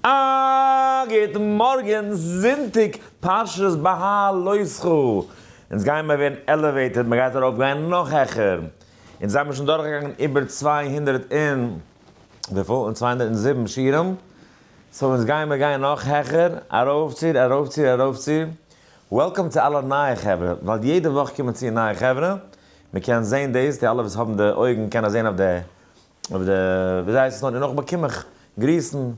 א גוט מארגן, זונטאג פרשת בהעלותך. אונז גייען מיר ווערן elevated, מען גייט ארויף גיין נאך העכער. אונז זעמיר שוין דורכגעגאנגען איבער 200 און וויפיל? און 207 שיעורים. so אונז גייען מיר גיין נאך העכער, ארויפציר, ארויפציר, ארויפציר. Welcome צו אלע נייע חברה, ווייל יעדע וואך קומען צו נייע חברה. מען קען זען דאס, די אלע וואס האבן די אויגן קענען זען אויף די, אויף די, וויאזוי הייסט עס נאר, און נאך באקום איך גריסן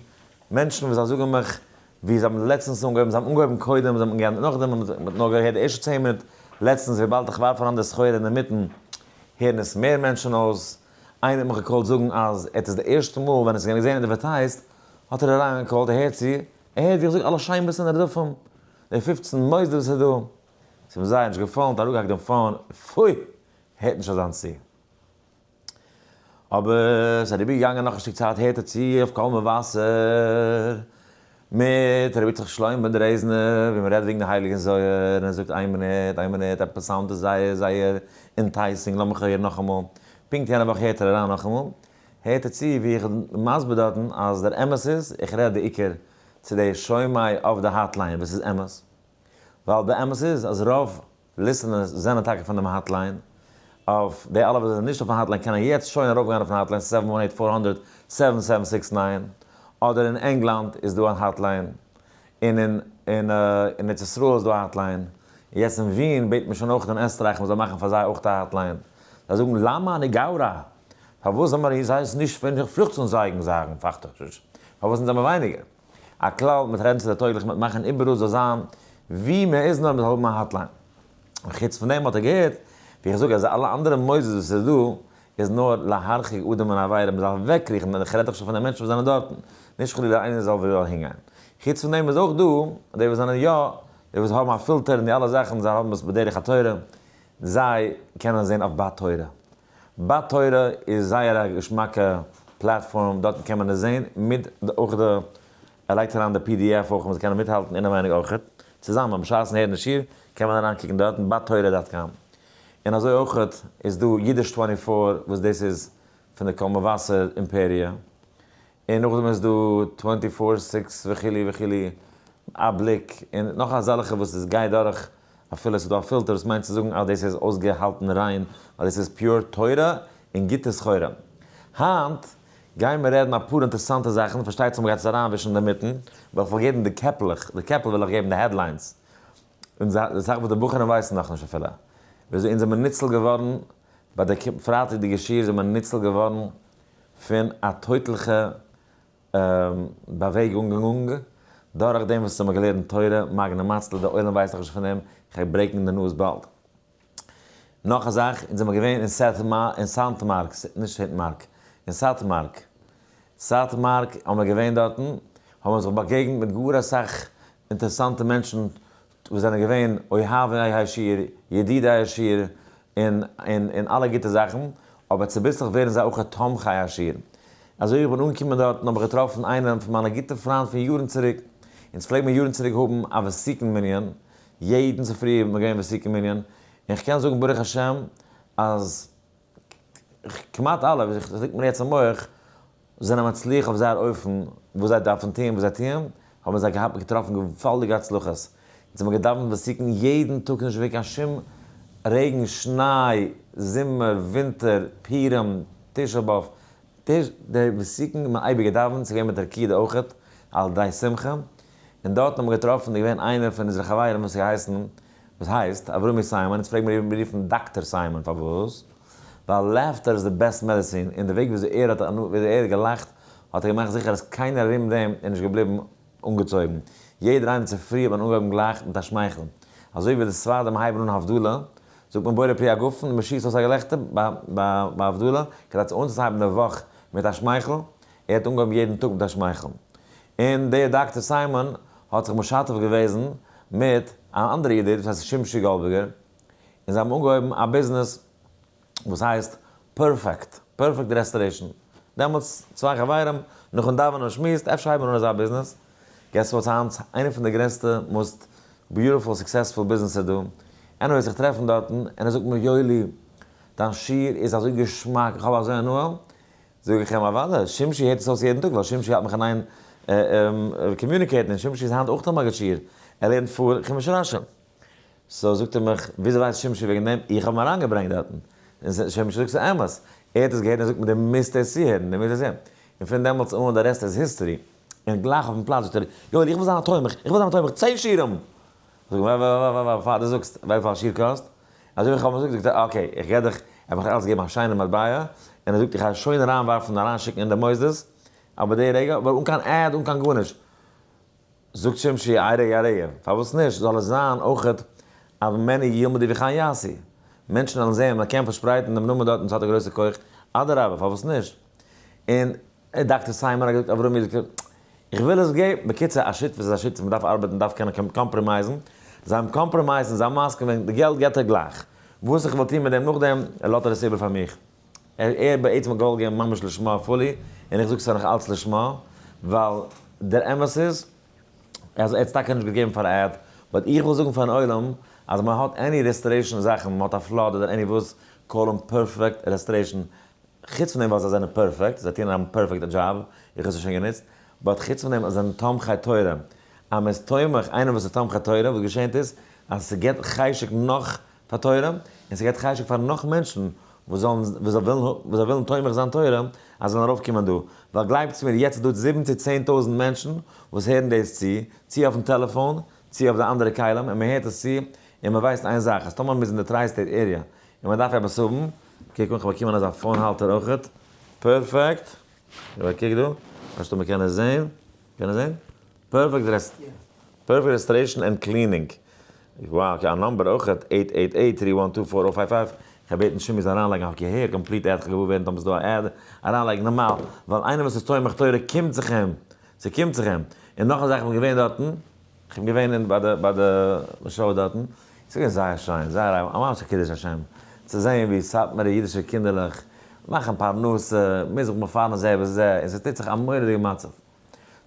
מענטשן וואס זיי זאגן מיך ווי זיי האבן לעצטנס אנגעהויבן, זיי האבן אנגעהויבן קודם, זיי האבן געענדיגט נאכדעם, מען האט נאר געהערט די ערשטע 10 מינוט, לעצטנס וויבאלד איך ווארף אריין די סחורה אינדערמיטן, הערן עס מער מענטשן אויס. איינער האט מיך גע call ט זאגן אז ער האט עס די ערשטע מאל ווען עס איז געווען advertised, האט ער אריין גע call ט, ער הערט צו, ער הערט ווי איך זאג אלע שמות און נרדפים, די 15 מוסדות וואס איז דא, ס'איז אים זייער נישט געפאלן, האט אראפגעהאקט דעם phone, פוי! הערט נישט אזאנס צו. אבער ס'איז אריבערגעגאנגען נאך א שטיק צייט הערט ער צו אויף קול מבשר מיט רבי יצחק שלמה דרעזנער ווי מ'רעדט וועגן די הייליגן זוהר און ער זאגט איין מינוט איין מינוט עפעס sound איז זייער זייער enticing לאמיך הערן נאכאמאל. פונקט יענע וואך הערט ער אריין נאכאמאל הערט ער צו ווי איך בין מסביר דארטן אז דער אמת איז איך רעד די עיקר צו די שומעי אויף די hotline וואס איז אמת ווייל די אמת איז אז רוב listeners זענען טאקע פון דעם hotline, אויף די אלע וואס זענען נישט אויפן hotline קענען יעצט שוין ארויפגיין אויפן hotline seven one eight four hundred seven seven six nine, אדער אין ענגלאנד איז דא א hotline, און אין אין אין ארץ ישראל איז דא א hotline, און יעצט אין ווין בעט מען שוין אויך אין עסטרייך מען זאל מאכן פאר זיי אויך א hotline, זיי זאגן למה נגרע? פארוואס זאל מען זיי עס נישט פון פלוכצן זייגן זאגן פאכטאכטש? פארוואס זענען זיי ווייניגער? א כלל מיט רעדן צו די טויגליך מיט מאכן איבעראל זאל זיין ווי מען איז נאר מען זאל האבן א hotline. און חוץ פון דעם האט ער געהערט ווי איך זאג אז אלע אנדערע מוסדות וואס איז דא איז נאר להרחיק אדם מן העבירה מען זאל אוועקקריכן און איך רעד דאך שוין פון די מענטשן וואס זענען דארטן נישט חלילה איינער זאל וויל אהינגיין. חוץ פון דעם איז אויך דא די וואס זענען יא די וואס האבן א פילטער און די אלע זאכן זיי האבן עס בדרך התורה זיי קענען זען אויף בת תורה. בת תורה איז זייער א געשמאקע platform, דארטן קען מען עס זען, מיט אויך די, ער לייגט אריין די PDF אויך מען זאל קענען מיטהאלטן אינעווייניג אויך, צוזאמען בשעת'ן הערן די שיעור קען מען אריינקוקן דארטן, בת תורה dot com. און אזוי אויך איז דא אידיש twenty four וואס דאס איז פון די קול מבשר אימפעריע, און נאכדעם איז דא twenty four six וכו' וכו', א בליק, און נאך אזעלכע וואס עס גייט דורך אפילו עס איז דא א פילטער וואס מיינט צו זאגן אז דאס איז אויסגעהאלטן ריין ווייל דאס איז pure תורה און גוטע סחורה. היינט גייען מיר רעדן אפאר אינטערעסאנטע זאכן, פארשטייט זיך מ'גייט עס אריינווישן אינדערמיטן, ווייל איך וועל געבן די קעפלעך, די קעפל וועל איך געבן די headlines, און די זאך וואס די בחורים ווייסן נאכנישט אפילו, וויאזוי אונז זעמיר ניצול געווארן ביי די פרייטאג'דיגע שיעור זעמיר ניצול געווארן פון א טויטליכע באוועגונג דורך דעם וואס האבן געלערנט תורה, מגנא מצלא, די עולם ווייסט נאכנישט פון דעם, כ'גיי break ן די news באלד. נאך א זאך, אונז זעמיר געווען אין סאנט מארק, נישט סעינט מארק, אין סאטמארק, סאטמארק האבן מיר געווען דארטן, האבן מיר זיך באגעגנט מיט גאר אסאך אינטערעסאנטע מענטשן וואס זענען געווען אוהבי השיעור, ידידי השיעור, און און אלע גוטע זאכן, אבער צוביסלעך ווערן זיי אויך תומכי השיעור. אזוי ווי איך בין אנגעקומען דארטן האב איך געטראפן איינעם פון מיינע גוטע פריינט פון יארן צוריק, אונז פלעג מיר יארן צוריק האבן א ותיקין מנין, יעדן צופרי איז מען געווען ותיקין מנין, און כ'קען זאגן ברוך השם אז כמעט אלע, וואס ליגט מיר יעצט אין מח, זענען מצליח אויף זייער אופן, וואס זיי דארפן טוען, וואס זיי טוען, האבן זיי געהאט געטראפן געוואלדיגע הצלחות. אונז האבן געדאווענט ותיקין יעדן טאג נישט געווען קיין שום רעגן, שניי, זומער, ווינטער, פורים, תשעה באב, די ותיקין האט מען אייביג געדאווענט, ס'איז געווען מיט רקידה אויכעט, על ידי שמחה, און דארטן האבן מיר געטראפן, איז געווען איינער פון אונזערע חברים וואס איז געהייסן, וואס הייסט, אברומי סיימאן, אונז פלעגן מיר אים רופן דאקטער סיימאן, פארוואס? ווייל laughter איז די best medicine, און די וועג וויאזוי ער האט וויאזוי ער האט געלאכט האט ער געמאכט זיכער אז קיינער ארום דעם איז נישט געבליבן אנגעצויגן. יעדער איינער צופרי האט מען אנגעהויבן גלייך מיט א שמייכל. אזוי ווי די ספרדים הייבן אן הבדלה, זאגט מען בורא פרי הגפן און מען שיסט אויס א געלעכטער ביי הבדלה, כדי צו אנצוהייבן די וואך מיט א שמייכל. ער האט אנגעהויבן יעדן טאג מיט א שמייכל. און דער דאקטער סיימאן האט זיך משתף געוועזן מיט אן אנדערע ידיד וואס הייסט שמשי גאלדבערגער, און זיי האבן אנגעהויבן א ביזנעס וואס הייסט Perfect, Perfect Restoration. דעמאלטס צוויי חברים נאכן דאווענען שמועסט, אפשר הייבן מיר אן אזא ביזנעס. guess what, היינט איינע פון די גרעסטע most beautiful successful ביזנעסער דא. Anyways איך טרעף אים דארטן און ער זאגט מיר יואלי דיין שיעור איז אזוי געשמאק איך האב אזוי הנאה. זאג איך אים אוודאי, שמשי הערט עס אויס יעדן טאג ווייל שמשי האלט מיך אין איין. communicate ן, און שמשי איז היינט אויך א מגיד שיעור, ער לערנט פאר חומש רשי. so זאגט ער מיך, וויאזוי ווייסט שמשי וועגן דעם? איך האב אים אריינגעברענגט דארטן. און שמשי זאגט ס'איז אמת. ער האט עס געהערט און ער זאגט מיר דו מוזט עס צוהערן, דו מוזט עס הערן. און פון דעמאלטס אן די rest איז history. און גלייך אויפן פלאץ זאגט ער, יואל איך וויל זיין א תומך, איך וויל זיין א תומך, צען שיעורים! זאג איך, ווא ווא פאר דו זאגסט וויפיל א שיעור קאסט? אזוי ווי איך האב אים געזאגט זאגט ער okay איך געב דיך, ער האט מיך אלץ געגעבן א שיינע מטבע, און ער זאגט איך גיי שוין אריינווארפן און אריינשיקן אין די מוסדות, אבער די רגע, אבער אן קיין ad אן קיין גארנישט. זאגט שמשי, איי רגע א רגע, פארוואס נישט, זאל עס זיין אויכעט א ממני ילמדו וכן יעשו, מענטשן וועלן זען מען קען פארשפרייטן דעם נאמען דארט און ס'האט א גרויסע כח, אדרבה פארוואס נישט. און דאקטער סיימאן האט געזאגט אברומי זאגט איך וויל עס געבן, בקיצור א שותפות איז א שותפות מען דארף ארבעטן מען דארף קענען compromise ן, זיי האבן compromised און זיי האבן מסכים געווען די געלט געבט ער גלייך, וואס איך וועל טון מיט דעם נאכדעם לאזט ער עס איבער פאר מיך, ער ער בעצם האט געוואלט געבן ממש לשמה fully, און איך זאג ס'איז נאך אלץ לשמה, ווייל דער אמת איז אז ער האט עס טאקע נישט געגעבן פאר ad, but איך וויל זאגן פארן עולם אז מען האט any restoration זאכן, מען האט א flood אדער any וואס, call אים Perfect Restoration, חוץ פון דעם ווייל זיי זענען פערפעקט, זיי טוען א פערפעקטע דזשאב, איך האב עס שוין גענוצט, but חוץ פון דעם אז זיי זענען תומכי תורה, אז מען איז תומך איינער וואס איז תומכי תורה, וואס געשענט איז אז ס'געט חשק נאך פאר תורה, און ס'געט חשק פאר נאך מענטשן וואס זאלן וואס זיי ווילן וואס זיי ווילן תומך זיין תורה, אז זיי זאלן ארויפקומען דא, ווייל גלייבטס מיר יעצט איז דא זיבן צו 10,000 מענטשן וואס הערן דאס צו, צו אויפן טעלעפאן, צו אויף די אנדערע כלים, און מען הערט עס צו, און מען ווייסט איין זאך, אז טאמער מען איז אין די tri-state area, און מען דארף עפעס האבן, קוק אן, כ'האב באקומען אזא phone האלטער אויכעט, פערפעקט, קוק דא, פארשטא מען קען עס זעהן, קען עס זעהן? Perfect Rest, Perfect Restoration and Cleaning, wow, okay א number אויכעט, eight eight eight three one two four o five five, כ'האב בעטן שמעי זאל אריינלייגן אויף געהער complete ad, כ'האב געוואר ווערן טאמער ס'דא א ad, אריינלייגן נארמאל, ווייל איינער וואס איז תומך תורה קומט זיך אים, ס'קומט זיך אים, און נאך א זאך כ'בין געווען דארטן, כ'בין געווען אין ביי די ביי די show דארטן, ס'איז געווען זייער שיין, זייער א ממש א קידוש השם, צו זען ווי סאטמארע אידישע קינדערלעך מאכן פרנסה, מ'איז זיך מפרנס זה בזה, און ס'טוט זיך א מורא'דיגע מצב.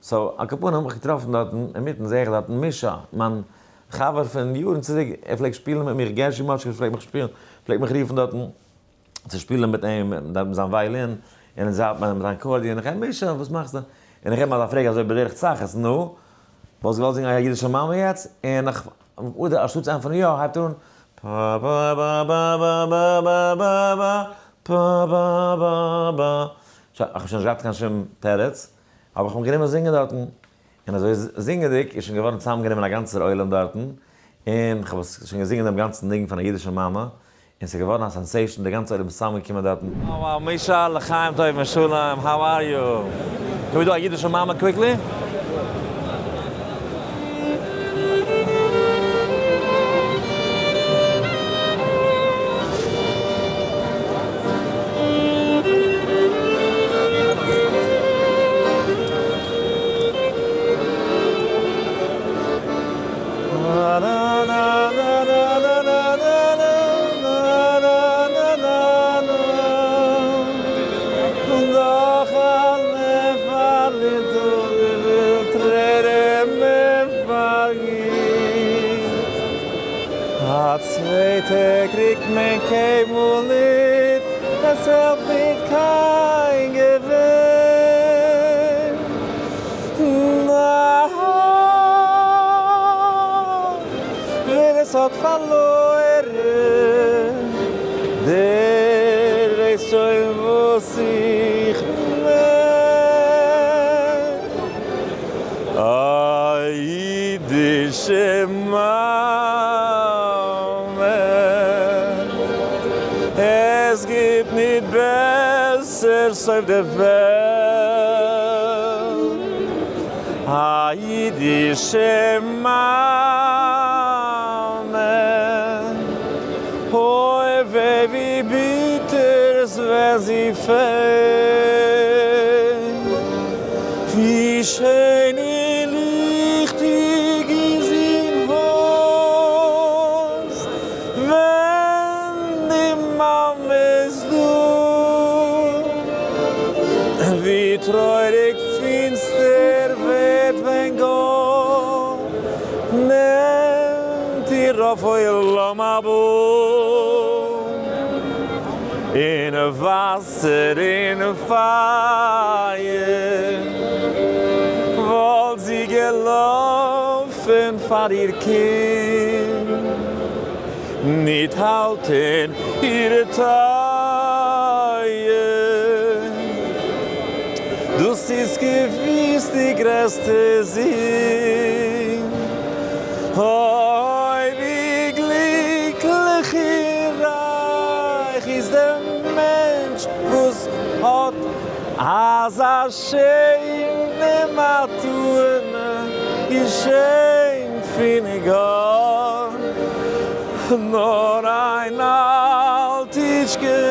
so, על כל פנים, האב איך געטראפן דארטן, אינמיטן זע איך דארטן מישא, מיין חבר פון יארן צוריק, ער פלעגט שפילן מיט מיך, גערשי מאטשקער פלעגט מיך שפילן, פלעגט מיך רופן דארטן צו שפילן מיט אים, מיט זיין וויילין, און זיין מיט זיין accordion, איך הער מישא, וואס מאכסטו? און איך הער אים אזא פרעג אזוי בדרך צחות, נו, וואלסט געוואלט זינגען א אידישע מאמע יעצט? און איך, אדער אנשטאט צו ענטפערן יא, הייבט ער אן, פא בא בא בא בא בא בא בא בא פא בא בא בא, שוין, איך האב שוין נישט געהאט קיין שום תירוץ, האב איך אים גענומען זינגען דארטן, און אזוי זינגענדיג איז שוין געווארן צוזאמגענומען א גאנצער עולם דארטן, און כ'האב עס שוין געזינגען דעם גאנצן ניגון פון א אידישע מאמע, און ס'איז געווארן א sensation, די גאנצע עולם איז צוזאמגעקומען דארטן. Wow מישא, לחיים טובים ושלום, how are you? Can we do א אידישע מאמע quickly? א צווייטע קריגט מען קיינמאל ניט, עס העלפט ניט קיין געוויין. נאר ווער עס האט פארלוירן, דער ווייסט שוין וואס איך מיין. א אידישע מאמע, עס גיבט ניט בעסערס אויף דער וועלט. א אידישע מאמע, אוי וויי ווי ביטער עס ווען זי פעלט. ווי שיין און ליכטיג איז אין הויז ווען די מאמע איז דא, ווי טרויעריג פינסטער ווערט ווען גאט נעמט איר אויף עולם הבא. אין וואסער און פייער. געלאפן פאר איר קינד, ניט האלטן אירע טייער. דאס איז געוויס די גרעסטע זינד. אוי ווי גליקליך און רייך איז דער מענטש וואס האט אזא שיינע מתנה געשענקט פון גאט, נאר איין אלטיטשקע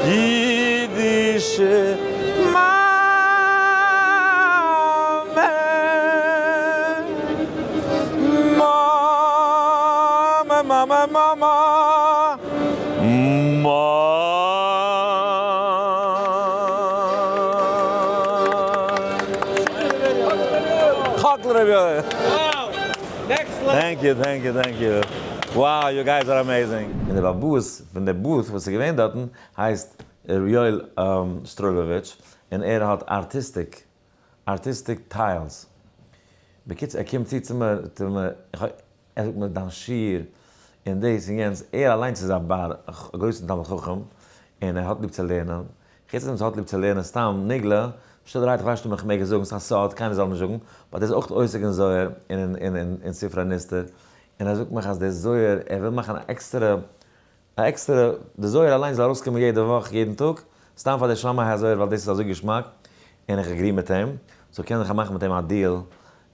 אידישע מאמע. מאמע מאמע מאמע מאמע. Thank you, thank you, thank you. Wow, you guys are amazing. און דער באס פון דער booth וואס איז געווען דארטן הייסט ר' יואל סטרולאוויטש, און ער האט artistic, artistic tiles. בקיצור, ער קומט צו צו מיר, צו מיר, איך האב, ער זאגט מיר דיין שיעור, און דאס און יענץ, ער אליינס איז א בר, א גרויסן תלמיד חכם, און ער האט ליב צו לערנען, חוץ דעם וואס ער האט ליב צו לערנען סתם נגלה, שטילערהייט איך ווייס נישט אויב איך מעג עס זאגן, ס'איז א סוד, קיינער זאל נישט זאגן, but ער איז אויך עוסק אין זוהר און אין אין ספרי נסתר, און ער זאגט מיך אז דער זוהר, ער וויל מאכן א עקסטערע, א עקסטערע, די זוהר אליינס זאל ארויסקומען יעדע וואך, יעדן טאג, סתם פאר די שמאי הזוהר ווייל דאס איז אזוי געשמאק, און איך agree מיט אים, so קען איך מאכן מיט אים א deal,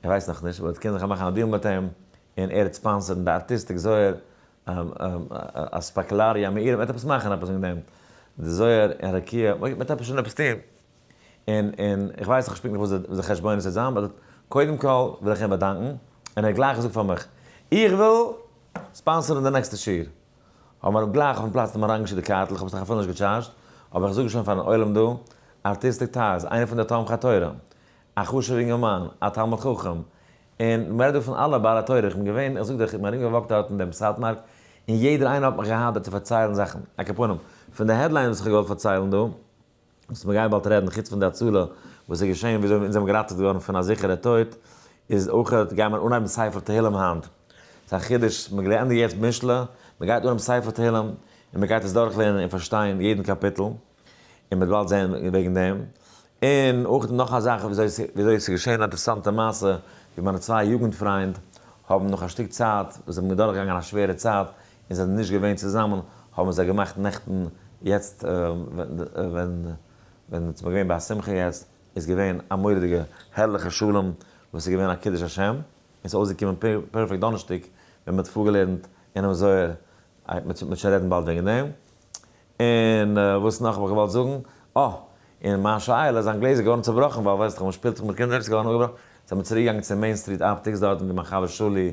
ער ווייסט נאכנישט, אבער קען איך מאכן א deal מיט אים, און ער וועט sponsor ן די artistic זוהר, אספקלריא מאירה, מ'וועט עפעס מאכן עפעס וועגן דעם, די זוהר און רקיע, מ'וועט עפעס שוין עפעס טון, און און איך ווייס נאכנישט פונקטליך וואס די חשבונות וועט זיין, but קודם כל וויל איך אים באדאנקן, און ער האט גלייך געזאגט פאר מיך, איך וויל sponsor ן די נעקסטע שיעור, האבן מיר גלייך אויפן פלאץ נאכאמאל אריינגעשיקט די קארטל, איך האב עס נאך אפילו נישט געטשארדזשט, אבער איך זאג שוין פארן עולם דא, Artistic Tiles, איינער פון די תומכי התורה, א חשוב'ער אינגערמאן, א תלמיד חכם, און מ'רעדט דא פון אלע בעלי תורה, איך בין געווען, איך זאג דיך, איך בין ארום געוואקט דארט אין דעם סאטמאר, און יעדער איינער האט מיך געהאט דארט צו פארציילן זאכן, על כל פנים, פון די headline וואס איך האב געוואלט פארציילן דא, וואס מ'גייט באלד רעדן, חוץ פון די הצלה, וואס איז געשען, וויאזוי אונז זענען געראטעוועט געווארן פון א זיכערע טויט, איז אויך גייען מיר אנהייבן ספר תהילים היינט. ס'איז א חידוש, מ'געענדיגט יעצט משלי, מ'גייט אנהייבן ספר תהילים, און מ'גייט עס דורכלערנען און פארשטיין יעדן קאפיטל, און מ'וועט באלד זען וועגן דעם. און אויך נאך א זאך וויאזוי ס'איז געשען א אינטערעסאנטע מעשה, ווי מיינע צוויי יוגנט פריינד האבן נאך א שטיק צייט וואס זיי האבן דורכגעגאנגען א שווערע צייט, און זיי זענען נישט געווען צוזאמען, האבן זיי געמאכט נעכטן יעצט ווען ווען ס'איז געווען ביי א שמחה יעצט, איז געווען א מורא'דיגע הערליכע שלום וואס איז געווען א קידוש השם, און ס'איז אויסגעקומען perfect דאנערשטאג ווען מ'האט פארגעלערנט אינעם זוהר, מ'וועט שוין רעדן באלד וועגן דעם. און וואס נאך האב איך געוואלט זאגן? אה! און מיין שאלה, זיין גלעזער געווארן צובראכן ווייל ווייסט דאך מ'שפילט זיך מיט קינדער, ס'איז געווארן אפגעבראכן, זענען מיר צוריק געגאנגען צו Main Street Optics דארטן ווי מיין חבר שולי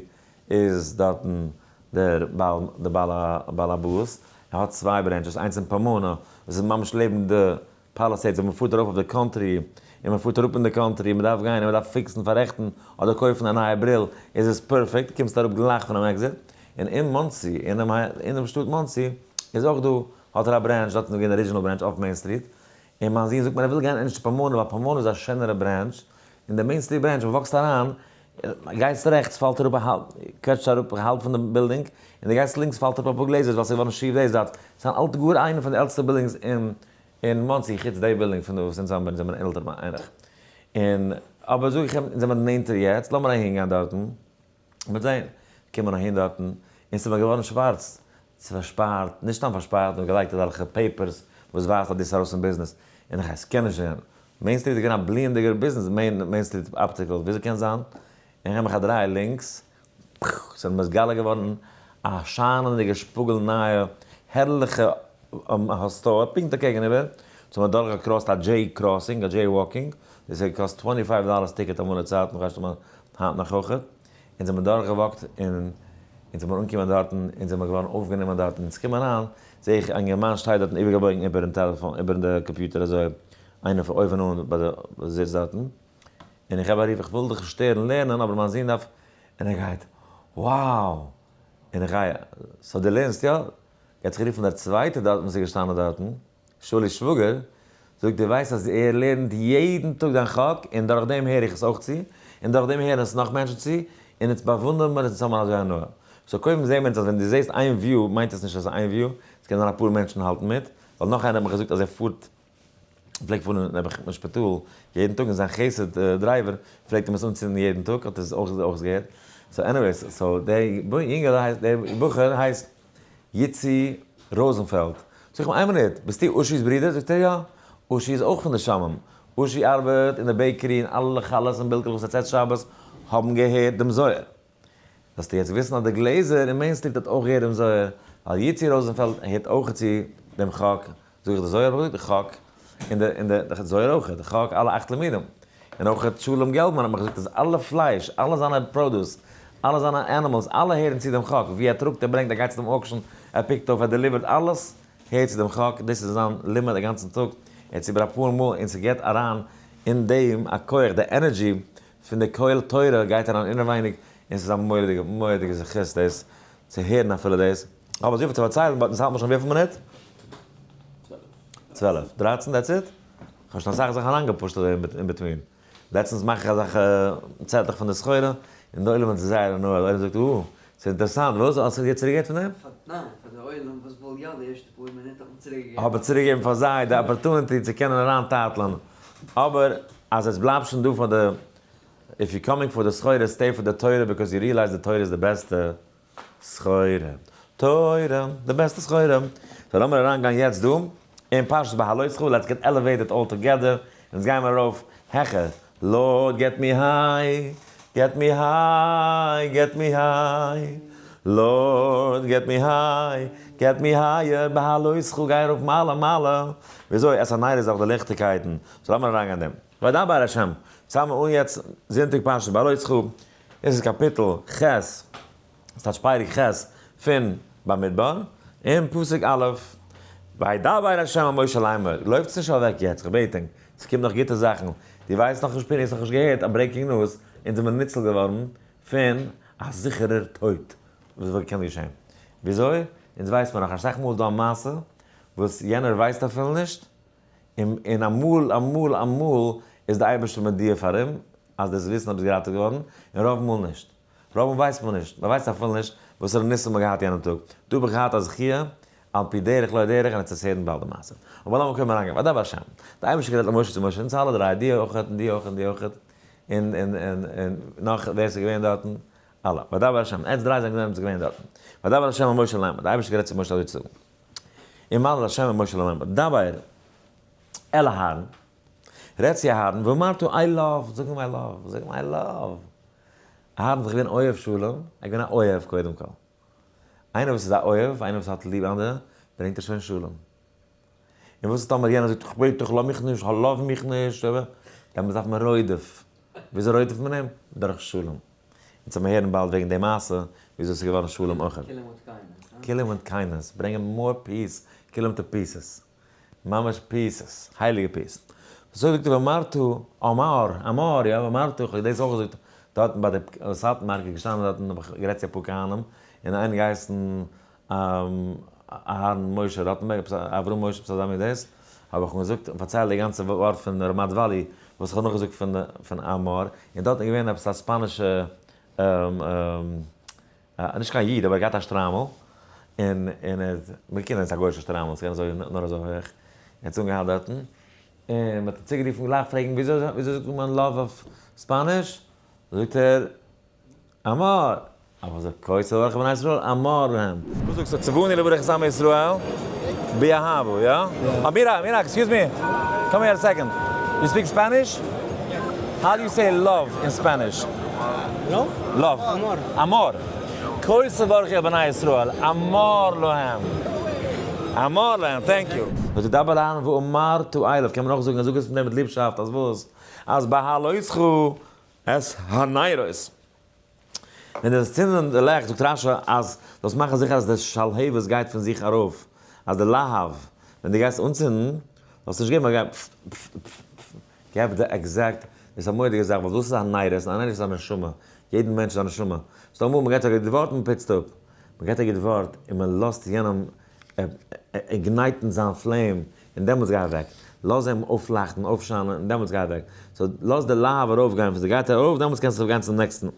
איז דארטן דער בעל דער בעל בעל הבית, ער האט צוויי branches, איינס אין פאמאנא וואס איז ממש לעבן די פאליסעידס ווען מ'פארט ארויף אויף די קאנטרי און מ'פארט אראפ אין די קאנטרי און מ'דארף גיין און מ'דארף fix ן פאררעכטן אדער קויפן א נייע בריל איז עס perfect, קומסט אראפ גלייך פונעם exit, און אין מאנסי אינעם אינעם שטאט מאנסי איז אויך דא האט ער א branch דארט איז געווען די original branch אויף Main Street, און מיין זון זאגט מיר ער וויל גיין ענדערש צו פאמאנא ווייל פאמאנא איז א שענערע branch, און די Main Street branch מ'וואקסט אריין גייסט רעכטס פאלט אראפ א האלב, קוועטשט אראפ האלב פון די בילדינג, און די גייסט לינקס פאלט אראפ אפאר גלעזער ווייל ס'איז געווארן שיף די זייט, ס'איז אן אלט גאר איינע פון די עלטסטע buildings אין אין מאנסי חוץ די בילדינג פון וואס אונז האבן זעמער עלטער בערך, און אבער זאג איך אים אונז זעמער נענטער יעצט לאמיר אהין גיין דארטן, מ'וועט זעהן, קומען אהין דארטן, און ס'איז מיר געווארן שווארץ, ס'איז פארשפארט, נישט סתם פארשפארט, נאר געלייגט אזעלכע papers וואס ווייזט אז דאס איז ארויס פון ביזנעס, און איך עס קען נישט זעהן, Main Street איז געווען א בליענדיגער ביזנעס, Main Street Optical, וויאזוי קען זיין? איך געב מיך א דריי לינקס, ס'איז נתגלה געווארן א שיינענדיגע שפאגל נייע הערליכע store פונקט אקעגן איבער, ס'האט מען דורך געקראסט א jay crossing, א jay walking, דאס האט געקאסט twenty five dollars ticket אמאל א צייט, כ'ווייס נישט אויב היינט נאך אויכעט, אונז האבן דורך געוואקט און אונז האבן אנגעקומען דארטן, אונז זעמיר געווארן אויפגענומען דארטן, אונז קומען אריין זעה איך א אינגערמאן שטייט דארטן איבערגעבויגן איבערן טעלעפאן, איבערן די קאמפיוטער אזוי, איינער פון אויבן אן ביי די וואס זיצט דארטן, און איך געב א רוף איך וויל דיך נישט שטערן לערנען אבער מיין זון דארף, און ער גייט wow! און איך גיי, so דו לערנסט יא? גייט זיך רופן דער צווייטער דארטן וואס איז געשטאנען דארטן, שולי שוואגער, זאגט דו ווייסט אז ער לערנט יעדן טאג דיין חק און דורך דעם הער איך עס אויך צו, און דורך דעם הערן עס נאך מענטשן צו, און אונז באוואונדערן מיר אונז האבן אזוי הנאה. so קודם זעהן מיר אונז אז ווען דו זעהסט איין view מיינט עס נישט אז עס איז איין view, עס קען זיין אפאר מענטשן האלטן מיט, ווייל נאך איינער האט מיך געזאגט אז ער פארט, פלעגט פארן נעבעך אין שפיטאל יעדן טאג און זיין חסד driver פלעגט אים עס אנצינדן יעדן טאג האט ער עס אויך אויך געהערט, so anyways, so דער יונגעלע הייסט, דער בחור הייסט יצי ראזענפעלד, זאג איך אים איין מינוט, ביסטו אושי'ס ברודער? זאגט ער יא, אושי איז אויך פון די שומעים, אושי ארבעט אין די bakery און אלע חלות און בילקעלעך וואס ער צעט שבת האבן געהערט דעם זוהר. זאלסטו יעצט וויסן אז דער גלעזער אין Main Street האט אויך געהערט דעם זוהר, ווייל יצי ראזענפעלד הערט אויך צו דעם חק, זאג איך די זוהר האב איך געזאגט די חק, און די און די זוהר אויך, די חק אלע אכט לימודים, און אויך שלום געלבמאן האט מיר געזאגט אז אלע פלייש, אלע זיינע produce, אלע זיינע animals, אלע הערן צו דעם חק, ווי ער טראגט ער ברענגט ער גייט צו דעם auction, ער pick ט אויף ער deliver ט אלעס, הערט צו דעם חק, דאס איז זיין לימוד א גאנצן טאג, ער האט עס איבער אפאר מאל און ס'געט אריין אין דעם א כח, די energy פון די קול תורה גייט אריין אינעווייניג און ס'איז א מורא'דיגע מורא'דיגע זכות דאס צו הערן אפילו דאס. כ'האב אזויפיל צו פארציילן but אונז האלט מיר שוין וויפיל מינוט? 12. 13 that's it? כ'האב שוין אסאך זאכן אריינגע push ט אזוי in between. לעצטנס מאך איך אזעלכע צעטלעך פון די סחורה און די עולם האט זייער הנאה, די עולם זאגט אה, ס'איז אינטערעסאנט, וואס? האסט יעצט צוריקגעהערט פון דעם? ניין, פאר די עולם וואס וויל יא די ערשטע פאר מינוט האט מען צוריקגעגעבן. האב איך צוריקגעגעבן פאר זיי די opportunity צו קענען אריינטייטלען, אבער אז עס בלייבט שוין דא פאר די, if you coming for די סחורה stay for די תורה because you realize די תורה איז די בעסטע סחורה. תורה, די בעסטע סחורה. so לאמיר אריינגיין יעצט דא אין פרשת בהעלותך, let's get elevated all together, אונז גיימער ארויף העכער, Lord get me high, get me high, get me high, Lord get me high, get me higher, בהעלותך גיי ארויף מעלה מעלה, וויאזוי את הנרות אויף די ליכטיגקייטן, so לאמיר אריינגיין אין דעם. וידבר השם, צאם אן יעצט זונטאג פרשת בהעלותך, דאס איז קאפיטל ח', ס'טייטש פרק ח' פון במדבר, און פסוק א', וידבר ה' אל משה לאמר, לויפטס נישט אוועק יעצט, כ'בעט ענק, ס'קומט נאך גוטע זאכן, דו ווייסט נאכנישט פיני האסט נאכנישט געהערט א breaking news, אונז זעמיר ניצול געווארן פון א זיכערער טויט וואס וואלט געקענט געשען, וויאזוי? אונז ווייסט מיר נאך, אסאך מאל איז דא א מעשה וואס יענער ווייסט אפילו נישט, און אמאל אמאל אמאל איז די אייבערשטער מודיע פאר אים אז דאס וויסן אויב איז געראטעוועט געווארן, און רוב מאל נישט. רוב מאל ווייסט מען נישט, מען ווייסט אפילו נישט וואסערע ניסים מען האט געהאט יענעם טאג. דא האב איך געהאט א זכיה, על פי דרך לא דרך, און עטס עס הערן באלד די מעשה. אבער לאמיר קודם אריינגיין, וידבר השם, די אייבערשטער האט גערעדט למשה צו משה, אונז אלע דריי, דו אויכעט און דו אויך און דו אויכעט, און און און און נאך ווער ס'איז געווען דארטן, אלע. וידבר השם, עטס דריי זענען געווען דארטן. וידבר השם אל משה לאמר, די אייבערשטער האט גערעדט צו משה אזוי צו זאגן. אמר ה' אל משה לאמר, דבר אל אהרן, רעד צו אהרן, ואמרת אליו, זאג אים אליו, זאג אים אליו. אהרן איז דאך געווען אוהב שלום, ער איז געווען א אוהב קודם כל. איינער וואס איז א אוהב, איינער וואס האט ליב אנדערע, ברענגט ער שוין שלום. און וואס איז טאמער יענער זאגט, איך בעט דיך, לאז מיך נישט, love מיך נישט, דעמאלטס דארף מען רודף. וויאזוי רודפ'ט מען אים? דורך שלום. אונז וועלן הערן באלד וועגן די מעשה וויאזוי ס'איז געווארן שלום אויך. kill אים מיט kindness, הא? kill אים מיט kindness, ברענגען more peace, kill אים to pieces. ממש pieces, הייליגע peace. אזוי זאגט ער ואמרת, אמר, אמר, יא, ואמרת, איך האב דאס אויך געזאגט דארטן ביי די סאטמאר, איך געשטאנען דארטן האב איך גערעדט צו אפאר כהנים, און איינער געהייסן אהרן משה ראטענבערג, עפעס אברהם משה, עפעס אזא מין דאס, האב איך אים געזאגט און פארציילט די גאנצע ווארט פון רמת וואלי, וואס איך האב נאכגעזאגט פון פון אמר, און דארט איז געווען עפעס א ספאנישע נישט קיין איד אבער ער האט געהאט א שטריימל, און און ער האט, מיר קענען עס א גוי'אישע שטריימל, ס'איז געווען אזוי נאר אזוי הויעך, ער האט עס אנגעהאט דארטן, און מ'האט אים צוגערופן גלייך פרעגן וויאזוי וויאזוי זאגט מען love אויף ספאניש, זאגט ער אמר, אבער זאגט כה תברכו בני ישראל אמר להם. וואס זאגסטו צונו לברך את עמו ישראל באהבה, יא? אה mira, mira, excuse me, come here a second, you speak Spanish? How do you say love in Spanish? Love? Love. אמר. אמר. כה תברכו בני ישראל, אמר להם. אמר להם, thank you. ותדבר אהרן ואמרת אליו, קען מען אויך זאגן, זאג עס מיט דעם מיט ליבשאפט, אז וואס? אז בהעלותך את הנרות. ווען דו זאלסט צינדן די לעכט, זאגט רש"י אז זאלסט מאכן זיכער אז די שלהבת גייט פון זיך ארויף, אז די להב, ווען דו גייסט אנצינדן, זאלסטו נישט געבן א גיי פ פ פ פ, געב די exact, דאס איז א מורא'דיגע זאך, ווייל דאס איז א נרות, א נרות איז א נשמה, יעדן מענטש איז א נשמה, ס'דא אמאל מ'געבט א גוט ווארט און מ'פוצט אפ, מ'געבט א גוט ווארט און מ'לאזט יענעם ignite ן זיין flame, און דעמאלטס גיי אוועק. לאז אים אויפלייכטן, אויפשיינען, און דעמאלטס גיי אוועק. so לאז די להב ארויפגיין, ווען ס'גייט ארויף, דעמאלטס קענסטו גיין צום next ן.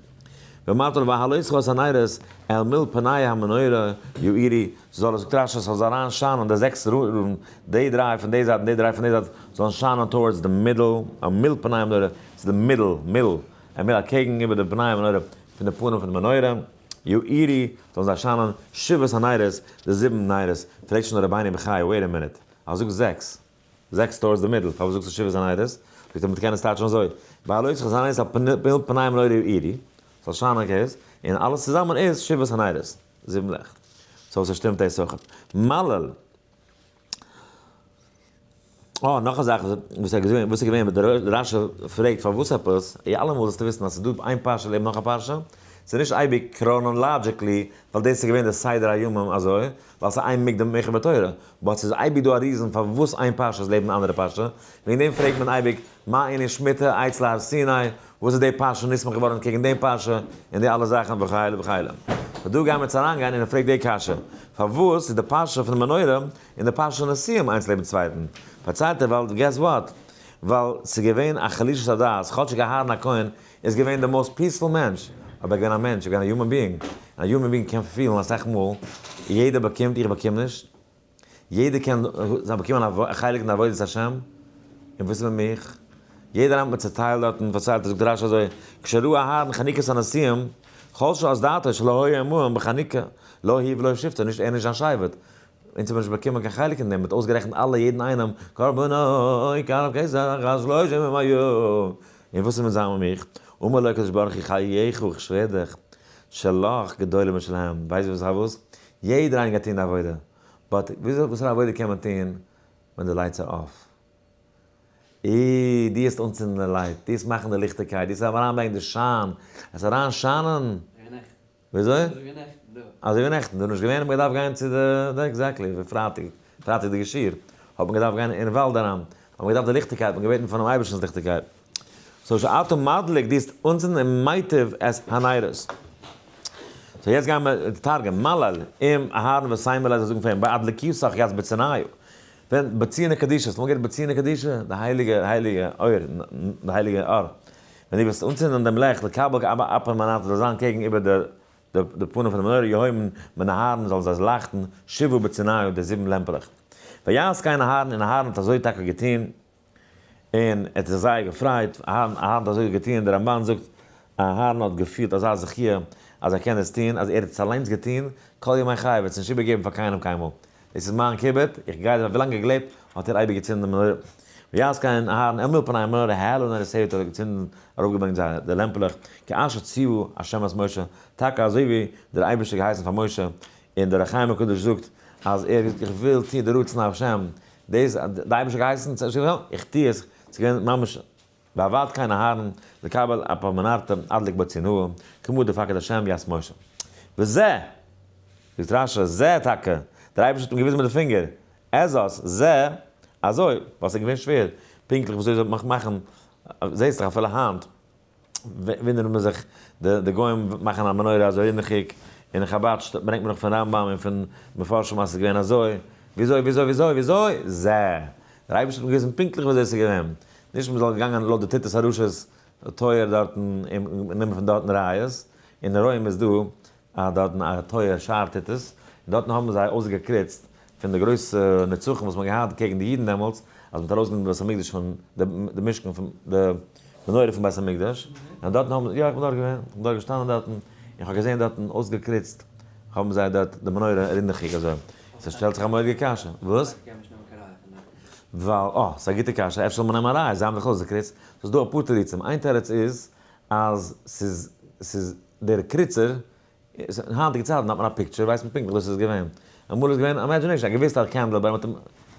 ואמרת לו בהעלותך את הנרות אל מול פני המנורה יאירו, זאל עס, זאגט רש"י, ס'זאל אריין שיינען די זעקס רוירן, די דריי פון די זייט און די דריי פון די זייט, זאלן שיינען towards די middle, אל מול פני המנורה, צו די middle, מיל, אל מול אקעגן איבער די פני המנורה, פון די פנים פון די מנורה, יאירו, זאלן זיי שיינען שבעת הנרות, די זיבן נרות, פרעגט שוין רבינו בחיי, wait a minute, איך זאג זעקס, זעקס towards די middle, פארוואס זאגסטו שבעת הנרות? זאגט ער, מ'קען עס טייטשן אזוי, בהעלותך את הנרות אל מול פני המנורה יאירו, זאל שיינען כעת, און אלעס צוזאמען איז שבעת הנרות, זיבן לעכט. so ס'שטימט דאס אויך. מלל. אה, נאך א זאך וואס איז געווען, וואס איז געווען, דער רש"י פרעגט פארוואס עפעס, אי אלעמאל זאלסטו וויסן אז ס'איז דא איין פרשה לעבן נאך א פרשה, ס'איז נישט אייביג chronologically, ווייל דאס איז געווען די סדר הימים אזוי, ווייל ס'איז אין מוקדם ומאוחר בתורה, but ס'איז אייביג דא א reason פארוואס איין פרשה איז לעבן די אנדערע פרשה, וועגן דעם פרעגט מען אייביג, מה ענין שמיטה אצל הר סיני, וואס איז די פרשה נסמך געווארן קעגן דעם פרשה, און די אלע זאכן וכאלה וכאלה. so דא גייען מיר יעצט אריינגיין און ער פרעגט די קשיא, פארוואס איז די פרשה פון די מנורה און די פרשה נשיאים איינס לעבן צווייטן? פארציילט ער ווייל guess what, ווייל ס'איז געווען א חלישת הדעת, כאטשיג אהרן הכהן איז געווען די most peaceful מענטש, אבער ער איז געווען א מענטש, ער איז געווען א human being, און א human being קען פילן אסאך מאל, יעדער באקומט, איך באקום נישט, יעדער קען זיין באקומען א חלק אין עבודת השם, און וואס איז מיט מיך? יעדער האט מיר צעטיילט דארט און פארציילט, זאגט רש"י אזוי, כשראה אהרן חנוכת הנשיאים, חלשה אז דעתו שלא היה עמהם בחנוכה, לא הוא ולא שבטו, נישט ער נישט זיין שבט, אונז האבן נישט באקומען קיין חלק אין דעם, מ'האט אויסגערעכנט אלע יעדן איינעם, קרבנו קרב כסח השלושים ומאה, און וואס איז מיט זיין מיט מיך? אמר לו הקדוש ברוך הוא חייך איך שווער דיך, שלך גדולה משלהם, ווייסט וואס פארוואס? יעדער איינער גייט טון די עבודה, but וויאזוי וואסערע עבודה קען מען טון ווען די lights are off? אי, דו העסט אנצינדן די light, דו העסט מאכן די ליכטיגקייט, דו העסט אריינברענגען די שיין, עס אריין שיינען. וויאזוי? אזוי ווי נעכטן דא. אזוי ווי נעכטן דא, נישט געווען האט מען געדארפט גיין צו די, exactly, ווי פרייטאג, פרייטאג'דיגע שיעור, האט מען געדארפט גיין אין וואלד אריין, האט מען געדארפט די ליכטיגקייט, האט מען געבעטן פונעם אייבערשטנ'ס ליכטיגקייט. so שאתה מדליק, דו האסט אנצינדן און מיטיב את הנרות. so יעצט גייען מיר תרגום, מלל, עם אהרן וסיימא ליה זיי זאגן פאר אים, באדלקיותך ית בצנעא. ווען בצינא קדישא, האסט אמאל געהערט בצינא קדישא? די הייליגע הייליגע אור, די הייליגע אור. ווען דו וועסט אנצינדן דעם לעכט, לקבל כאבא אפן מנאתא זאל זיין קעגן איבער די די פנים פון די מנורה, יהויבן מנהרן זאלן זיי לייכטן, שבעה בצנעא די זיבן לעמפעלעך. ויעש כן אהרן, און אהרן האט אזוי טאקע געטון, און ער האט זיך זייער געפרייט, אהרן האט אזוי געטון, דער רמב"ן זאגט, אהרן האט געפילט אזא זכיה אז ער קען עס טון, אז ער האט עס אליינס געטון, כל ימי חייו, ער האט עס נישט איבערגעגעבן פאר קיינעם קיינמאל, דאס איז מיין כיבוד, איך גיי דערפאר, ווילאנג ער געלעבט האט ער אייביג געצינדן די מנורה, ויעש כן אהרן אל מול פני המנורה העלה נרותיה האט ער געצינדן ארויפגעברענגט זיי די לעמפעלעך, כאשר ציוה ה' את משה, טאקע אזוי ווי דער אייבערשטער געהייסן פאר משה, און דער אור החיים הקדוש זאגט אז ער האט געזאגט איך וויל טון די רצון השם, דאס האט די אייבערשטער געהייסן, איך טו עס, ס'איז געווען ממש ועבד כן אהרן לקבל אפה מנרתא אדליק בצנעא, כמו דפקד השם ית משה. וזה, זאגט רש"י, זה טאקע, דער אייבערשטער האט אים געוויזן מיט די פינגער, עזות, זה, אזוי, ווייל ס'איז געווען שווער, פונקטליך וואס אזוי זאל מען מאכן, זעסט דאך אפילו היינט, וואונדערט מען זיך, די גוים מאכן א מנורה אזוי רינדעכיג, און אין חבד ברענגט מען נאך פון רמב"ם און פון מפרשים אז ס'איז געווען אזוי, וויאזוי וויאזוי וויאזוי וויאזוי, זה, דער אייבערשטער האט אים געוויזן פונקטליך וויאזוי ס'איז געווען, נישט מ'זאל געגאנגען לויט די טיטוס הרשע'ס טויער דארטן און נעמען פון דארטן ראיות, אין רוים איז דא א דארטן א טויער שער טיטוס, און דארטן האבן זיי אויסגעקריצט פון די גרויסע נצחון וואס מ'האט געהאט קעגן די אידן דעמאלטס, אז מ'האט ארויסגענומען די בית המקדש פון די משכן פון די מנורה פון בית המקדש, און דארטן האבן, יא איך בין דארט געווען, איך בין דארט געשטאנען דארטן, און כ'האב געזען דארטן אויסגעקריצט האבן זיי דארט די מנורה רינדעכיג אזוי, ס'שטעלט זיך א מורא'דיגע קשיא, וואס? ווייל, אה, ס'איז א גוטע קשיא, אפשר זאל מען נעמען א ראיה, זיי האבן דאך אויסגעקריצט. ס'איז דא אפאר תירוצים, איין תירוץ איז אז ס'איז, ס'איז דער קריצער, אין היינטיגע צייטן האט מען א picture ווייסט מען פונקטליך וואס ס'איז געווען. אמאל איז געווען imagination, א געוויסע א candle, אבער מ'האט אים,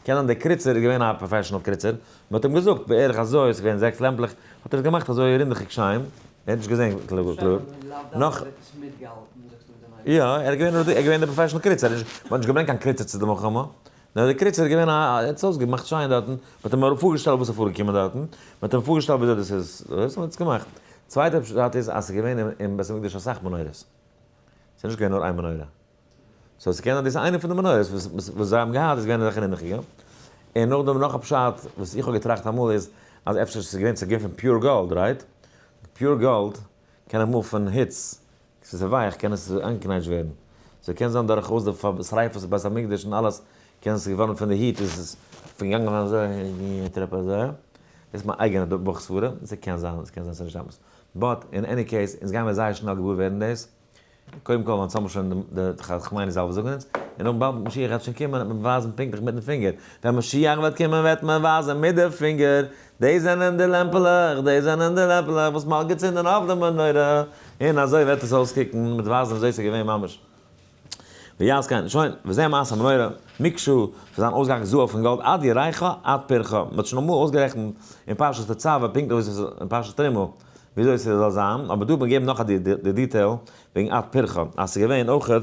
קען זיין דער קריצער איז געווען א professional קריצער, מ'האט אים געזאגט בערך אזוי, ס'איז געווען זעקס לעמפלעך, האט ער עס געמאכט אזוי רינדעכיג שיין, ער האט נישט געזען קלאר. נאך. יא, ער איז געווען, ער איז געווען דער professional קריצער, מ'האט נישט געברענגט קיין קריצער צו די מלחמה. נאר דער קריצער איז געווען א, ער האט עס אויסגעמאכט שיין דארטן, מען האט אים פארגעשטעלט וואס איז פארגעקומען דארטן, מען האט אים פארגעשטעלט וויאזוי דאס איז, און מען האט עס געמאכט. צווייטע פשט איז אז ס'איז געווען אין בית המקדש אסאך מנורות, ס'איז נישט געווען נאר איין מנורה, so ס'קען זיין דאס איז איינע פון די מנורות וואס זיי האבן געהאט איז געווען אזעלכע רינדעכיגע. און נאכדעם נאך א פשט וואס איך האב געטראכט אמאל איז אז אפשר ס'איז געווען צו פון pure gold, right? Pure gold קען אמאל פון היץ, ס'איז ווייך קען עס איינגעקנייטשט ווערן. So קען זיין דורכאויס די שריפות בית המקדש און אלעס קען עס געווארן פון די heat איז עס פון געגאנגען אזוי טרעפ אזוי. דאס איז מיין אייגענע בוך סברה, ס'קען זיין, ס'קען זיין ס'איז נישט אמת. But in any case, אונז גיימיר זייער שנעל געוואר ווערן דאס. קודם כל, אונז האבן שוין די חכמינו ז"ל זאגן אונז, און נאך באלד משיח וועט שוין קומען וועט מען ווייזן פונקטליך מיטן פינגער. ווען משיח וועט קומען וועט מען ווייזן מיט די פינגער, דאס זענען די לעמפעלעך, דאס זענען די לעמפעלעך וואס מ'האט געצינדן אויף די מנורה, און אזוי וועט עס אויסקוקן, מיט ווייזן וויאזוי ס'איז געווען ממש. ויעש כן, שוין, וזה מעשה המנורה, מקשה, ס'זאל זיין אויסגעהאקט זהב פון גאלד עד ירכה עד פרחה, מ'האט שוין אמאל אויסגערעכנט אין פרשת תצוה פונקטליך ווי ס'איז אין פרשת תרומה וויאזוי ס'זאל זיין, אבער דא האט מען געגעבן נאך א די detail וועגן עד פרחה, אז ס'איז געווען אויכעט,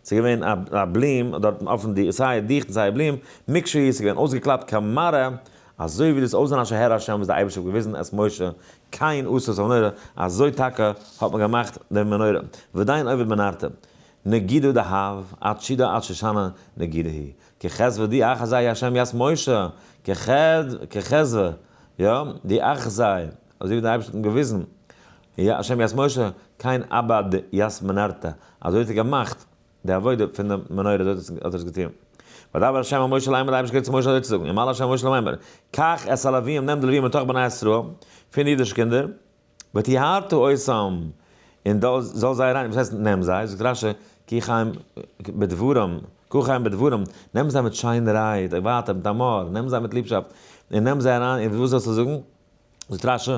ס'איז געווען א בלום דארטן אויפן די סיי דיכט און סיי בלום, מקשה היא, ס'איז געווען אויסגעקלאפט כמראה, אזוי ווי דאס אויסזען אשר הראה השם וואס דער אייבערשטער האט געוויזן את משה, כן עשו את המנורה, אזוי טאקע האט מען געמאכט די מנורה, ודיין עובד מנרתא. נגידא דהב, עד שידה עד שושנה נגידא היא. כחזוה די אחזי השם יס משה, כחזוה, יא, די אחזי, אזוי ווי דער אייבערשטער האט אים געוויזן, יא, השם יס משה, כן עבד יס מנרתא, אזוי האט ער געמאכט די עבודה פון די מנורה, אזוי האט ער עס געטון. וידבר השם אל משה לאמר, דער אייבערשטער גערעדט צו משה אזוי צו זאגן, אמר השם אל משה לאמר, קח את הלוויים, נעם די לוויים מתוך בני ישראל, פון די אידישע קינדער, וטיהרת אותם, און דו זאלסט זיי רייניגן, וואס הייסט נעם זיי? זאגט רש"י, כי חיים בדברם, כה חיים בדברם, נעם זיי מיט שיינע רייד, ווייטער מיט אמאר, נעם זיי מיט ליבשאפט, און נעם זיי אריין, און וואס זאלסטו זאגן? זאגט רש"י,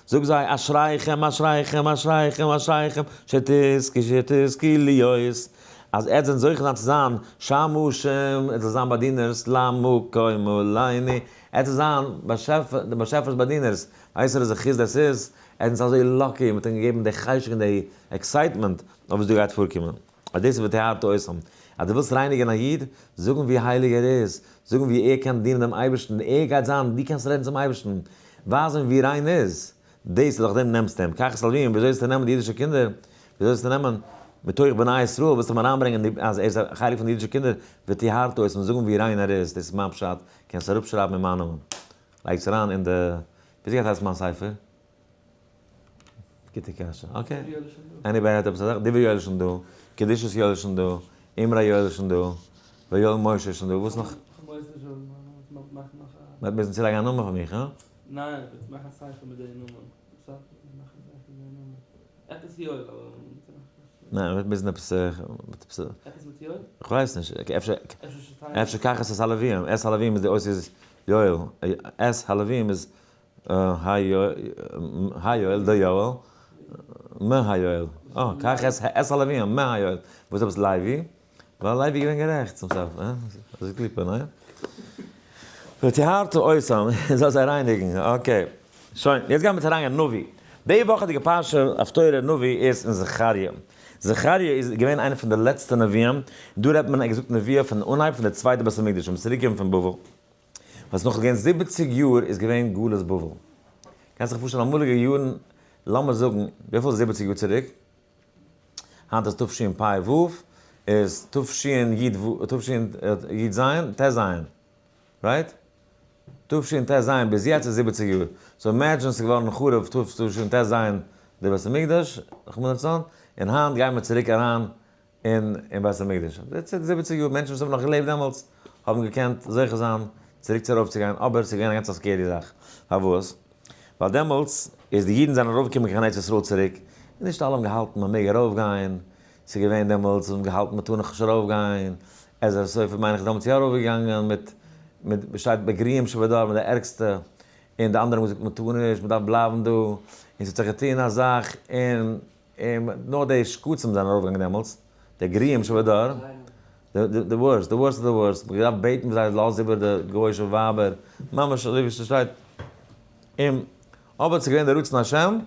זאג זיי, אשריכם, אשריכם, אשריכם, אשריכם, שתזכו, שתזכו להיות, אז עטס זענט זוכה זיין צו זיין שמשים, עטס זאלט זיין באדינערס, למקום עלינו, עטס זאלט זיין באשעפער, די באשעפער'ס באדינערס, ווייסט וואס די זכות דאס איז? ער איז אזוי lucky, מ'האט אים געגעבן די חשק און די excitement אויף וואס דא גייט פארקומען. אז דאס איז וטהרת אותם. אז דו ווילסט רייניגען א איד, זאג אים ווי הייליג ער איז, זאג אים ווי ער קען דינען דעם אייבערשטן, ער גייט זיין, דו קענסט רעדן צום אייבערשטן, ווייז אים ווי ריין איז, דאס דורך דעם נעמסטו אים. קח את הלוויים, ווי אזוי זאלסטו נעמען די אידישע קינדער? ווי אזוי זאלסטו נעמען מתוך בני ישראל, ווילסט אים אריינברענגען אז ער איז א חלק פון די אידישע קינדער, וטהרת אותם, זאג אים ווי ריין ער איז, דאס איז מיין פשט, קענסט אראפשרייבן אין מיין נאמען. לייגטס אריין אין די, וויאזוי גייט הייסן מיין ספר? גוטע קשיא, okay. Anybody האט עפעס א זאך? דברי יואל איז שוין דא, קדושת יואל איז שוין דא, אמרי יואל איז שוין דא, ויואל משה איז שוין דא, וואס נאך? מ'וועט מוזן צולייגן א נאמען פאר מיך, הא? ניין, מ'וועט מאכן א ספר מיט די נאמען. עפעס יואל אבער. ניין, מ'וועט מוזן עפעס. עפעס מיט יואל? כ'ווייס נישט, אפשר אפשר קח את הלוויים, את הלוויים איז די אותיות יואל, את הלוויים איז היואל, די יואל, מ היואל, אה, קח את הלוויים, מ היואל, וואס עפעס לוי? ווייל לוי איז געווען גערעכט צום סוף, אה? אזוי קליפה, ניין? וטהרת אותם, זאל זיי רייניגן, okay. שוין, יעצט גיימיר אריין אין נביא. די וואכעדיגע פרשה הפטורה נביא איז אין זכריה. זכריה איז געווען איינער פון די לעצטע נביאים, דא רעדט מען ער האט געזאגט נביאה פון אנהייב פון די צווייטע בית המקדש ווען מ'איז צוריק געקומען פון בבל, וואס נאך געווען 70 יאר איז געווען גלות בבל. קענסט זיך פארשטעלן אמאליגע יארן, לאמיר זאגן, וויפיל איז 70 יאר צוריק? היינט איז תשפ"ו, איז תשי"ו, תשי"ז, ט"ז, right? תשט"ז ביז יעצט איז 70 יאר. So imagine ס'איז געווארן חרוב תשט"ז די בית המקדש, רחמנא לצלן, און היינט גייען מיר צוריק אריין אין בית המקדש. דאס איז 70 יאר, מענטשן וואס האבן נאך געלעבט דעמאלטס האבן געקענט זוכה זיין צוריק צו ארויף צו גיין, אבער ס'איז געווען א גאנץ א scary זאך. פארוואס? ווייל דעמאלטס איז די אידן זענען ארויפגעקומען קיין ארץ ישראל צוריק, און נישט אלע האבן געהאלטן מען מעג ארויפגיין, ס'איז געווען דעמאלטס וואס האבן געהאלטן מען טאר נאך נישט ארויפגיין, עזרא הסופר מיין איך איז דעמאלטס יא ארויפגעגאנגען מיט מיט שטייט בגרועים שבדור מיט די ערגסטע, און די אנדערע האבן געזאגט מען טאר נישט, מען דארף בלייבן דא, און ס'האט זיך געטון א זאך, און און נאר די שקצים זענען ארויפגעגאנגען דעמאלטס, די גרועים שבדור, די worst, די worst of the worst, מ'האט געדארפט בעטן זיי לאז איבער די גוי'אישע ווייבער, ממש אזוי ווי ס'שטייט, און אבער ס'איז געווען די רצון השם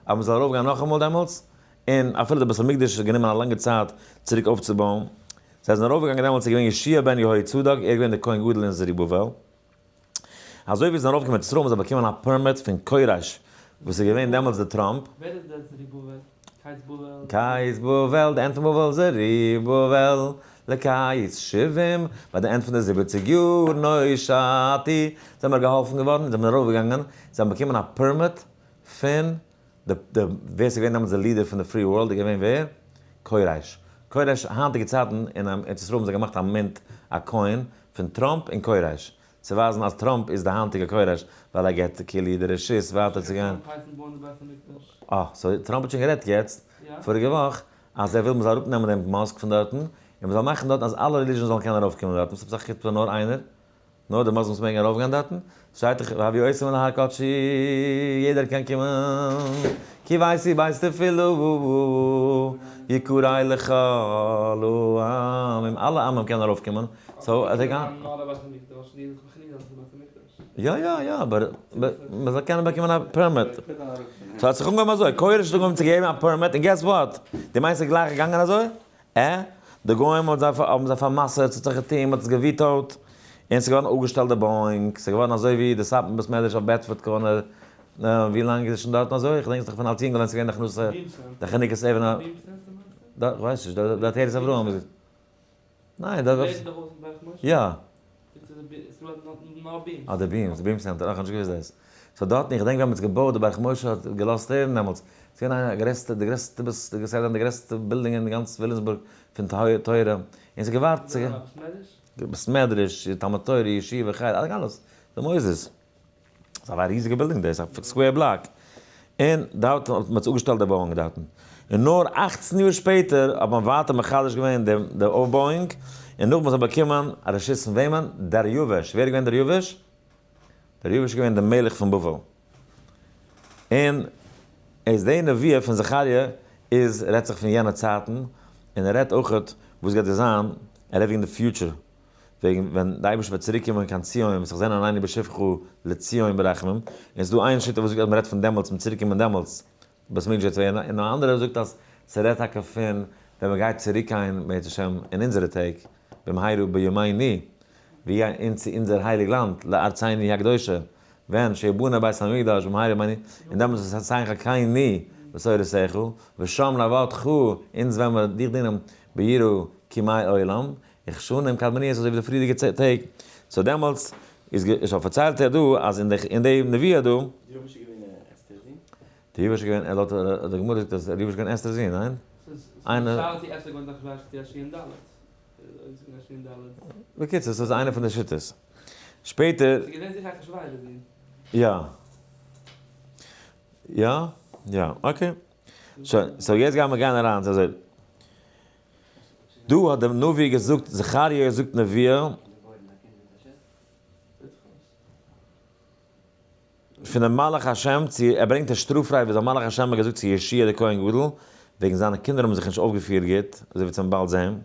אז מ'זאל ארויפגיין נאכאמאל דעמאלטס, און אפילו די בית המקדש האט גענומען א לאנגע צייט צוריק אויפצובויען, זיי זענען ארויפגעגאנגען דעמאלטס איז געווען יהושע בן יהוצדק, ער איז געווען דער כהן גדול אין זרובבל, אזוי ווי זיי זענען ארויפגעקומען ארץ ישראל האבן זיי באקומען א permit פון כורש וואס איז געווען דעמאלטס די טראמפ. ווער איז דער זרובבל? קץ בבל. קץ בבל, די end פון בבל, זרובבל, לקץ שבעים, ביי די end פון די 70 יאר, נושעתי, זענען מיר געהאלפן געווארן, זענען מיר ארויפגעגאנגען, זיי האבן באקומען א permit פון די, ווער ס'איז געווען דעמאלטס די leader פון די free world איז געווען ווער? כורש. כורש, היינטיגע צייטן אין ארץ ישראל האבן זיי געמאכט א mint, א coin, פון טראמפ און כורש. צו ווייזן אז טראמפ איז די היינטיגע כורש, ווייל ער געבט כאילו די רשות ווייטער צו גיין. אה, so טראמפ האט שוין גערעדט יעצט, פאריגע וואך, אז ער וויל מ'זאל אראפנעמען דעם mosque פון דארטן, און מ'זאל מאכן דארטן אז אלע religions זאלן קענען ארויפקומען דארטן. וואס עפעס א חוצפה נאר איינער? נאר די Muslims מעגן ארויפגיין דארטן? שטייט דאך והביאותים אל הר קדשי, יעדער קען קומען, כי ביתי בית תפילה יקרא לכל העמים, אלע עמים קענען ארויפקומען, so אז ער גייט. יא יא יא, אבער מען זאל קענען באקומען א permit. so האט זיך אנגעהויבן אזוי, כורש האט אנגעהויבן צו געבן א permit, און guess what? דו מיינסט ס'איז גלייך געגאנגען אזוי? ע, די גוים האט זיי האבן זיי פאר'מסר'ט, ס'האט זיך געטון, מ'האט עס גע veto ט, און ס'איז געווארן אפגעשטעלט די בוינג, ס'איז געווארן אזוי ווי די סאטמאר בית מדרש אויף Bedford corner, ווי לאנג איז עס שוין דארטן אזוי? איך געדענק עס נאך פון אלס יונגל ווען ס'איז געווען די הכנסה, די חנוכת אבן ה. דארט, כ'ווייס נישט, דארט עטרת אברהם איז. ניין, דארט. יא. אה, די beams, די beam center, אה, כ'האב נישט געוואוסט דאס. so דארטן, איך געדענק ווען מ'האט עס געבויט, די ברך משה האט געלאזט הערן דעמאלטס, ס'איז געווען איינע גרעסטע, די גרעסטע בית, די ס'גייט זיין די גרעסטע בילדינג אין גאנץ וויליאמסבורג פון תורה, און ס'איז געווארט צו. בית מדרש, תלמוד תורה, ישיבה, חדר, אלעס, די מוסדות. ס'איז א ריזיגע בילדינג דאס, א square block. און דארט האט מען אפגעשטעלט די בויאונג דארטן. און נאר 18 יאר שפעטער האט מען ווייטער מחדש געווען די אויפבויאונג, און נאכדעם האט מען באקומען א רשות פון וועמען? דריווש. ווער איז געווען דריווש? דריווש איז געווען דער מלך פון בבל. און איז די נבואה פון זכריה איז רעדט זיך פון יענע צייטן, און ער רעדט אויכעט וואס גייט דא זיין, ער רעדט וועגן די future. וועגן ווען די אייבערשטער וועט צוריק קומען קיין ציון, וועט זיך זען עינינו בשובך לציון ברחמים, און ס'איז דא איין שיטה וואס זאגט אז מ'רעדט פון דעמאלטס, מ'וועט צוריק קומען דעמאלטס, בית המקדש וועט ווערן, און א אנדערע זאגט אז ס'רעדט טאקע פון ווען מ'גייט צוריק קיין בעז השם אין אונזערע טעג, במהרה בימינו, ווי אין צו אונזער הייליג לאנד, לארצינו הקדושה, ווען שיבנה בית המקדש במהרה בימינו, און דעמאלטס וועט ותתן חלקנו בתורתך, ושם נעבדך, אונז וועלן מיר דיך דינען ביראה כימי עולם, וכשנים קדמוניות אזוי ווי די פריערדיגע טעג, so דעמאלטס איז גע so פארציילט ער דא אז אין די אין די נבואה דא. דריווש איז געווען אסתר'ס זון? דריווש איז געווען לויט די גמרא זאגט אז דריווש איז געווען אסתר'ס זון, ניין? איינער. בקיצור ס'איז איינע פון די שיטות. שפעטער. יא. יא? יא, okay. שוין, so יעצט גיימער גיין אריין צו אזוי. דא האט דער נביא געזאגט, זכריה זאגט נבואה, פון דעם מלאך השם צו, ער ברענגט א שטראף רייד וואס דער מלאך השם האט געזאגט צו יהושע דער כהן גדול, וועגן זיינע קינדער האבן זיך נישט אויפגעפירט גוט, אזוי ווי צום באלד זען,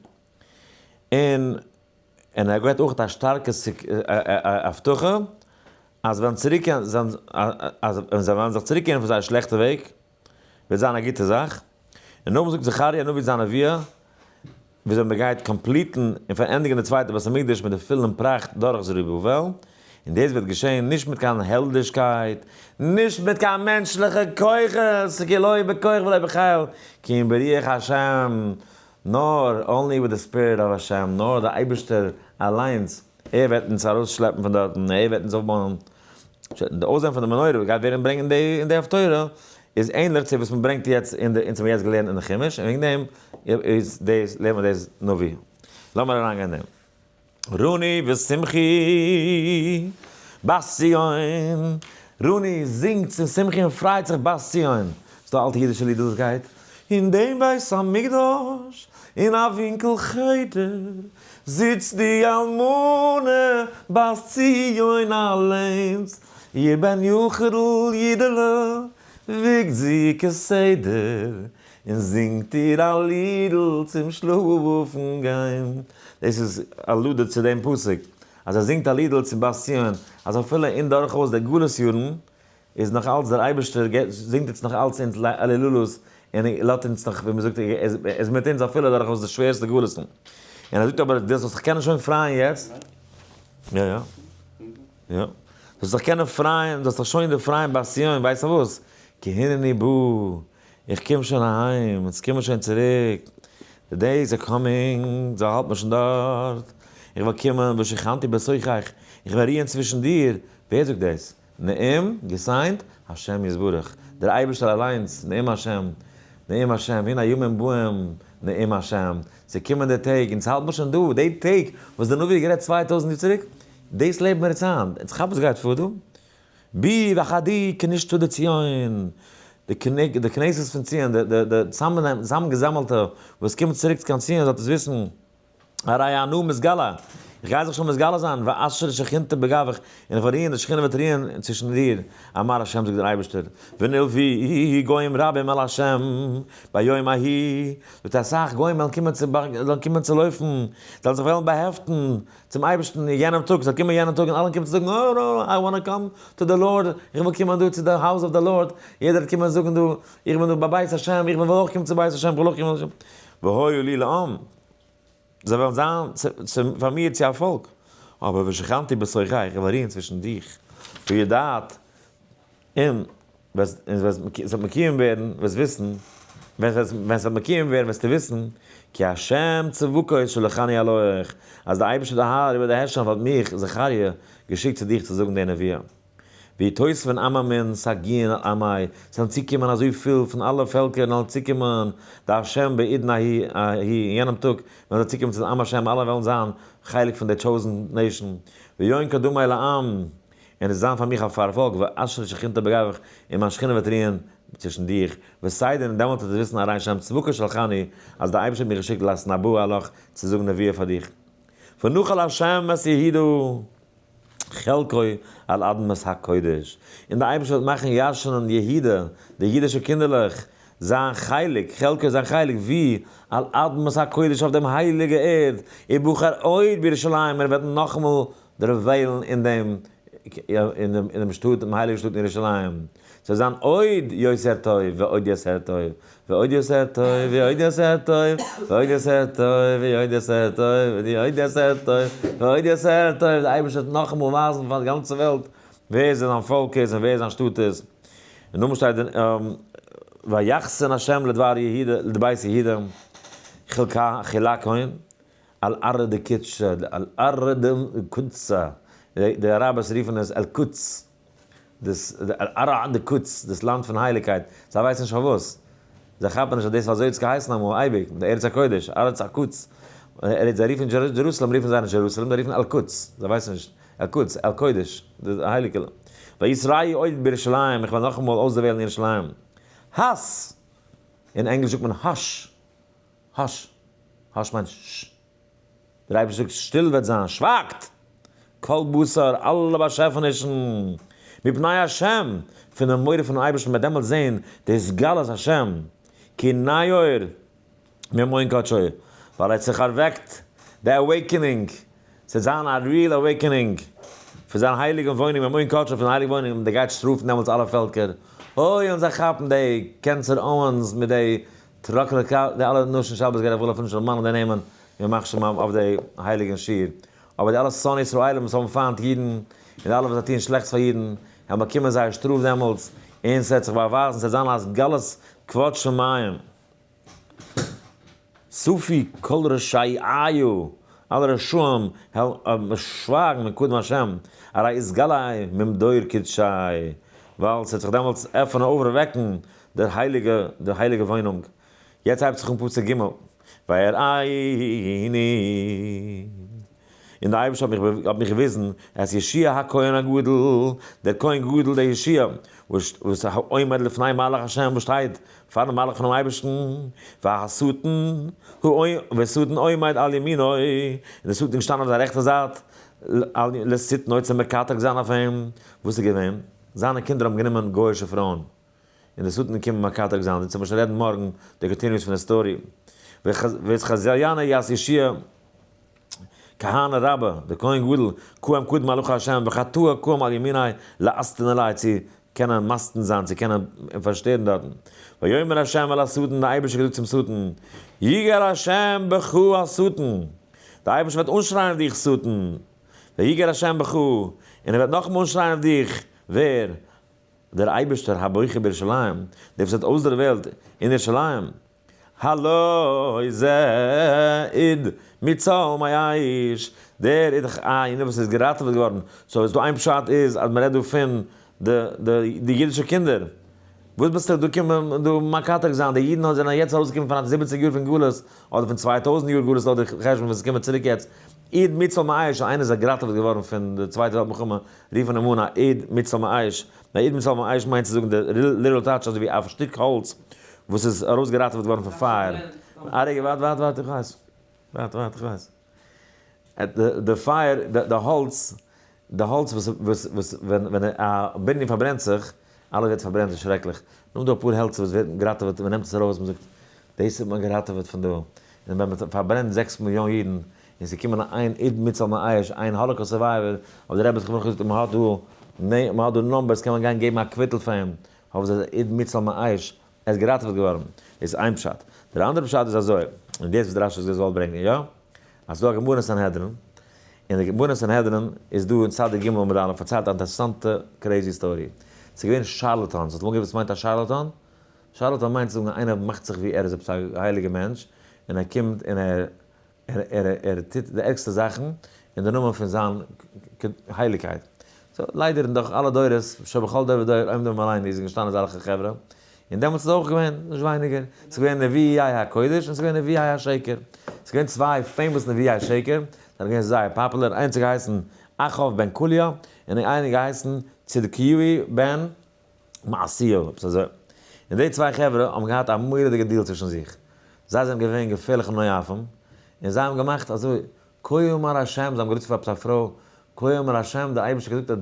און און ער געבט אויך א שטארקע הבטחה, אז ווען צוריק אז ווען זיי וועלן זיך צוריקקערן פון זייער שלעכטע וועג, וועט זיין א גוטע זאך. און נאכדעם זאגט זכריה הנביא זיין נבואה, וויאזוי מען גייט complete ן און פארענדיגן די צווייטע בית המקדש מיט די פולן פראכט דורך זרובבל, און דאס וועט געשען נישט מיט קיין העלדישקייט, נישט מיט קיין מענטשליכע כוחות, כי לא בכח ולא בחיל, כי אם ברוח השם, נאר only with the spirit of השם, נאר דער אייבערשטער אליינס, ער וועט אונז ארויסשלעפן פון דארטן, ער וועט אונז אויפבויען. די אויסזען פון די מנורה וואס גייט ווערן ברענגט אין די הפטורה איז ענליך צו וואס מען ברענגט יעצט אין די, אונז האבן יעצט געלערנט אין די חומש, און וועגן דעם איז דאס, לערנט מען דאס נביא. לאמיר אריינגיין אין דעם. רני ושמחי בת ציון, רני זינגט און שמחי און פרייט זיך בת ציון. ס'איז דא א אלטע אידישע לידל וואס גייט, אין דעם בית המקדש, אין א ווינקל חדר, זיצט די אלמנה בת ציון אליינס, איר בן יחיד'ל אידעלע וויגט זי כסדר, און זינגט איר א לידל צום שלאפן גיין. דאס איז allude צו דעם פסוק, אז ער זינגט א לידל צו בת ציון, אז אפילו אין דורכאויס די גלות יארן, איז נאך אלץ דער אייבערשטער זינגט אונז נאך אלץ אונז הללויות און ער לאזט אונז נאך ווי מען זאגט ער איז מיט אונז אפילו דורכאויס די שווערסטע גלות'ן. און ער זאגט אבער דו זאלסט זיך קענען שוין פרייען יעצט, יא יא יא, זאלסט זיך קענען פרייען, זאלסט זיך שוין דערפרייען בת ציון, ווייסט פארוואס? כי הנני בא. איך קום שוין אהיים, אונז קומען שוין צוריק, the days are coming, זיי האלט מען שוין דארט, איך וועל קומען, ושכנתי בתוכך, איך וועל רוען צווישן דיר, ווער זאגט דאס? נאום, געסיינט, השם יתברך, דער אייבערשטער אליינס, נאום השם, נאום השם, הנה הימים באים, נאום השם, ס'קומען די טעג, אונז האלט מיר שוין דא, די טעג וואס דער נביא האט גערעדט 2000 יאר צוריק, דאס לעבן מיר יעצט היינט, אונז כאפן וואס גייט פאר דא? בי ואחדי כנישתא דציון, די כנסת פון ציון, די צוזאמגעזאמעלטע וואס קומט צוריק קיין ציון, זאלט עס וויסן, הרי אנא מתגלה, איך גיי זיך שוין מתגלה זיין, ואשרה שכינתא בגוך, און איך וועל רוען, די שכינה וועט רוען צווישן דיר, אמר השם זאגט דער אייבערשטער, ונלוו גוים רבים אל השם ביום ההוא, זאגט אסאך גוים וועלן קומען צו וועלן קומען צו לויפן, זיי וועלן זיך וועלן באהעפטן צום אייבערשטן אין יענעם טאג, זיי קומען יענעם טאג און אלע קומען צו זאגן, oh no, I wanna come to the Lord, איך וויל קומען דא צו די house of the Lord, יעדער וועט קומען זאגן דא, איך בין דא ביי בית השם, איך וויל אויך קומען צו בית השם, איך וויל אויך קומען צו. והיו לי לעם, זיי וועלן זיין פאר מיר צו א פאלק, אבער ושכנתי בתוכך, איך וועל רוען צווישן דיך, וידעת, און וועסט עס וועט מקוים ווערן, וועסט וויסן, ווען עס וועט מקוים ווערן וועסטו וויסן, כי השם צבקות שלחני אליך, אז דער אייבערשטער דער האר איבער די הערשאפט האט מיך, זכריה, געשיקט צו דיך צו זאגן די נביאה. ויתוספון עממין סגיעין על עמי, ס'וועלן צוקומען אזויפיל פון אלע פעלקער און וועלן צוקומען די השם בעידן ההיא, אין יענעם טאג וועלן זיי צוקומען צו די עם השם, אלע וועלן זיין חלק פון די chosen nation, ויון קדמי לעם, און עס זיין פאר מיך א פארפאלק, ואשרה שכינתא בגוך, און מיין שכינה וועט רוען צווישן דיך, ותדעון, און דעמאלט וועט איר וויסן הרי השם צבקות שלחני, אז דער אייבערשטער האט מיך געשיקט להתנבא לך, צו זאגן נביאה פאר דיך. ונחל השם את יהודה חלקו על אדמת הקודש, און דער אייבערשטער וועט מאכן ירש'נען יהודה, די אידישע קינדערלעך, זיין חלק, חלקו זיין חלק, ווי? על אדמת הקודש אויף דעם הייליגע ערד, ובחר עוד בירושלים, ער וועט נאכאמאל דערוויילן אין דעם אין דעם שטאט, דעם הייליגן שטאט אין ירושלים, ס'וועט זיין עוד יותר טוב ועוד יותר טוב ועוד יותר טוב ועוד יותר טוב ועוד יותר טוב ועוד יותר טוב ועוד יותר טוב ועוד יותר טוב, דער אייבערשטער וועט נאכאמאל ווייזן פאר די גאנצע וועלט ווער זיין פאלק איז און ווער זיין שטאט איז. און נאכדעם שטייט ויחסן ה' לדבר יהודה לבית יהודה חלקה על ארעא דקודשא, על ארעא דקודשא, די אראבערס רופן עס אל קודס, דאס ארעא דקודס, דאס לאנד פון הייליגקייט, זיי ווייסן נישט פארוואס, זיי כאפן נישט אז דאס איז אזוי האט עס געהייסן אמאל אייביג, די ארץ הקודש, ארץ הקודס, זיי רופן Jerusalem רופן זיי נישט Jerusalem, זיי רופן אל קודס, זיי ווייסן נישט, אל קודס, אל קודש, די הייליגע לאנד. ויתראו עוד בירושלים, איך וועל נאכאמאל אויסדערוועלן ירושלים. הס! אין ענגליש זאגט מען hush. Hush, hush מיינט ש. דער אייבערשטער זאגט שטיל וועט זיין, שווייגט! כל בשר, אלע באשעפענישן, מפני השם, פון דעם מורא פונעם אייבערשטן וועט דעמאלטס זען די התגלות השם, כי נעור ממעון קדשו, ווייל ער האט זיך ערוועקט, די awakening, ס'וועט זיין א real awakening, פון זיין הייליגן וואוינונג, ממעון קדשו, פון הייליגן וואוינונג, און דער גייט שטראפן דעמאלטס אלע פעלקער, אוי, און זיי כאפן די Cancer Owens מיט די טראקער די אלע נשים שבת גייט אפילו נישט דערמאנען די נעמען ימח שמם אויף די הייליגן שיר, אבער די אלע שונאי ישראלים וואס האבן פיינט אידן, און די אלע וואס זיי טוען שלעכטס פאר אידן, וועלן באקומען זייער שטראף דעמאלטס, און ס'וועט זיך באווייזן, ס'וועט זיין א התגלות כבוד שמים. ספו כל רשעי איו, אלע רשעים העלן שווייגן מקדם השם, הרי יתגלה ממדור קדשי, ווייל ס'וועט זיך דעמאלטס עפענען אויפוועקן דער הייליגע, די הייליגע וואוינונג. יעצט הייבט זיך אן פסוק ג', ויראני, און דער אייבערשטער האט מיך האט מיך געוויזן, את יהושע הכהן הגדול, דער כהן גדול דער יהושע, וואס וואס עומד לפני מלאך השם, וואס שטייט פארן מלאך פונעם אייבערשטן, והשטן והשטן עומד על ימינו, און דער שטן איז געשטאנען אויף זיין רעכטע זייט, לשטנו צו מקטרג זיין אויף אים, וואס איז געווען? זיינע קינדער האבן גענומען גוי'אישע פרויען. און די שטן קומען מקטרג זיין, אונז וועלן שוין רעדן מארגן די continuous פון די story. ויתחזינה את יהושע כהנא רבה, די כהן גדול, קאים קדם מלאך השם, וחטאה קאים על ימיני לאסתן עלי, צו קענען מסטן זיין, צו קענען אים פארשטערן דארטן. ויאמר השם אל השטן, די אייבערשטער האט געזאגט צום שטן, יגער השם בך השטן, די אייבערשטער וועט אנשרייען אויף דיך שטן, ויגער השם בך, און ער וועט נאכאמאל אנשרייען אויף דיך, ווער? דער אייבערשטער הבוחר בירושלים, דער וואס האט אויסדערוועלט אין ירושלים, הלא זה איד מוצל מאש, דער איז דאך איינער וואס איז געראטעוועט געווארן, so איז דא איין פשט איז אז מען רעדט דא פון די אידישע קינדער, וואס ביסטו דא קומען דא מקטרג זיין, די אידן זענען יעצט ארויסגעקומען פון א 70 יאר פון גלות, אדער פון 2000 יאר גלות לויט די חשבון וואס איז קומען צוריק יעצט, אוד מוצל מאש, איינער איז געראטעוועט געווארן פון די צווייטע וועלט מלחמה, רופן אים אן א אוד מוצל מאש, א אוד מוצל מאש מיינט צו זאגן די literal טייטש אזוי ווי א שטיק האלץ וואס איז ארויסגעראטעוועט געווארן פון פייער. א רגע, ווארט, ווארט, ווארט, איך ווייס. ווארט, ווארט, איך ווייס. די פייער, די האלץ, די האלץ וואס, וואס, וואס, ווען, ווען א בנין פארברענט זיך, אלעס ווערט פארברענט, ס'איז שרעקליך. נאר דא אפאר העלצער וואס ווערן געראטעוועט, מען נעמט עס ארויס, מען זאגט, דאס האט מען געראטעוועט פון דא. און ווען מען פארברענט 6 מיליאן אידן, און ס'קומען איין אוד מוצל מאש, איין Holocaust survivor, אבער דער רבי האט זיך נאך געזאגט, מען האט דא, מען האט דא numbers, קען מען גיין געבן א קוויטל פאר אים, האבן זיי אוד מוצל מאש, ער איז געראטעוועט געווארן. דאס איז איין פשט. דער אנדערע פשט איז אזוי, און דאס וואס דער רש"י האט געזאלט ברענגען, יא? אז ס'דא א גמרא אין סנהדרין, און די גמרא אין סנהדרין איז דא אין צדיק ג' עמוד א' פארציילט א אינטערעסאנטע crazy story. ס'איז געווען charlatans. האסט אמאל געהערט וואס מיינט א charlatan? Charlatan מיינט צו זאגן איינער מאכט זיך ווי ער איז עפעס א הייליגער מענטש, און ער קומט און ער ער ער טוט די ערגסטע זאכן אין די נאמען פון זיין הייליגקייט. So ליידער אין דורך אלע דורות, שבכל דור ודור עומדים עלינו איז געשטאנען אזעלכע חברה, און דעמאלטס איז אויך געווען נישט ווייניגער, ס'איז געווען נביאי הקודש און ס'איז געווען נביאי השקר. ס'איז געווען צוויי famous נביאי השקר, זענען געווען זייער popular, איינס האט געהייסן אחאב בן קוליא, און איינער האט געהייסן צדקיהו בן מעשיהו, עפעס אזוי. און די צוויי חברה האבן געהאט א מורא'דיגע deal צווישן זיך. זיי זענען געווען געפערליכע נואפים, און זיי האבן געמאכט אזוי, כה אמר ה', זיי האבן גערופט פאר עפעס א פרוי, כה אמר ה', דער אייבערשטער האט געזאגט אז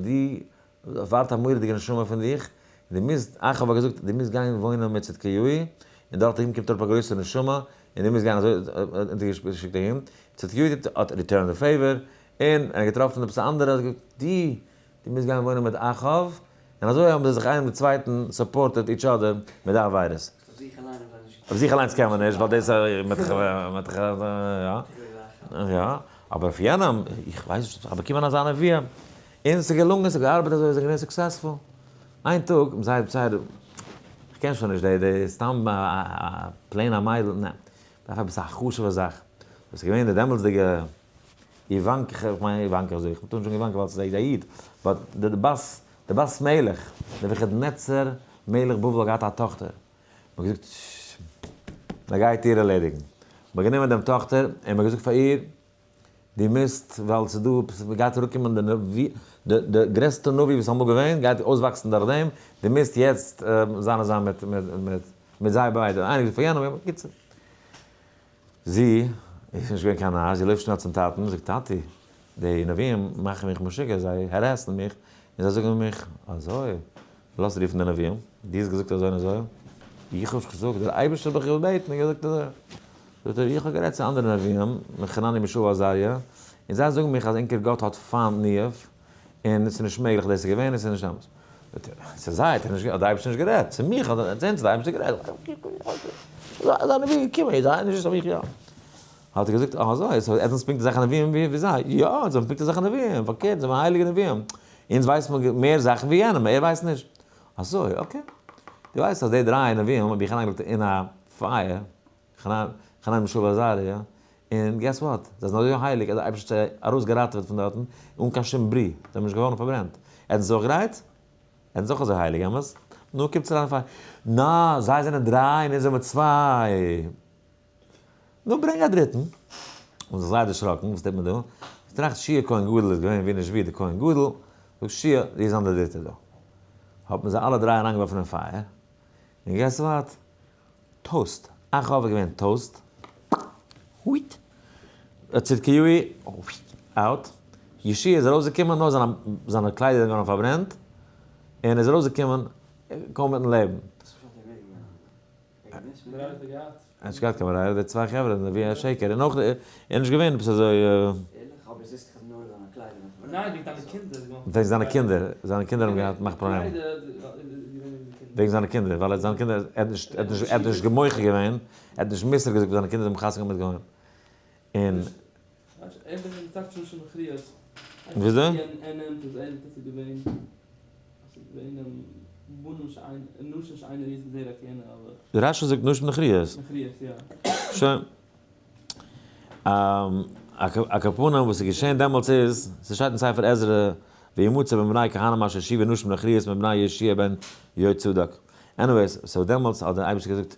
דו ווארט א מורא'דיגע נשמה פון דיך, און דו מוזט, אחאב האט געזאגט, דו מוזט גיין וואוינען מיט צדקיהו, און דארט אהין קומט אראפ א גרויסע נשמה, און דו מוזט גיין אזוי, אונטערגעשיקט אהין, צדקיהו האט return the favor, און ער האט געטראפן עפעס א אנדערע, האט געזאגט, דו, דו מוזט גיין וואוינען מיט אחאב, און אזוי האבן זיי זיך איינער מיט צווייטן supported each other מיט די עבירות. אויף זיך אליין האבן זיי נישט. אויף זיך אליינס קען מען נישט, ווייל דאס איז מיט יא. יא, אבער אויף יענעם, איך ווייס נישט, איך האב באקומען אזא נבואה, און ס'איז געלונגען, ס'האט געארבעט אזוי, זיי זענען געווען successful. איין טאג, זיי, זיי, איך קען שוין נישט די, די סתם א plain א מיידל, ניין, מ'דארף עפעס א חשוב'ע זאך. דאס איז געווען די דעמאלטסדיגע איוואנקע, איך מיין איוואנקע אזוי, איך טאן שוין איוואנקע ווייל ס'איז א איד, but די בת, די בת מלך, נבוכדנצר מלך בבל האט געהאט א טאכטער, מ'האט געזאגט, מען גייט איר ערלעדיגן. מ'האט גענומען דעם טאכטער און מ'האט געזאגט פאר איר, דו מוזט, ווייל ס'איז דא, מ'גייט אראפקומען די נביא, די די גרעסטע נביא וואס איז אמאל געווען, גייט אויסוואקסן דורך דעם, דו מוזט יעצט זיין און זיין מיט מיט מיט זיי ביידע. איינער געזאגט פאר יענעם, בקיצור. זי איז נישט געווען קיין נאר, זי לויפט שנעל צום טאטן, זאגט, טאטי, די נביאים מאכן מיך משוגע, זיי harass ן מיך, און זיי זאגן מיך, אזוי, לאז רופן די נביאים, דו האסט געזאגט אזוי און אזוי, איך האב נישט געזאגט, דער אייבערשטער האט מיך געבעטן און געזאגט אזוי. זאגט ער, איך האב גערעדט צו אנדערע נביאים, חנניה מישאל ועזריה, און זיי זאגן מיך אז ענקער גאט האט פיינט ניאוף, און עס איז נישט מעגליך דאס איז געווען און עס איז נישט אמת. צו זיי האט ער נישט, האט דער אייבערשטער נישט גערעדט, צו מיך האט ער, צו אונז האט דער אייבערשטער גערעדט. אזא נביא געקומען, איז זיי נישט אויף מיך יא. האט ער געזאגט, אה אזוי, so עטס זענטס פונקט אזעלכע נביאים ווי זיי. יא, אונז זענען פונקט אזעלכע נביאים, פארקערט, זענען מיר הייליגע נביאים. אונז ווייסן מיר מער זאכן ווי יענעם, ער ווייסט נישט. אזוי, okay. דו ווייסט אז די דריי נביאים האב איך אריינגעלייגט אין א פייער, חנניה מישאל ועזריה, און guess what? זיי זענען אזוי הייליג אז דער אייבערשטער האט זיי ארויסגעראטעוועט פון דארטן אן קיין שום ברי, זיי זענען נישט געווארן פארברענט. עטס זענטס אויך גרייט? עטס זענטס אויך אזוי הייליג, אמת? נו, קומטס אריין אין פייער. נא, זיי זענען דריי און אונז זעמיר צוויי. נו, ברענג א דריטן. האבן זיך זייער דערשראקן, וואס טוט מען דא? איך טראכט יהושע כהן גדול איז געווען ווי נישט ווי דער כהן גדול, זאגט יהושע, דו זיין דער דריטער דא. האט מען זיי אלע דריי אריינגעווארפן אין פייער, און guess what? Toast. אחאב איז געווען toast. הויט. צדקיהו, out. יהושע איז ארויסגעקומען, נאר זיינע קליידער זענען געווארן פארברענט, און ער איז ארויסגעקומען קוים מיטן לעבן. וואס פשט ער איז געווען? ער האט נישט געהאט קיין ברירה, די צוויי חברה זענען ווי א שקר, און אויך ער איז נישט געווען עפעס אזוי. ערליך? אבער זעסט איך אז נאר זיינע קליידער זענען פארברענט. ניין, וועגן זיינע קינדער איז געווארן. וועגן זיינע קינדער, זיינע קינדער האבן געהאט מאכט פראבלעמען. וועגן זיינע קינדער, ווייל ער האט זיינע קינדער, ער האט נישט, ער האט נישט, ער האט נישט גע'מוח'ט געווען, ער האט נישט מוסר געזאגט ווי זיינע קינדער האבן חתונה געהאט מיט גוים. און. וויאזוי? בנים שאין, נשים שאין ראויות בזרע כהונה אבער. רשי זאגט נשים נכריות. נכריות יא. שוין. על כל פנים וואס איז געשען דעמאלטס איז, ס'שטייט אין ספר עזרא, וימצא בין בני כהנים אשר השיבו נשים נכריות מבני יהושע בן יהוצדק. anyways, so דעמאלטס האט דער אייבערשטער געזאגט,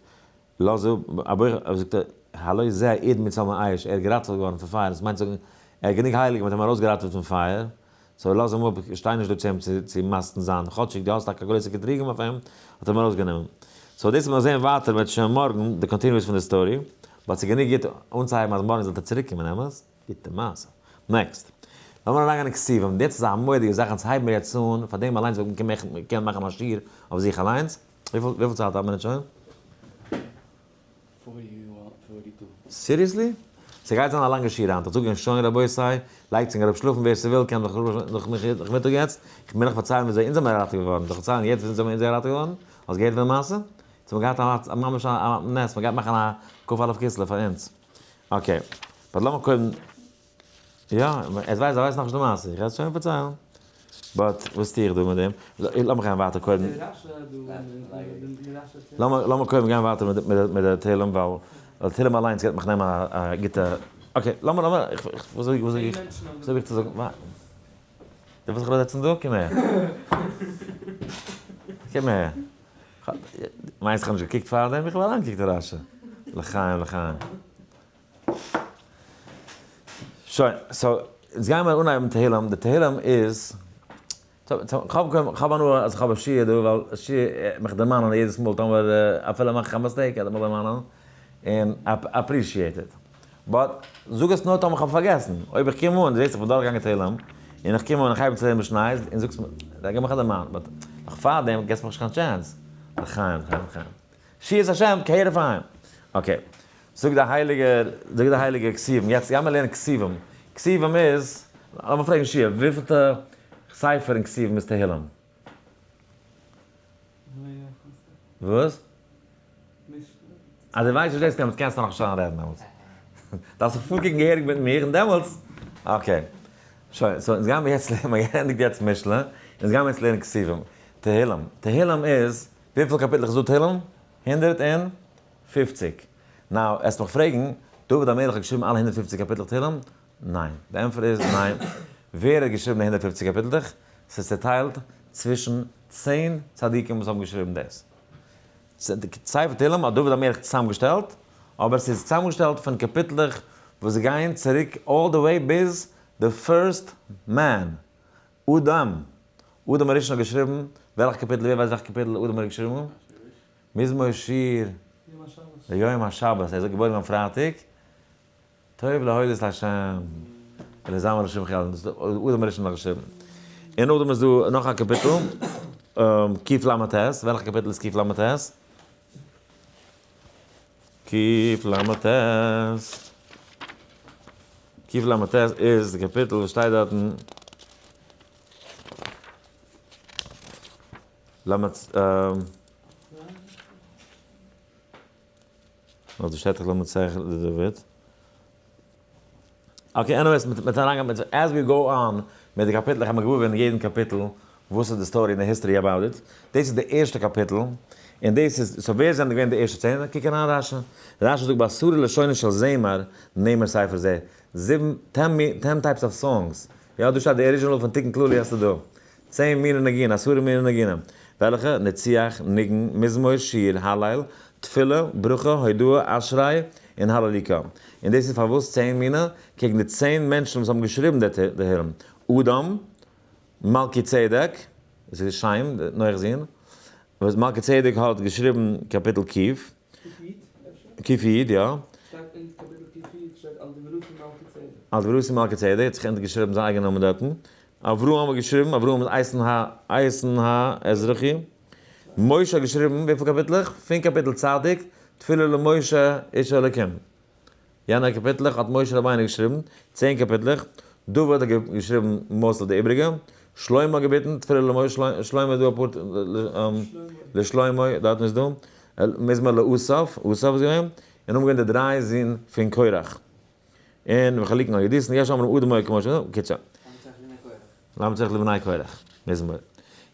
לאז אפ, אבער זאגט ער, הלא זה איד מוצל מאש, ער איז געראטעוועט געווארן פון פייער, דאס מיינט זאגן, ער איז גענוג הייליג, מ'האט אים ארויסגעראטעוועט פון פייער, so לאז אים אפ, שטיי נישט דא צו אים צו מסטן זיין, כאטשיג דו האסט טאקע גרויסע קטרוגים אויף אים, האט ער אים ארויסגענומען. so דאס וועט מען זען ווייטער מיט שוין מארגן, די continuous פון די story, but ס'איז גענוג גוט אנצוהייבן אז מארגן זאלט איר צוריקקומען, אמת? גוטע מעשה. next. לאמיר אריינגיין אין כתובים, יעצט איז א מורא'דיגע זאך, אונז הייבן מיר יעצט אן, פאר דעם אליינס וואלט מען געקענט מאכן א שיעור אויף זיך אליינס. וויפיל צייט האט מען שוין? seriously? ס'גייט זיין א לאנגע שיעור היינט, איך זאג ענק שוין רבותי, לייגטס ענק אראפ שלאפן ווער ס'וויל קען נאך נאכמיטאג יעצט, איך מיר נאך פארציילן וויאזוי אונז זעמיר עראטעוועט געווארן, זאל איך פארציילן יעצט וויאזוי אונז זעמיר עראטעוועט געווארן? האסט געהערט פון די מעשה? אונז האבן געהאט א ממש א נס, מ'גייט מאכן א כ"א כסלו פאר אונז. okay, but לאמיר קודם. יא, עס ווייסט, ער ווייסט נאכנישט די מעשה, איך גיי עס שוין פארציילן. but וואס טו איך דא מיט דעם? לאמיך גיין ווייטער קודם. לאמיר קודם גיין ווייטער מיט די תהלים, ווייל די תהלים אליינס גייט מיך נעמען א גוטע, okay, לאמיר, לאמיר, וואס זאג איך, וואס האב איך צו זאגן? דו ווילסט זיך אראפזעצן דא? קום אהער. קום אהער. מיינסט איך האב נישט געקוקט פארדעם? איך האב אריינגעקוקט אין רשי. לחיים לחיים. שוין, so יעצט גייען מיר אנהייבן תהלים, די תהלים איז, כ'האב הנאה אז כ'האב א שיעור דא, ווייל שיעור מיך דערמאנען יעדעס מאל טאמער אפילו מאך איך א mistake ער וועט מיך דערמאנען, און appreciate it. but זאג עס נאר טאמער כ'האב פארגעסן, אויב איך קום אן, דו זעסט איך בין דורכגעגאנגען תהלים, און איך קום אן און איך הייב אן צו לערנען משניות, און זאגסט מיר, גיב מיך א דערמאן, but נאך פארדעם געבסט מיך נישט קיין chance. לחיים לחיים לחיים. ישועת השם כהרף עין. okay. זאגט דער הייליגער, זאגט דער הייליגער כתובים, יעצט גיימער לערנען כתובים. כתובים איז, לאמיר פרעגן שיע, וויפילטע ספר אין כתובים איז תהילים? וואס? אז דו ווייסט נישט דאס דעמאלטס קענסטו נאכנישט אריין רעדן דעמאלטס. דארפסט זיך פארקוקן געהעריג מיט מיר און דעמאלטס, okay. שוין, so אונז גיימער יעצט לערנען, מיר געענדיגט יעצט משלי, אונז גיימער יעצט לערנען כתובים. תהילים. תהילים איז, וויפיל קאפיטלעך איז דא תהילים? 150. now, עסט מיך פרעגן, דוד המלך האט געשריבן אלע 150 קאפיטלעך תהילים? ניין. די ענטפער איז ניין. ווער האט געשריבן די 150 קאפיטלעך? ס'איז צעטיילט צווישן 10 צדיקים וואס האבן געשריבן דאס. ספר תהילים האט דוד המלך צוזאמגעשטעלט, אבער ס'איז צוזאמגעשטעלט פון קאפיטלעך וואס גייען צוריק all the way ביז the first man, אדם. אדם הראשון האט געשריבן, וועלכע קאפיטל? ווער ווייסט וועלכע קאפיטל אדם האט געשריבן? מזמור שיר ליום השבת, ער איז געבוירן געווארן פרייטאג, טוב להודות לה' ולזמר לשמך יהלל, דאס האט אדם הראשון נאך געשריבן. און נאכדעם איז דא נאך א קאפיטל, קל"ט, וועלכע קאפיטל איז קל"ט? קל"ט, קל"ט איז די קאפיטל וואס שטייט דארטן, למד, נאר דא שטייט דאך למנצח לדוד. okay, anyways, מיט אריינגיין מיט, as we go on, מיט די קאפיטלעך האט מען געוואר ווערן אין יעדן קאפיטל וואס איז די story און די history about it. דאס איז די ערשטע קאפיטל, און דאס איז, so ווער זענען געווען די ערשטע 10? קוק אריין רשי. רשי זאגט בעשרה לשונות של זמר נאמר ספר זה. זיבן, 10 types of songs. יא, דא שטייט די original פון תיקון כללי האסטו דא. 10 מיני נגינה, 10 מיני נגינה. וועלכע? נצח, ניגון, מזמור, שיר, הלל, תפילה, ברכה, הודאה, אשרי, און הללוקה. און דאס איז פארוואס 10 מיני? קעגן די 10 מענטשן וואס האבן געשריבן די תהילים. אדם, מלכי צדק, דאס איז שם, נח'ס זון, וואס מלכי צדק האט געשריבן קאפיטל ק'. ק' י', יא. שטייט אין קאפיטל ק' י' שטייט על דברותי מלכי צדק. על דברותי מלכי צדק, האט זיך אונטערגעשריבן זיין אייגענע נאמען דארטן. אברהם האט געשריבן, אברהם איז אייסן ה, אייסן ה אזרחי. משה האט געשריבן, וויפיל קאפיטלעך? פון קאפיטל צדיק, תפילה למשה איש אלוקים. יענע קאפיטלעך האט משה רבינו געשריבן, 10 קאפיטלעך. דוד האט געשריבן most of די איבריגע. שלמה האט געביטן, תפילה למשה, שלמה איז דא אפאר, לשלמה, דארטן איז דא. מזמור לאסף, אסף איז געווען, און נאכדעם געווען די דריי זין פון קורח. און וחלוקין על ידיסן, יש אומרים אדם היה כמו ש, קיצור. למה צריך לבני קורח? מזמור.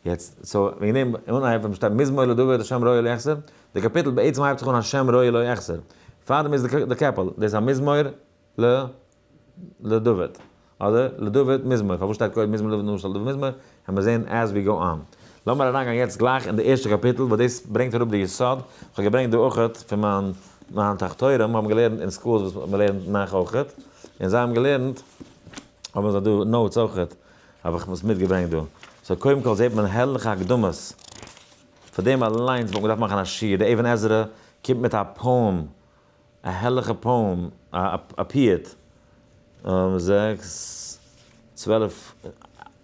יעצט, so, וועגן דעם, אנהייב ווען מ'שטייט מזמור לדוד השם רועי לא אחסר, די קאפיטל בעצם הייבט זיך אן השם רועי לא אחסר. פארדעם איז די קעפל, דאס איז א מזמור ל לדוד. אדער לדוד מזמור. פארוואס שטייט קודם מזמור לדוד נאכדעם שטייט לדוד מזמור? העמער זען as we go on. לאמיר אריינגיין יעצט גלייך אין די ערשטע קאפיטל, וואס דאס ברענגט אראפ די יסוד. כ'האב געברענגט דא אויכעט פון מיין מיין תחתונים האבן געלערנט אין schools וואס מ'לערנט נאך אויכעט. און זיי האבן געלערנט, האבן זיי דא notes אויכעט. האב איך עס מיטגעברענגט דא. so קודם כל זעט מען הערליכע הקדמות. פאר דעם אליינס וואלט מען געדארפט מאכן א שיעור. די אבן עזרא קומט מיט א poem, א הערליכע poem, א פיוט. זעקס, 12,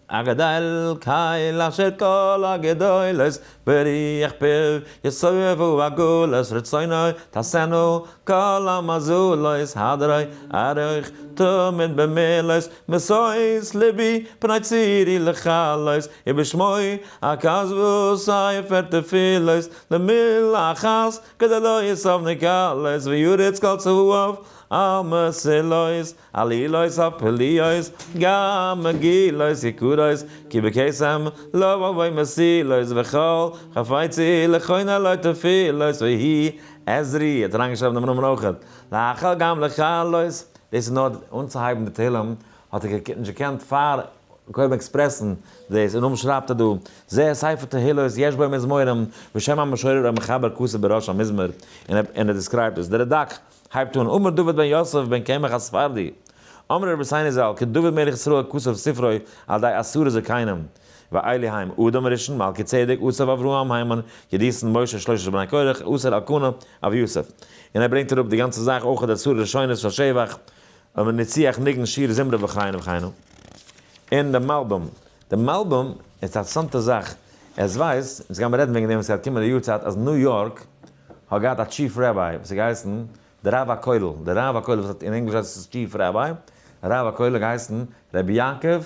אגדל קל אשר כל הגדולות ברוח פיו יסובבו עגלות רצונו תעשינה כל המזלות הדרו ארוך תמיד במילאות משוש לבי פני צורי לכלות ובשמו אכתבה ספר תפילות למלאכת כדי לא יסוף נקלות וירוץ כל צבאיו על מסילות עלילות אויף פליות גם מגילות יקרות כי בקסם לא אבוי מסילות וכל חפצי לכהן לא תפילות ויהי עזרי האט אריינגעשריבן דעם נאמען אויכעט לאכל גם לכלות. דאס איז נאר אנצוהייבן די תהלים האט ער נישט געקענט פאר קודם express ן דאס, און נאכדעם שרייבט ער דא, זה ספר תהילות יש בו מזמורים ושם המשורר המחבר כתוב בראש המזמור, און ער describe ט עס, דער רד"ק הייבט אן, אמר דוד בן יוסף בן קמח הספרדי, אמרו רבותינו ז"ל, כדוד מלך ישראל כתב ספרו על ידי עשרה זקנים, ואלו הם, אדם הראשון, מלכי צדק, אסף אברהם הימן, ידיתון משה שלושת בני קרח, אסר אלקנה, אביסף. און ער ברענגט אראפ די גאנצע זאך אויך די עשרה ראשונות של שבח, ניצוח ניגון שיר זמרה וכהנה וכהנה. און די מלבים. די מלבים איז א אינטערעסאנטע זאך. עס ווייסט, אונז גיימיר רעדן וועגן דעם ווען ס'גייט קומען די יארצייט, אז ניו יארק האט געהאט א chief rabbi וואס האט געהייסן די רב הכולל. די רב הכולל וואס האט אין ענגליש הייסט עס chief rabbi. רב הכולל האט געהייסן רבי יעקב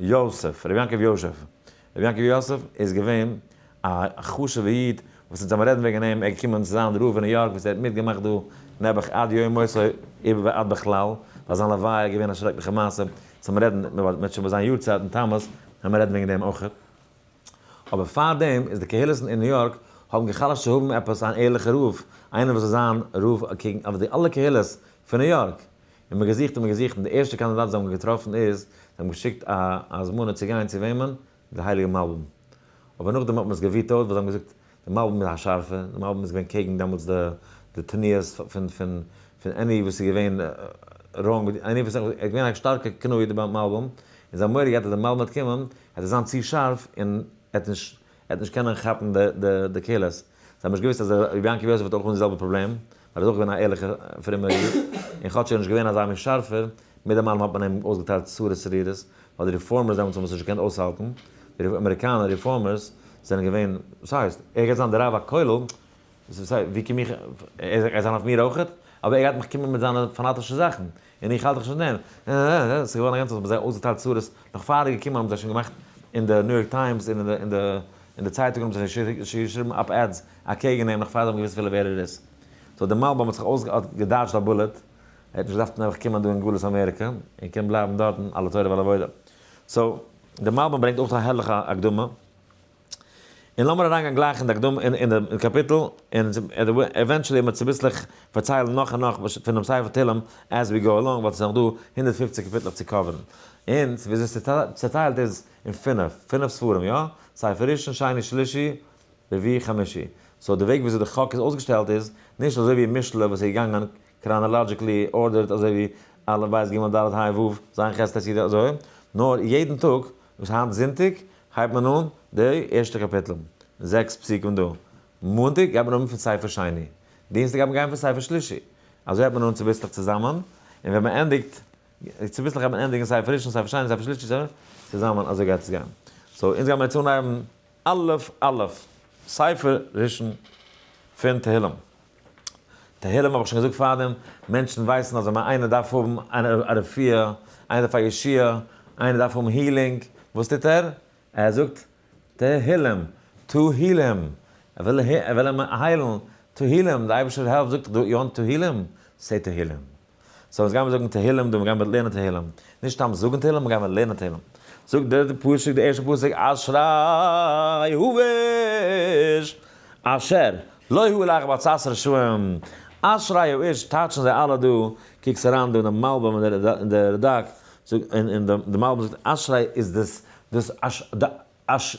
יוסף. רבי יעקב יוסף. רבי יעקב יוסף איז געווען א חשוב'ע איד, וואס אונז גיימיר רעדן וועגן אים, ער איז געקומען צו זיין רב אין ניו יארק, וואס ער האט מיטגעמאכט דא נעבעך עד יום מותו איבער ועד בכלל, ביי זיין לוויה איז געווען א שרעקליכע מעשה, צו מיר רעדן, מען וועט שוין ביי זיין יארצייט אין תמוז, וועלן מיר רעדן וועגן דעם אויך. אבער פאר דעם איז די קהילות אין ניו יארק האבן גע'חלש'ט צו האבן עפעס אן ערליכע רב, איינער וואס זאל זיין רב אקעגן אבער די אלע קהילות פון ניו יארק. און מען געזוכט און מען געזוכט און די ערשטע קאנדידאט זיי האבן געטראפן איז, זיי האבן געשיקט א הזמנה צו גיין צו וועמען? די הייליגע מלבים. אבער נאכדעם האט מען עס גע veto ט ווייל זיי האבן געזאגט די מלבים איז א שארפע, די מלבים איז געווען קעגן דעמאלטס די די תנועות פון פון פון any וואס איז געווען wrong, any וואס איז געווען א שטארקע קנאי די מלבים, און זיי האבן מורא געהאט אז די מלבים וועט קומען וועט ער זיין צו שארף און ער וועט נישט ער וועט נישט קענען כאפן די די די קהילות. זיי האבן נישט געוואוסט אז רבי יעקב יוסף האט אויך געווען די זעלבע פראבלעם, ווייל ער איז אויך געווען א ערליכער פרומער איד, און כאטש ער איז נישט געווען אזא מין שארפער, מיט דעם אלעם האט מען אים אויסגעטיילט צרות צרורות, ווייל די רעפארמערס דעמאלטס האבן עס נישט געקענט אויסהאלטן, די אמעריקאנער רעפארמערס זענען געווען, וואס הייסט? ער גייט זיין די רב הכולל, ווי קום איך, ער גייט זיין אויף מיר אויכעט? אבער ער גייט מיך קומען מיט זיינע פאנאטישע זאכן, און איך האלט דאך נישט פון דעם, ס'איז געווארן א גאנצע, האט מען זיי אויסגעטיילט צרות, נאך פאר ער איז געקומען האבן זיי שוין געמאכט אין די ניו יארק טיימס און אין די אין די צייטונגען האבן זיי שוין געשריבן op-eds אקעגן אים נאך פאר זיי האבן געוואוסט אפילו ווער ער איז. so דער מלבים האט זיך אויס האט גע dodge ט א bullet, ער האט נישט געדארפט נעבעך קומען דא אין גלות אמעריקע, ער קען בלייבן דארטן על התורה ועל העבודה. so דער מלבים ברענגט אויך א הערליכע הקדמה. און לאמיר אריינגיין גלייך אין די הקדמה אין די קאפיטל, און eventually וועט מען צוביסלעך פארציילן נאך און נאך פונעם ספר תהלים as we go along, ווייל ס'איז נאך דא 150 קאפיטלעך צו cover ן. און וויאזוי ס'איז צעטיילט איז אין פינף ספרים, יא? ספר ראשון, שני, שלישי, רביעי, חמישי. so די וועג וויאזוי די חק איז אויסגעשטעלט איז, נישט אזוי ווי משלי וואס איז געגאנגען chronologically ordered אזוי ווי א' ב' ג' ד' ה' ו' ז' ח' ט' י' אזוי, נאר יעדן טאג, וואס היינט זונטאג, הייבט מען אן די ערשטע קאפיטל, זעקס פסוקים דא. מאנטאג גייט מען אן פון ספר שני, דינסטאג גייט מען גיין פון ספר שלישי. אזוי הייבט מען אן צוביסלעך צוזאמען, און ווען מען ענדיגט, צוביסלעך גייט מען ענדיגן ספר ראשון, ספר שני, ספר שלישי, צוזאמען, אזוי גייט עס גיין. so אונז גיימיר יעצט אנהייבן א' א', ספר ראשון פון תהילים. תהילים האב איך שוין געזאגט פארדעם, מענטשן ווייסן אז ווען איינער דארף האבן א רפואה, איינער דארף א ישועה, איינער דארף האבן healing, וואס טוט ער? ער זאגט תהילים, תהילים, ער וויל ער וויל אים היילן, תהילים, די אייבערשטער העלפט, זאגט דו you want תהילים? say תהילים. so אונז גיימיר זאגן תהילים דא, מיר גיימיר לערנען תהילים, נישט סתם זאגן תהילים, מיר גיימיר לערנען תהילים. זאגט דער פסוק, די ערשטע פסוק, אשרי האיש אשר לא הלך בעצת רשעים. אשרי האיש טייטשן זיי אלע דא, קוקסט אריין דא אין די מלבים און די רדק, און די מלבים זאגט אשרי איז דאס דאס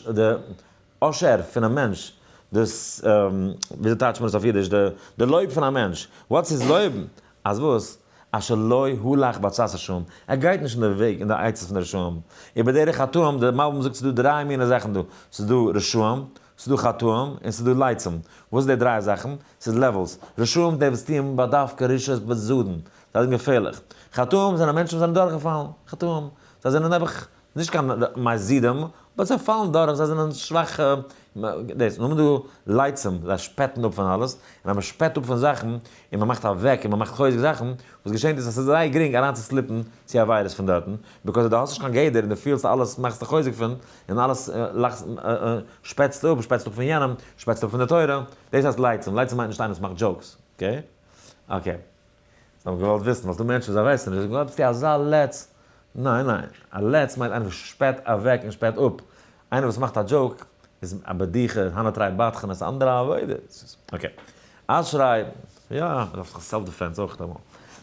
די אשר פונעם מענטש, דאס וויאזוי טייטשט מען עס אויף אידיש, די לויב פון א מענטש, what's איז לויב? אז וואס? אשר לא הלך בעצת רשעים, ער גייט נישט אין די וועג אין די עצות פון די רשעים, ובדרך חטאים, די מלבים זאגט ס'איז דא דריי מיני זאכן דא, ס'איז דא רשעים, ס'איז דא חטאים, און ס'איז דא לצים, וואס איז די דריי זאכן? ס'איז levels, רשעים די וואס טוען בדווקא רשעות בזדון, זיי זענען געפערליך, חטאים זענען מענטשן וואס זענען דורכגעפאלן, חטאים, זיי זענען נעבעך נישט קיין מזידים, but זיי פאלן דורך, זיי זענען שוואכע, דאס, נאכדעם דא לצים, זיי שפעטן אפ פון אלעס, און אז מען שפעט אפ פון זאכן, און מען מאכט אוועק, און מען מאכט חוזק זאכן, וואס געשענט איז אז ס'איז זייער גרינג אריין צו slip ן צו עבירות פון דארטן, because אז דו האסט נישט קיין גדר און דו פילסט אלעס מאכסטו חוזק פון, און אלעס לאכסט, שפעטסטו אפ, שפעטסט אפ פון יענעם, שפעטסט אפ פון די תורה, דאס הייסט לצים, לצים מיינט נישט איינער וואס מאכט jokes, okay? Okay. זיי האבן געוואלט וויסן, ווייל ס'דא מענטשן וואס זיי ווייסן נישט, זיי זאגן, ביסטו אזא לץ? ניין ניין, א לץ מיינט איינער וואס שפעט אוועק און שפעט אפ, איינער וואס מאכט א joke איז א בדיחה, הנה תרי בדחן, עס איז אנדערע עבודה. Okay. אשרי, יא, מ'דארף זיך self defense אויך אמאל.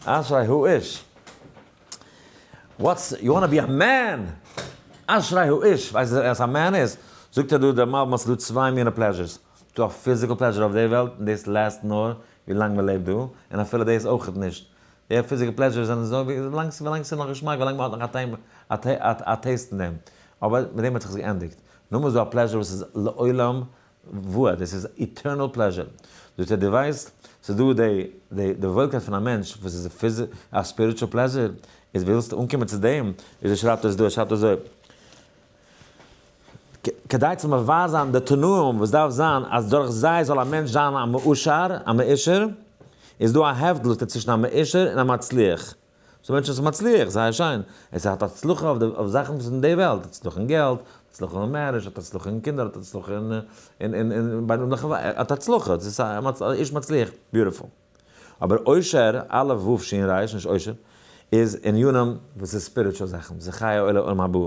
אשרי האיש. What's, you wanna be a man! אשרי האיש, ווייסט וואס א man איז? זאגט ער דא דער מלבים אז ס'איז דא צוויי מיני pleasures. ס'דא א physical pleasure אויף די וועלט און דאס last נאר ווי לאנג מען לעבט דא, און אפילו דאס אויכעט נישט. די physical pleasures זענען אזוי ווי לאנג ס'איז נאך געשמאק, ווי לאנג מען האט נאך א taste אין דעם. אבער מיט דעם האט זיך עס געענדיגט. נאכדעם איז דא א pleasure וואס איז לעולם ועד, דאס איז eternal pleasure. זאגט ער, דו ווייסט, ס'איז דא די די וואוילקייט פון א מענטש וואס איז א spiritual pleasure, איז ווילסטו אנקומען צו דעם, וויאזוי שרייבט ער עס דא, ער שרייבט אזוי. כדי צו מבאר זיין די תנאים וואס דארף זיין אז דורך זיי זאל א מענטש זיין א מאושר, א מאושר, איז דא א הבדל צווישן א מאושר און א מצליח. ס'דא מענטשן וואס איז מצליח, זייער שיין, עס האט הצלחה אויף זאכן וואס איז אין די וועלט, הצלחה אין געלט, הצלחה אין marriage, האט הצלחה אין קינדער, האט הצלחה אין בין אדם לחברו, האט הצלחה, עס איז א איש מצליח, beautiful. אבער עושר, א' ו' ש' ר', נישט עושר, איז ענינים וואס איז spiritual זאכן, זה חיי עולם עולם הבא.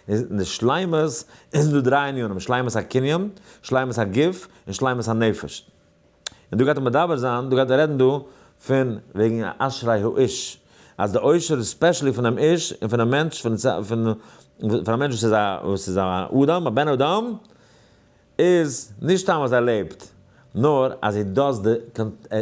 אין די שלימות איז דא דריי ענינים, שלימות הקניין, שלימות הגוף, און שלימות הנפש. און דא גייט ער מדבר זיין, דא גייט ער רעדן דא פון וועגן אשרי האיש, אז די עושר איז specially פונעם איש און פונעם מענטש, פון א מענטש וואס איז א וואס איז א אדם, א בן אדם, איז נישט סתם אז ער לעבט, נאר אז he does the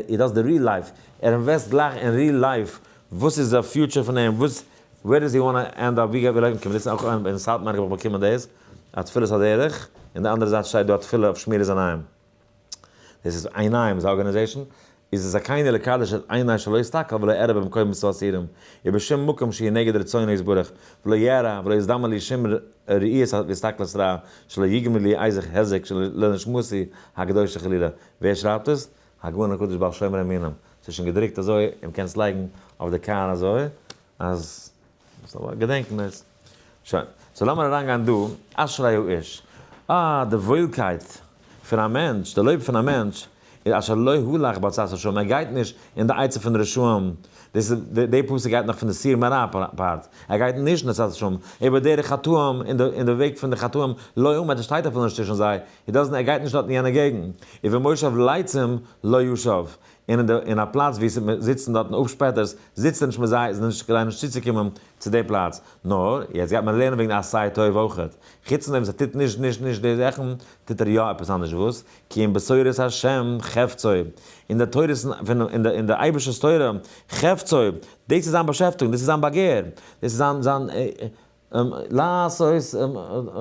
he does the real life, ער invest גלייך אין real life, וואס איז די future פון אים, וואס where does he wanna end up, ווי גייט ער אנקומען, דאס איז אויך אין סאטמאר האב איך באקומען דאס, א תפילת הדרך, און די אנדערע זייט שטייט דא א תפילה אויף שמירת עיניים. דאס איז עיניים איז א organization, איז עס א קיינער לקדש את עיני שלא יסתכל ולא יראה במקום האסורים, ובשום מקום שיהיה נגד רצונו יתברך, ולא יראה ולא יזדמן לי שום ראיית והסתכלות רעה, שלא יגמר לי איזה היזק לנשמתי הקדושה חלילה. ווער שרייבט עס? הגאון הקדוש בעל שומר אמונים. ס'איז שוין געדרוקט אזוי, און מ'קען עס לייגן אויף די קאר אזוי, אז מ'זאל געדענקן עס. שוין. So לאמיר אריינגיין דא, אשרי האיש. אה, די וואוילקייט פון א מענטש, די לויב פון א מענטש, איז אשר לא הלך בעצת רשעים, ער גייט נישט אין די עצה פון רשעים, דאס איז, די פסוק גייט נאך פון די סור מרע part, ער גייט נישט אין די עצת רשעים, ובדרך חטאים, אין די וועג פון די חטאים, לא עמד, ער שטייט אפילו נישט צווישן זיי, he doesn't, ער גייט נישט דארט אין יענע געגנט, ובמושב לצים לא ישב, און אין א פלאץ וואו עס זיצן דארטן אפשפעטערס, זיצט ער נישט מיט זיי, איז נישט כדאי נישט צוצוקומען צו די פלאץ. נאר, יעצט גייט מען לערנען וועגן עשה טוב אויכעט. חוץ פון דעם וואס ער טוט נישט נישט נישט די זאכן, טוט ער יא עפעס אנדערש וואס? כי אם בתורת השם חפצו. אין די תורות פון אין די אין די אייבערשטענס תורה, חפצו, דאס איז זיין באשעפטיגונג, דאס איז זיין באגער, דאס איז זיין זיין לעשות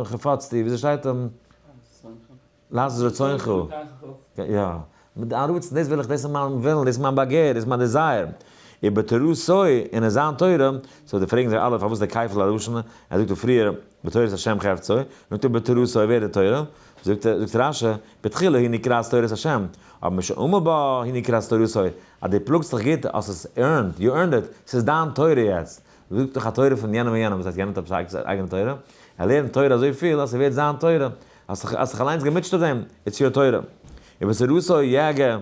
חפצתי, וויאזוי שטייט? לעשות רצונך. יא. מיט דיין רצון, דאס וויל איך, דאס איז מיין ווילן, דאס איז מיין באגער, דאס איז מיין desire. ובתורתו, און אין זיין תורה, so די פרעגן זיך אלע פארוואס די כפל הלשון, ער זאגט דא פריער בתורת השם חפצו, זאגט ער בתורתו ווערט די תורה, זאגט זאגט רש"י, בתחילה היא נקראת תורת השם, אבער משעמל בה היא נקראת תורתו, אז דו פלאגסט זיך גוט, האסט עס earned, you earned it, ס'איז דיין תורה יעצט. זאגט דאך א תורה פון יענעם און יענעם, וואס הייסט יענער האט עפעס א אייגענע תורה? ער לערנט תורה אזויפיל אז ס'ווערט זיין תורה. האסט זיך אליינס געמוטשט אויף דעם, it's your תורה. ובתורתו יהגה.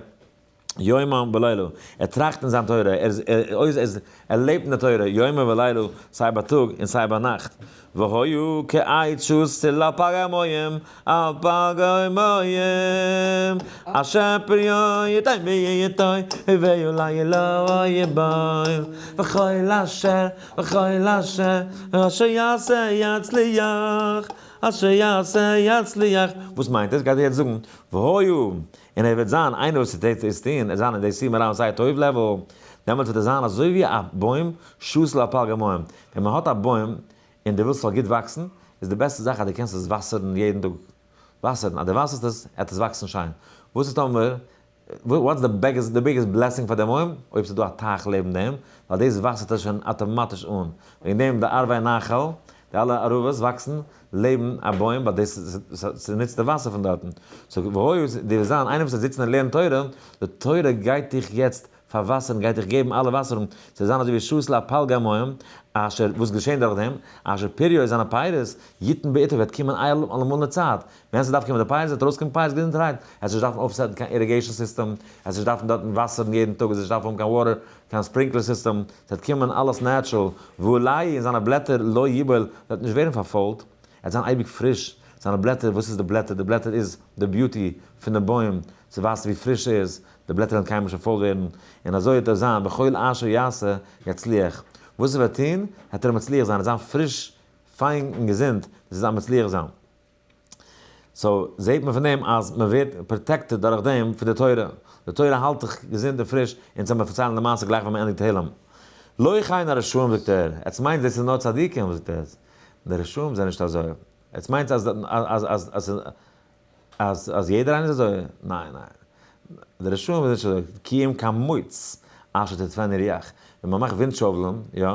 יומם ולילה, ער טראכט אין זיין תורה, ער איז, ער לעבט אין די תורה, יומם ולילה, סיי בייטאג און סיי ביינאכט. והיה כעץ שתול על פלגי מים, על פלגי מים, אשר פריו יתן בעתו, ועלהו לא יבול, וכל אשר, וכל אשר, אשר יעשה יצליח, אשר יעשה יצליח. וואס מיינט עס? גייט ער יעצט זאגן, והיה, און ער וועט זיין איינער וואס טוט עס טון, ער זיין אין די סור מרע ועשה טוב level, דעמאלטס וועט ער זיין אזוי ווי א בוים שתול על פלגי מים. ווען מען האט א בוים און דו ווילסט ס'זאל גוט וואקסן, איז די בעסטע זאך אז דו קענסט עס וואסערן יעדן טאג. וואסערן, אז דו וואסערסט עס, וועט עס וואקסן שיין. וואס איז טאמער, what's the biggest, the biggest blessing פאר דעם בוים? אויב ס'איז דא א טייך לעבן דעם, ווייל דאס וואסערט עס שוין אטאמאטיש אן. וועגן דעם די ערבי נחל, די אלע ערבות וואקסן לעבן א בוים, ווייל דאס ס'נוצט די וואסער פון דארטן. so והיה, דו וועסט זיין איינער וואס וועט זיצן און לערנען תורה, די תורה גייט דיך יעצט פארוואסערן, גייט דיך געבן אלע וואסערן, ס'וועט זיין אזוי ווי שתול על פלגי מים, אשר, וואס געשען דורך דעם, אשר פריו זיינע פירות, יתן בעתו וועט קומען אלעמאל אין די צייט, ווען ס'דארף קומען די פירות וועט ארויסקומען פירות געזונטערהייט, עס נישט דארפן אויפ set ן קיין irrigation system, עס נישט דארפן דארטן וואסערן יעדן טאג, עס נישט דארפן האבן קיין water, קיין sprinkler system, ס'וועט קומען אלעס natural, ועלהו און זיינע בלעטער לא יבול, וועט נישט ווערן פארפוילט, ער וועט זיין אייביג פריש, זיינע בלעטער, וואס איז די בלעטער? די בלעטער איז די beauty פון די בוים, ס'ווייזט ווי פריש ס'איז, די בלעטער וועלן קיינמאל נישט פארפוילט ווערן, און אזוי וועט ער זיין בכל אשר יעשה יצליח, וואס ער וועט טון, וועט ער מצליח זיין, ער וועט זיין פריש, פיין און געזונט, דאס איז א מצליח זיין. so זעט מען פון דעם אז מען ווערט protected דורך דעם פון די תורה, די תורה האלט דיך געזונט און פריש, אונז האבן מיר פארציילן די מעשה גלייך ווען מען ענדיגט תהלים. לא כן הרשעים זאגט ער, עטס מיינט דאס איז נאר צדיקים זאגט ער, די רשעים זענען נישט אזוי, עטס מיינט אז אז אז אז אז אז יעדער איינער איז אזוי? ניין ניין, די רשעים איז נישט אזוי, כי אם כמוץ אשר תדפנו רוח, ווען מען מאכט ווינטשויבלען, יא,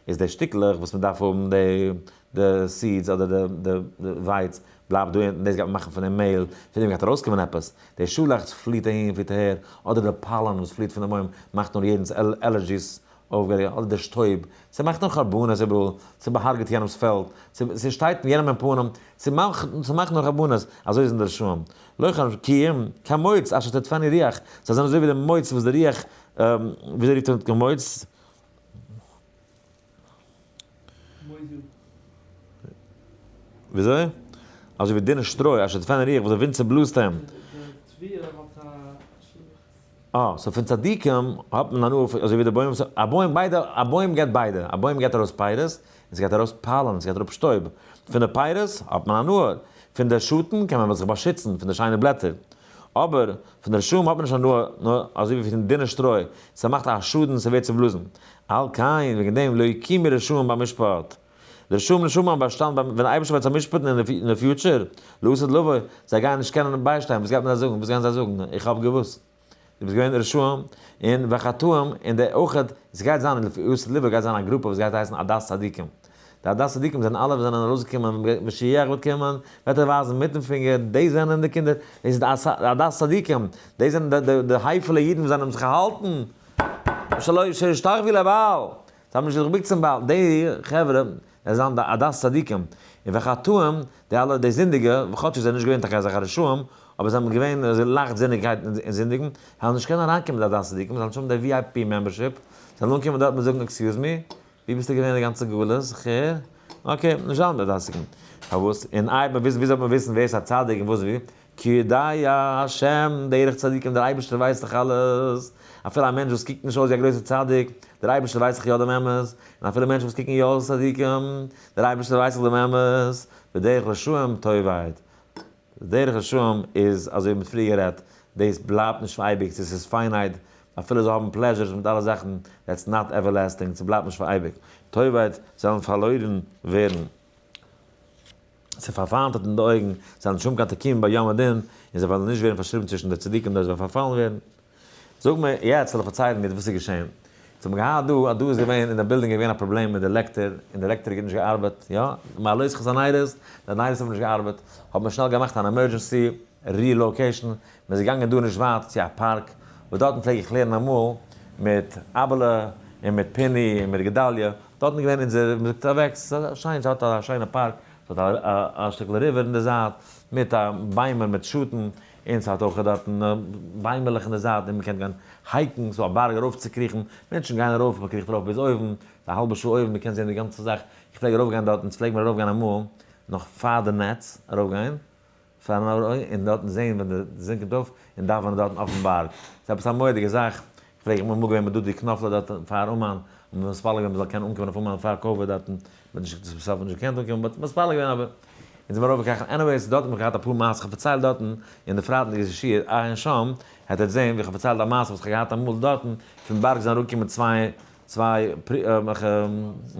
איז די שטיקלעך וואס מען דארף האבן די די seeds אדער די די ווייץ בלייבט דא אונטן, דאס גייט מען מאכן פון דעם מעהל, פון דעם גייט ארויסקומען עפעס, די שאלאכץ פליט אהין פליט אהער, אדער די pollen וואס פליט פון די בוים מאכט נאר יעדנס allergies אויפגערעגט, אדער די שטויב, ס'מאכט נאר חרבנות איבעראל, ס'באהארגעט יענעמס פעלד, ס'שטייט יענעם אין פנים, ס'מאכט נאר חרבנות, אזוי זענען די רשעים. לא כן כי אם כמוץ אשר תדפנו רוח, זיי זענען אזוי ווי די מוץ וואס די רוח, וויאזוי רופט מען כמוץ? וויאזוי? אזוי ווי דינע שטרוי, אשר תדפנו רוח, וואס די ווינט צעבלאזט אים. אה, so פון צדיקים האט מען הנאה אזוי ווי די בוים וואס, א בוים ביידע, א בוים געבט ביידע, א בוים געבט ארויס פירות, און ס'געבט ארויס pollen, ס'געבט אראפ שטויב. פון די פירות האט מען הנאה, פון די שאטן קען מען זיך באשיצן, פון די שיינע בלעטער. אבער פון די רשעים האט מען נישט הנאה, נאר אזוי ווי פון דינע שטרוי, ס'מאכט א שאדן, ס'ווערט צעבלאזן. על כן, וועגן דעם, לא יקומו רשעים במשפט. די רשעים נשמה האבן באשטאנען ביים, ווען דער אייבערשטער וועט זיי משפט'ן אין די future, לעתיד לבוא, זיי גייען נישט קענען ביישטיין, וואס גייט מען זיי זאגן? וואס גייען זיי זאגן? איך האב געוואוסט. דו ביסט געווען רשעים, און וחטאים, און די אויכעט, עס גייט זיין אין לעתיד לבוא גייט זיין א גרופע וואס גייט הייסן עדת צדיקים. די עדת צדיקים זענען אלע וואס זענען ארויסגעקומען ווען משיח וועט קומען, וועט ער ווייזן מיטן פינגער, די זענען די קינדער, דאס איז די עדת צדיקים, די זענען די הייפעלע אידן וואס זענען זיך געהאלטן, שלא שהשתחוו לבעל, זיי האבן נישט זיך געבוקט צום בעל, די חברה, זיי זענען די עדת צדיקים, און וחטאים, די אלע די זינדיגע, כאטש זיי זענען נישט געווען טאקע אזעלכע רשעים, אבער זיי האבן געווען אזוי לייכטזיניגקייט אין זינדיגן, זיי וועלן נישט קענען אריינקומען די עדת צדיקים, זיי וועלן נישט האבן די VIP membership, זיי וועלן אנקומען דארט און זאגן excuse me, ווי ביסטו געווען די גאנצע גלות, כ'הער, okay, נישט זיין די עדת צדיקים, פארוואס? און איי, ווי זאל מען וויסן ווער איז א צדיק און וואס ווי? כי יודע השם דרך צדיקים, דער אייבערשטער ווייסט דאך אלעס, אפילו א מענטש וואס קוקט נישט אויס ווי א גרויסער צדיק, דער אייבערשטער ווייסט דאך יא דעם אמת, און אפילו מענטשן וואס קוקן יא אויס צדיקים, דער אייבערשטער ווייסט דאך דעם אמת, ודרך רשעים תאבד. דרך רשעים איז, אזוי ווי מ'האט פריער גערעדט, דאס בלייבט נישט פאר אייביג, ס'איז ס'איז finite, אפילו זיי האבן pleasures מיט אלע זאכן, that's not everlasting, ס'בלייבט נישט פאר אייביג. תאבד, זיי וועלן פארלוירן ווערן. ס'איז פארפיינטעט אין די אויגן, זיי וועלן נישט האבן קיין תיקון ביום הדין, און זיי וועלן נישט ווערן פארשריבן צווישן די צדיקים נאר זיי וועלן פארפאלן ווערן. זאג מיר, יעצט וועל איך פארציילן דיר וואס איז געשען. אונז האבן געהאט דא, אז דא איז געווען אין די בילדינג איז געווען א פראבלעם מיט די לעקטער, און די לעקטער האט נישט געארבעט, יא, מעלות חסר נייערס, די נייערס האבן נישט געארבעט, האט מען שנעל געמאכט אן emergency relocation, מען איז געגאנגען דא נישט ווייט צו א פארק, וואס דארטן פלעג איך לערנען אמאל מיט אבעלע און מיט פיני און מיט גדליה, דארטן איז געווען אונזער, מען זאגט אוועק, ס'איז א שיין, ס'האט א שיינע פארק, ס'האט א שטיקל river אין די זייט, מיט א ביימער מיט שאטן. און ס'האט אויך דארטן ביימעלעך אין די זייט און מ'קען גיין hike ן, ס'דא א בארג ארויפצוקריכן, מענטשן גייען ארויף, מ'קריכט ארויף ביז אויבן, ס'איז א האלבע שעה אויבן, מ'קען זען די גאנצע זאך, איך פלעג ארויפגיין דארטן, אונז פלעג מיר ארויפגיין אמאל, נאך פאר די נעץ, ארויפגיין, פארן ארויף און דארטן זען ווען די זון קומט אויף, און דאווענען דארטן אויפן בארג, ס'איז עפעס א מורא'דיגע זאך, איך פלעג איך בין אמאל געווען מיט דודי קנאפלער דארט פאר אומאן, האבן מיר מתפלל געווען מ'זאל קענען אנקומען אויף אומאן פאר COVID דארטן, מ'האט נישט בסוף נישט געקענט אנקומען but מתפלל געווען אבער אונז זעמיר ארויפגעקראכן, anyways דארט האב איך געהאט אפאר מעשות כ'האב פארציילט דארטן אין די פרייטאג'דיגע שיעור עיין שם, העט עטס זען ווי כ'האב פארציילט א מעשה וואס כ'האב געהאט אמאל דארטן, פון בארג זענען אראפגעקומען צוויי צוויי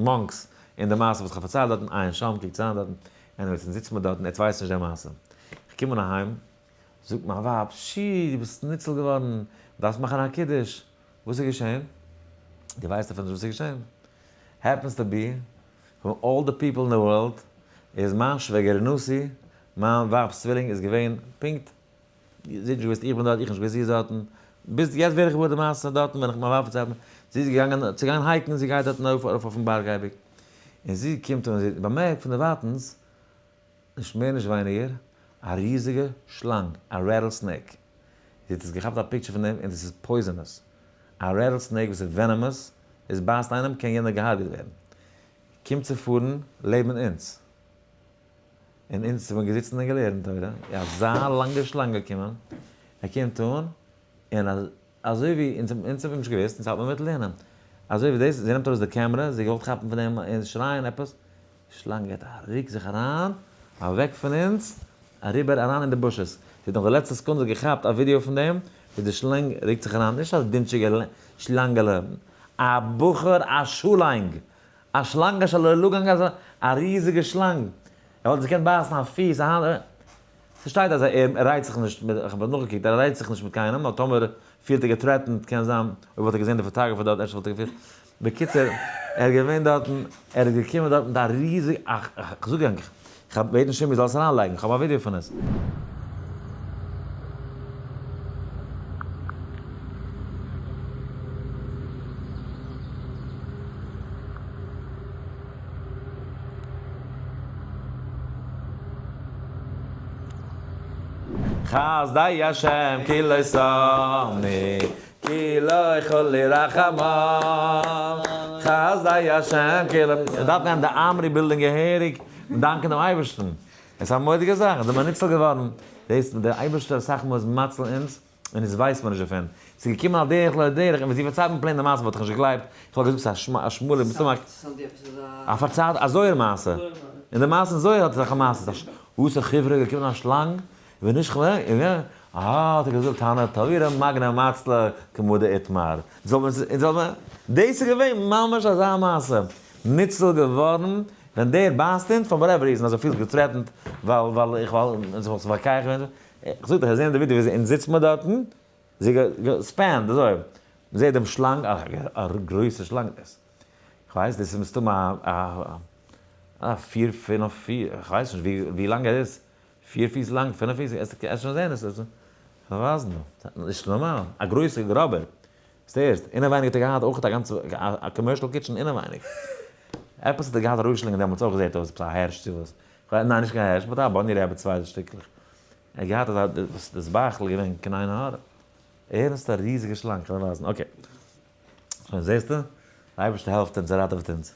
monks אין די מעשה וואס כ'האב פארציילט דארטן עיין שם קוקטס אריין דארטן, anyways אונז זיצן מיר דארטן עטס ווייסט נישט די מעשה, כ'קום אן אהיים זאגט מיין ווייב, שי, דו ביסט ניצול געווארן, דארפסט מאכן א קידוש. וואס איז געשען? דו ווייסט אפילו נישט וואס איז געשען. Happens to be, פון all the people in the world, איז מיין שוועגערין נוסי, מיין ווייב'ס צווילינג איז געווען פונקט, זי האט נישט געוואוסט איך בין דארט, איך נישט געוואוסט זי איז דארטן, ביז יעצט ווער איך געוואר די מעשה דארטן ווען איך מיין ווייב פארציילט מיר, זי איז געגאנגען צו גיין hike ן, זי גייט דארטן ארויף ארויף אויפן בארג אייביג, און זי קומט אן און זי האט באמערקט פון דערווייטנס, נישט מער נישט ווייניגער, א ריזיגע שלאנג, א rattlesnake. זי האט עס געכאפט א picture פון דעם און דאס איז poisonous. א rattlesnake וואס איז venomous, עס בייסט איינעם קען יענער געהארגעט ווערן. קומט צו פארן לעבן אונז. און אונז זעמיר געזיצן און געלערנט תורה, איז אזא לאנגע שלאנג געקומען, ער קומט אן, און אזוי ווי אונז אונז האבן נישט געוואוסט, אונז האלט מען מיט לערנען. אזוי ווי דאס, זי נעמט ארויס די קעמרע, זי געוואלט כאפן פון דעם און שרייען עפעס, שלאנג געט א רוק זיך אריין, אוועק פון אונז, אריבער אריין אין די bushes. זי האט נאך די לעצטע סעקונדע געכאפט א ווידיאו פון דעם, ווי די שלאנג רוקט זיך אריין, נישט א דינטשיגע שלאנגעלע, א בחור א שלאנג! א שלאנג אשר לא לגנג אזא, א ריזיגע שלאנג! ער וואלט געקענט בייסן א פיס, א האנט, ס'שטייט אז ער רייצט זיך נישט מיט, איך האב נאכגעקוקט, ער רייצט זיך נישט מיט קיינעם, נאר טאמער פילט ער גע threatened, קען זיין, אויב וואלט ער געזען די photographer דארט אפשר וואלט ער געפילט, בקיצור, ער איז געווען דארטן, ער איז געקומען דארט מיט א ריזיג, איך זאג ענק, איך בעט נישט שמעי זאל עס אריינלייגן, איך האב א ווידעא פון עס. חסדי השם כי לא תמנו כי לא כלו רחמיו חסדי השם כי לא, מ'דארף גיין אין די Armory building געהעריג און דאנקען דעם אייבערשטן, עס איז א מורא'דיגע זאך, זעמער ניצול געווארן, דאס דער אייבערשטער אסאך מאל איז מציל אונז און אונז ווייסט מען נישט דערפון, ס'איז געקומען על דרך לא דרך, און ווען זי פארציילט מיר plain די מעשה וואלט איך נישט געגלייבט, איך וואלט געזאגט ס'איז א שמאלע מסתמא א פארצייט א זוהר מעשה, און די מעשה אין זוהר האט אזעלכע מעשות, א וואס א חברה געקומען א שלאנג, ונשכבה, און ווער, אהא האט ער געזאגט הנה תורה מגנא מצלא כמא דאיתמר, זאל מען זאל מען, דאס איז געווען ממש אזא מעשה, ניצול געווארן ווען דער בייסט אונז for whatever reason אז ער פילט גע threatened ווייל ווייל איך ווייל אונז וואלט זיך מתווכח געווען, איך זאג דיך, זעהן אין די ווידעא ווי אונז זיצט מיר דארטן, זי געספענד אזוי, מ'זעהט דעם שלאנג, א גרויסע שלאנג דאס, כ'ווייס דאס איז מסתמא א א פיר פינף פיר, כ'ווייס נישט ווי לאנג ער איז, פיר פיס לאנג, פינף פיס, עסט שוין זעהן עס איז ווייזן דא, נישט נארמאל, א גרויסע גראבער, ס'הערסט, אינעווייניג האט ער געהאט אויך א גאנצע א commercial kitchen אינעווייניג, עפעס האט ער געהאט ארויסגעשלינגען דעמאלטס אויך זעהט אויס עפעס א הערש צו וואס, ניין נישט קיין הערש, but א bunny rabbit צוויי שטיקלעך, ער האט געהאט אזא דאס בייכל איז געווען קיין עין הרע, ערנסט א ריזיגע שלאנג, כ'וועל ווייזן, okay. שוין זעסטו? די אייבערשטער העלפט אונז, ער ראטעוועט אונז.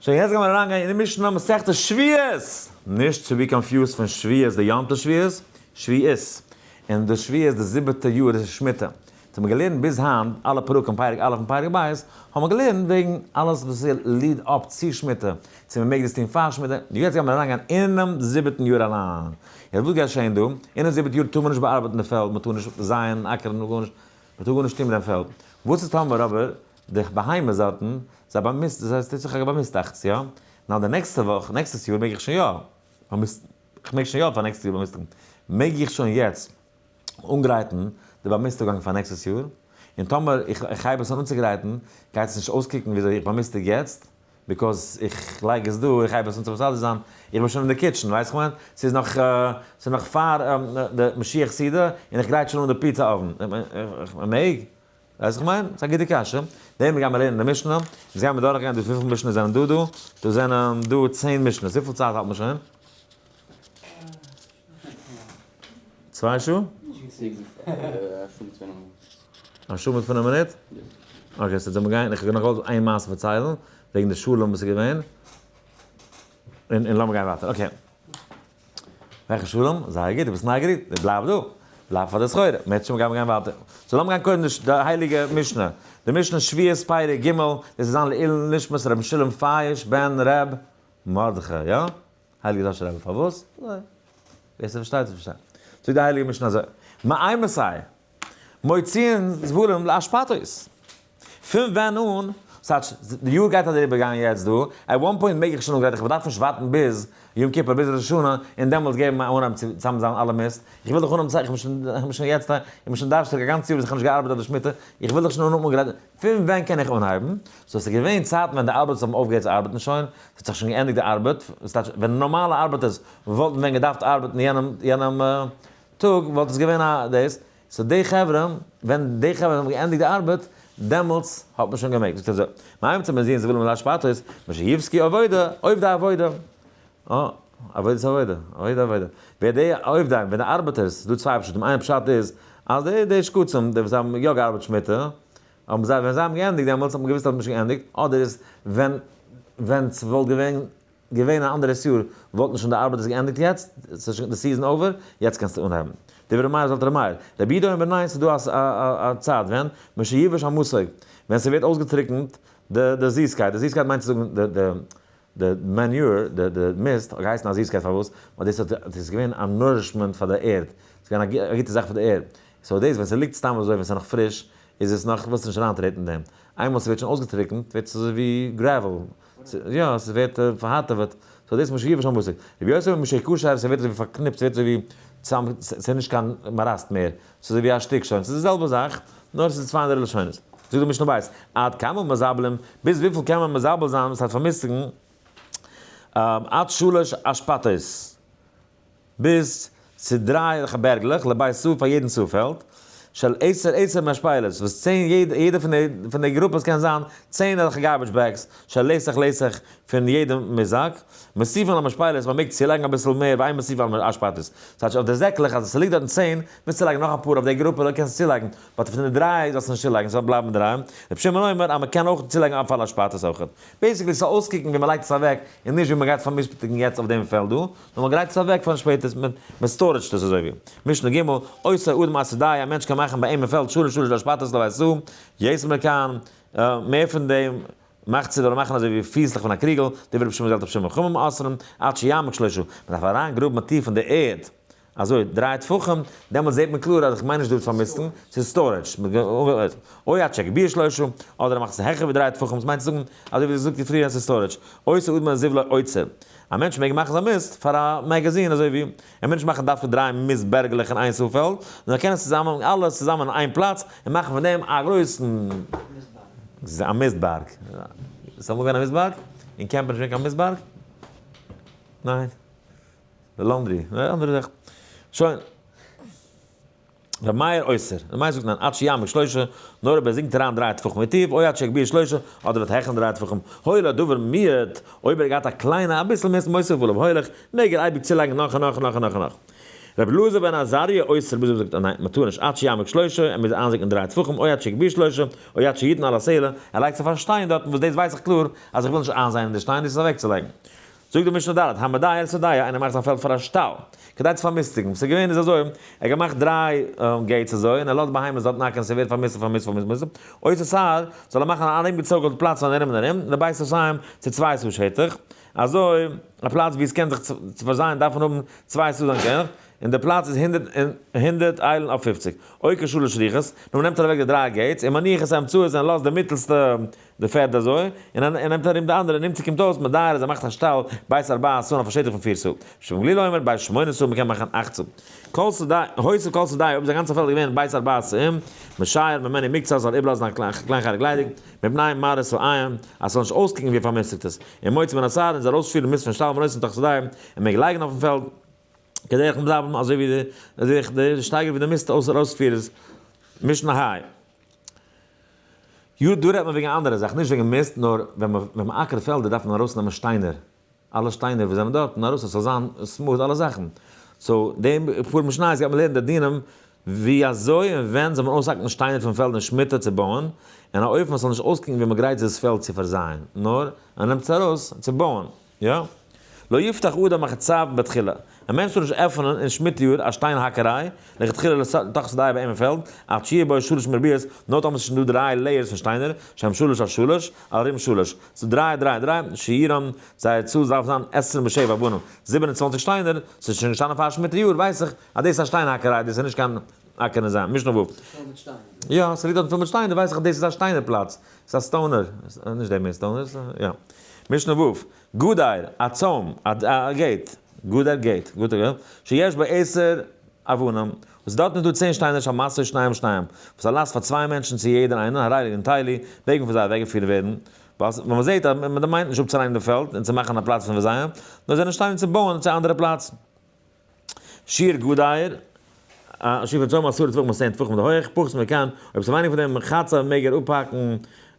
שוין יעצט גיימיר אריינגיין אין די משנה מסכת שביעית! נישט צו be confused פון שביעית די יום טוב שביעית, שביעית. און די שביעית די זיבעטע יאר איז שמיטה. אונז האבן געלערנט ביז היינט אלע פרקים פרק א' און פרק ב' האבן מיר געלערנט וועגן אלעס וואס איז lead up צו שמיטה, צו מען מעג דאס טון פאר שמיטה, יעצט גיימיר אריינגיין אינעם זיבעטן יאר אריין. יעצט וואס גייט שעהן דא? אינעם זיבעטן יאר טאר מען נישט באארבעטן די פעלד, מען טאר נישט זייען, אקערן, גארנישט. מען טאר גארנישט טון מיט דעם פעלד. וואס איז טאמער אבער די בהמות דארטן, זיי באמיסט, זיי טוט זיך א באמיסטאכץ, יא? נאר די נעקסטע וואך, נעקסטעס יאר מעג איך שוין יא באמיסטן, איך מעג שוין יא פאר נעקסטע יאר באמיסטיגן, מעג איך שוין יעצט אנגרייטן די באמיסטוגאנג פאר נעקסטעס יאר? און טאמער איך הייב עס אן אנצוגרייטן, גייט עס נישט אויסקוקן וויאזוי איך באמיסטיג יעצט? because איך לייג עס דא, איך הייב עס אן צו מסדר זיין, איך בין שוין אין די kitchen, ווייסט כ'מיין? ס'איז נאך, ס'איז נאך פאר די משיח סעודה, און איך גרייט שוין אן די pizza oven. מ'מעג? ווייסט כ'מיין? ס'איז א גוטע קשיא. דעם גיימער לערנען די משנה, אונז גיימער דורכגיין דא וויפיל משנה'ס זענען דא דא? דא זענען דא 10 משנה'ס, וויפיל צייט האלט מען שוין? 2 שעה? א שעה מיט 5 מינוט? Okay, so זאל מיר גיין, איך האב נאך געוואלט איין מעשה פארציילן, וועגן די שלום וואס איז געווען, און לאמיר גיין ווייטער, okay. וועלכע שלום? זייער גוט, דו ביסט נייגעריג? בלייב דא, בלייב פאר די סחורה, מ'העט שוין, גיימיר גיין ווייטער. So לאמיר גיין קודם די הייליגע משנה, די משנה שביעית פרק ג', דאס איז זיין לעילוי נשמת רבי משולם פייש בן ר' מרדכי, יא? הייליגע טאהשער רבי, פארוואס? ווער ס'פארשטייט פארשטייט. זאגט די הייליגע משנה אזוי, מאימתי מוציאין זבלים לאשפתות. פון ווען אן, ס'טייטש, די יאר גייט אריבער גיין יעצט דא, at one point מעג איך שוין אנגרייטן, איך באדארף נישט ווארטן ביז יום כיפור ביז ראש השנה און דעמאלטס געבן א אנהייב צו צוזאם זיין אלע מיסט, איך וויל דאך אנהייבן צו, איך בין שוין, איך בין שוין יעצט, איך בין שוין דארשטיג א גאנץ יאר וואס איך האב נישט געארבעט אויף די שמיטה, איך וויל דאך שוין אנהייבן אנגרייטן, פון ווען קען איך אנהייבן? so ס'איז געווען צייטן ווען די ארבעטערס האבן אויפגעהערט צו ארבעטן שוין, ס'האט זיך שוין געענדיגט די ארבעט, ס'טייטש ווען נארמאלע ארבעטערס וואלטן ווען געדארפט ארבעטן יענעם יענעם טאג וואלט עס געווען א דאס, so די חברה, ווען די חברה האבן געענדיגט די ארבעט, דעמאלטס האט מען שוין געמעגט. זאגט ער אזוי, מאימתי מוציאין זבלים לאשפתות, משיפסקו עבודה, עובדי עבודה. אה, עבודת עבודה, עבודה עבודה. ווער די עובדים, ווען די ארבעטערס, ס'איז דא צוויי פשטים, איין פשט איז, אז די די שקצים, די וואס האבן יא געארבעט שמיטה, האבן זיי, ווען זיי האבן געענדיגט דעמאלטס האט מען געוואוסט אז מ'האט שוין געענדיגט, אדער איז ווען ווען ס'וואלט געווען געווען א אנדערע יאר וואלטן שוין די ארבעטערס געענדיגט יעצט, ס'איז שוין די season over, יעצט קענסטו אנהייבן. דברי מאיר זאגט ר' מאיר, רבי יהודה אומר ניין ס'איז דא א צייט ווען, משיבש המתוק, ווען ס'ווערט אויסגעטריקנט די די זיסקייט, די זיסקייט מיינט צו זאגן די די די manure, די די מיסט האט געהייסן א זיסקייט פארוואס? ווייל דאס האט דאס איז געווען א nourishment פאר די ערד, ס'איז געווען א גוטע זאך פאר די ערד, so דאס ווען ס'ליגט סתם אזוי ווען ס'איז נאך פריש איז עס נאך ווילסט נישט אריינטרעטן אין דעם, איינמאל ס'ווערט שוין אויסגעטריקנט ווערט עס אזוי ווי gravel, יא, ס'ווערט פארהארטעוועט, so דאס משיבש המתוק. רבי יוסי אומר משיקשר, ס'ווערט אזוי ווי פארקניפט, ס'ווערט אזוי ווי צאם, ס'איז נישט קיין מאראסט מער, ס'איז אזוי ווי א שטיק שוין, ס'איז די זעלבע זאך, נאר ס'איז צוויי אנדערע לשונות. זאגט די משנה בית, עד כמה מזבלים, ביז וויפיל קען מען מזבל זיין, וואס הייסט פארמיסטיגן, עד שלש אשפתות. ביז צו דריי אזעלכע בערגלעך, לבית סאה פאר יעדן סאה פעלד, של עשר עשר משפלות, וואס 10 יעדע פון די גרופעס קען זיין 10 אזעלכע garbage bags, של לתח לתח פון יעדע מיסט זאק, מוסיפין על המשפלות, מען מעג צולייגן אביסל מער, ואין מוסיפין על האשפתות. ס'טייטש אויף די זעקלעך אז עס ליגט דארטן 10, ווילסט צולייגן נאך אפאר אויף די גרופע, קענסטו צולייגן, but פון די דריי זאלסטו נישט צולייגן, ס'זאל בלייבן דריי. רבי שמעון אומר אז מען קען אויך צולייגן אויף אלע אשפתות אויכעט. basically ס'זאל אויסקוקן ווי מ'לייגט עס אוועק און נישט ווי מ'גייט פאר'משפט'ן יעצט אויף דעם פעלד דא, נאר מ'גרייט עס אוועק פאר שפעטער, מען storage ט עס אזוי ווי. משנה ג', עושה אדם השדה, א מענטש קען מאכן ביי אים אין פעלד שלש שלש אשפתות לבית סאה, יותר מכאן, מער פון דעם, מאכט צו זאל ער מאכן אזוי ווי פיסלעך פון א קריגל, דברי רבי שמעון זעלטע רבי שמעון חכמים אוסרים, עד שיעמיק שלשה, מ'דארף אריינגראבן טיף אין די ערד, אזוי 3 טפחים, דעמאלטס זעט מען קלאר אז איך מיין נישט דא צו פארמיסטן, ס'איז storage, או עד שיגביה שלשה, אדער ער מאכט עס העכער ווי 3 טפחים, וואס מיינט צו זאגן, אזוי ווי געזאגט פריער אז ס'איז storage, עושה אדם זבלו אוצר, א מענטש מעג מאכן זיין מיסט פאר א magazine אזוי ווי, ער מוז נישט מאכן דווקא דריי מיסט בערגלעך אין איין סאה פעלד, נאר ער קען עס צוזאמען אלעס צוזאמען אין איין פלאץ און מאכן פון דעם א גרויסן א מיסט בארג. איז אמאל געווען א מיסט בארג? אין קעמפ איז נישט געווען קיין מיסט בארג? ניין. די laundry, אנדערע זאך. שוין. ר' מאיר אוסר, ר' מאיר זאגט ניין, עד שיעמיק שלשה, נאר אויב ער זינקט אריין 3 טפחים וטיב, או עד שיגביה שלשה, אדער וועט העכערן 3 טפחים, היה לו דבר מועט, אויב ער האט געהאט א קליינע אביסל מיסט מוסיף עליו הולך, מעג ער אייביג צולייגן נאך און נאך און נאך און נאך און נאך. רבי אלעזר בן עזריה אוסר, רבי אלעזר זאגט ניין, מען טאר נישט, עד שיעמיק שלשה, ער מוז איינזינקען 3 טפחים, או עד שיגביה שלשה, או עד שיתן על הסלע, ער לייגט זיך אויף א שטיין דארטן, וואס דאס ווייס איך קלאר אז איך וויל נישט איינזייען אין די שטיין, דאס איז אוועקצולייגן. זאגט די משנה ד', המדייר שדהו, איינער מאכט זיין פעלד פאר א שטאל, כדי צו פארמיסטיגן, וואס איז געווען איז אזוי, ער האט געמאכט דריי gates אזוי, און ער לאזט בהמות דארט נאקען, ס'ווערט פארמיסט פארמיסט פארמיסט, עושה סהר, זאל ער מאכן אן ארומגעצויגעלט פלאץ פון ארום און ארום, לבית סאתים צו 2 סאה שטח, אזוי, א פלאץ ווי עס קען זיך צו פארזייען דארף מען האבן 2 סאה זיין קענעך, און די פלאץ איז 100 איילן אויף 50, עוקר שלש רוחות, נו מ'נעמט אוועק די דריי gates, און מניח את האמצעית און לאזט די מיטעלסטע די פערד אזוי, און ער נעמט ארום די אנדערע, נמצא קומט אויס מדייר אז ער מאכט א שטאל בית ארבעה סאה אויף א שטח פון 4 סאה. ר' שמעון גליל אומר בית שמונה סאה מ'קען מאכן 8 סאה. כל שדה, הוסיף כל שדה, אויב איז א גאנצע פעלד געווען בית ארבעה סאים, משייר ממנו מקצת זאל איבערלאזן א קליין חלק ליידיג, מפני מראית העין, אז ס'זאל נישט אויסקוקן ווי ער פארמיסטיגט עס. און מוציא מן הסהר, און זאל ארויספירן מיסט פון שטאל ונותן תוך שדה, און מעג לייגן אויפן פעלד, כדרך מזבלים, אזוי ווי די שטייגער ווי די מיסט ארויספירערס מישן היי. יו דא רעדט מען וועגן א אנדערע זאך, נישט וועגן מיסט, נאר ווען מען אקערט פעלדער דארף מען ארויסנעמען שטיינער, אלע שטיינער וואס זענען דארט, און ארויס אז ס'זאל זיין smooth אלע זאכן. So, דעם פאר משניות גייט מען לערנען די דינים ווי אזוי און ווען זאל מען אויסהאקן שטיינער פון פעלד אין שמיטה צו בויען, אין א אופן וואס זאל נישט אויסקוקן ווי מען גרייט דאס פעלד צו פארזייען, נאר מען נעמט עס ארויס צו בויען. יא. לא יפתח אדם מחצב בתחילה. א מענטש טאר נישט עפענען אין שמיטה יאר א שטיין האקעריי, לכתחילה לתוך שדה ביי אים אין פעלד, עד שיהיה בו שלש מרביעות, נאר טאמער ס'איז שוין דא דריי layers פון שטיינער, שהם שלש על שלש, על רום שלש. ס'איז דריי דריי דריי, שיעורם, זייער צאל דארף זיין 27 אבנים, 27 שטיינער, ס'איז שוין געשטאנען פאר שמיטה יאר, ווייס איך אז דאס איז א שטיין האקעריי, דאס איז נישט קיין אקערן זיין. משנה ו'. יא, ס'ליגט דארטן פול מיט שטיינער, ווייס איך אז דאס איז א שטיינער פלאץ. ס'איז א stoner, נישט דער מין stoner, יא. משנה ו', גדר, א צוים, א gate, גדר gate, גדר, שיש בו עשר אבנים, וואס דארטן איז דא 10 שטיינער שעל משאו שניים שניים, וואס א לאסט פאר צוויי מענטשן צו יעדער איינער, הרי אלו נוטלין, מעג מען פון זיי אוועקגעפירט ווערן, ווייל ווען מען זעט אז מען מיינט נישט אפצורייניגן די פעלד און צו מאכן א פלאץ פון פארזייען, נאר זענען שטיינער צו בויען צו א אנדערע פלאץ. שיעור גדר, א שיעור פון צוים 10 טפחים און 10 טפחים די הויך, פחות מכאן, אויב ס'איז ווייניג פון דעם חצה מעג ער אפהאקן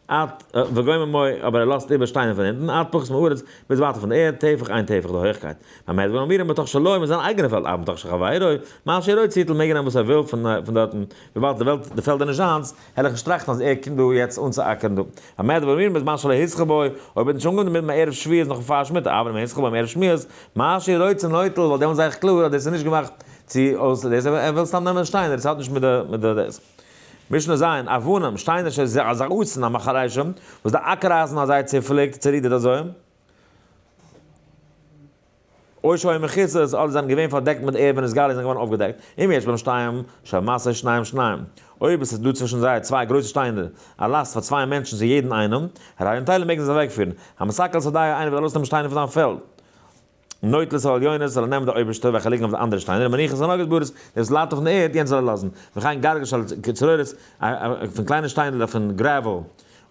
עד וגומר מוי, אבער ער לאזט איבער שטיינער פון אונטן, עד פחות מארץ, ביז ווייטער פון די ערד, טפח איין טפח די הויכקייט. במה דברים אמורים בתוך שלו, אין זיין אייגענע פעלד, אבל בתוך של חברו, מה שרוצה יטול מעג ער נעמען וואס ער וויל פון דארטן, וויבאלד די וועלט, די פעלד איז נישט זיינס, העל איך נישט טראכטן אז ער קומט דא יעצט אנצואקערן דא. במה דברים אמורים בזמן שלא התחיל בו, אויב ער האט נישט אנגעהויבן דערמיט מערב שביעית נאך פאר שמיטה, אבל אם התחיל בו מערב שמיעות, מה שרוצה נוטל, ווייל דעמאלטס זאג איך קלאר אז דאס איז נישט געמאכט צו אויס, דאס ער וויל סתם נעמען שטיינער, עס האט נישט מיט די מיט די דאס. משנה ז', אבנים, שטיינער שזעזעותן המחרישים, וואס די אקער-אייזן האט זיי צעפליקט, צערודערט אזוי. או שהיו מכוסות, אדער זענען געווען פארדעקט מיט ערד ווען עס גאר איז געווארן אויפגעדעקט. אם יש בהם שתיים, שעל משאו שניים שניים. אויב עס איז דא צווישן זיי צוויי גרויסע שטיינער, א לאסט פאר צוויי מענטשן צו יעדן איינעם, הרי נוטלין מעגן זיי אוועקפירן. המסקל שדהו, איינער וויל ארויסנעמען שטיינער פון זיין פעלד. נוטל את העליונות, זאל ער נעמען די אויבערשטע, וועלכע ליגן אויף די אנדערע שטיינער, ומניח את הנוגעות בארץ, דער וואס ליידט אויפן ערד, יענץ זאל ער לאזן. וכן גרגר של צרורות, פון קליינע שטיינערלעך פון gravel,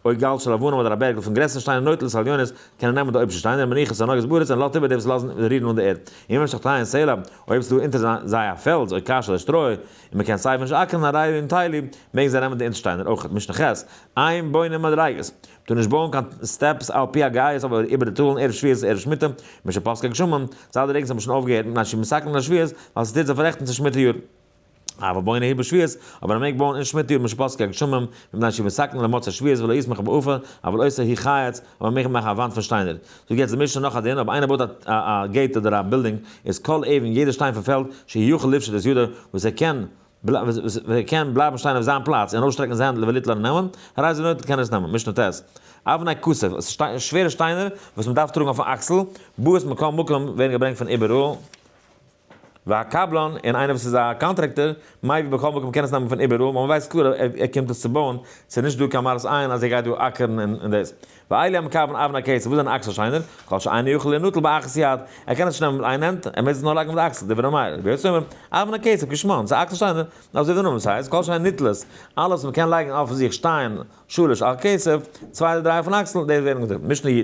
או גל של אבנים אדער א בערגל פון גרעסערע שטיינער נוטל את העליונות, קען ער נעמען די אויבערשטע שטיינער, ומניח את הנוגעות בארץ, און לאזט איבער די וואס לאזן רירן אן די ערד. אם יש מתחתיהן סלע, אויב ס'איז דא אונטער זיי א פעלז, או קש אדער שטרוי, און מ'קען סיי ווי נישט אקערן הרי נוטלין, מעגן זיי נעמען די אונטערשטע שטיינער אויך. משנה ח', אין בונין מדריגות. מ'טאר נישט בויען קיין steps על פי הגאיות אבער איבער די טאלן ערב שביעית ערב שמיטה, משפסקו הגשמים, זייט די רעגנס האבן שוין אויפגעהערט מפני שמתקנין לשביעית, ווייל ס'טוט זיי פאררעכטן צו שמיטה יאר. אבל בונה הוא בשביעית, אבער מ'מעג בויען אין שמיטה יאר משפסקו הגשמים, מפני שמתקנין למוצאי שביעית ולא יסמוך בעפר, אבל עושה הוא חיץ, אבער מ'מעג מאכן א וואנט פון שטיינער. זאגט יעצט די משנה נאך א דין, אויב איינער בויט א gate אדער א בילדינג, איז כל אבן, יעדע שטיין פון פעלד, שיכול לפשוט את ידו, וואס ער קען וואס ער קען בלייבן שטיין אויף זיין פלאץ און אויסשטרעקן זיין הענט וליטול און נעמען, הרי זה נוטל קען ער עס נעמען. משנה ט'. אבני כתף, עס איז שווערע שטיינער וואס מען דארף טראגן אויפן אקסל, באות מכל מקום ווערן געברענגט פון איבעראל, והקבלן, און איינער וואס איז א contractor, מביא מכל מקום קען עס נעמען פון איבעראל, ווייל מען ווייסט קלאר אז ער קומט עס צו בויען, ס'איז נישט דא קיין מראית עין אז ער גייט דא אקערן און דאס. ואלו המקבלין אבני כתף, וואס זענען אקסל שטיינער? כל שאינו יכול לינטל באחת יד, ער קען עס נישט נעמען מיט איין הענט, ער מוז עס נאר לייגן אויף די אקסל, דברי מאיר, רבי יוסי אומר, אבני כתף כשמן, ס'איז אקסל שטיינער, אזוי ווי די נאמען, ס'הייסט, כל שאין ניטלת, אלעס וואס מ'קען לייגן אויף זיך שטיין, שלש על כתף, צוויי אדער דריי אויפן אקסל, דאס ווערן געזאגט. משנה י.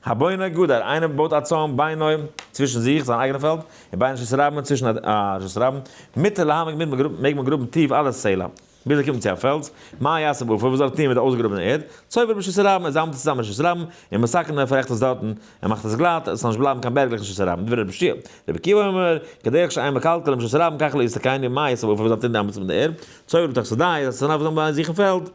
הבונה גדר, איינער בויט א צוים בינו, צווישן זיך, זיין אייגענע פעלד, ובין רשות הרבים, צווישן א רשות הרבים, מותר להעמיק מעג מען גראבן טיף עד הסלע. ביז ער קומט צו א פעלז, מה יעשה בעפר, וואס זאל ער טון מיט די אויסגעגראבענע ערד? צובר ברשות הרבים, ער זאמלט עס צוזאם אין רשות הרבים, און מתקן און ער פאררעכט עס דארטן, ער מאכט עס גלאט, עס זאל נישט בלייבן קיין בערגלעך אין רשות הרבים. דברי רבי יהושע, רבי עקיבא אומר, כדרך שאין מקלקלין ברשות הרבים, כך לא יתקנו, מה יעשה בעפר, וואס זאל ער טון דעמאלטס מיט די ערד? צובר בתוך שדהו, עס זאל זיין ביי זיך אין פעלד.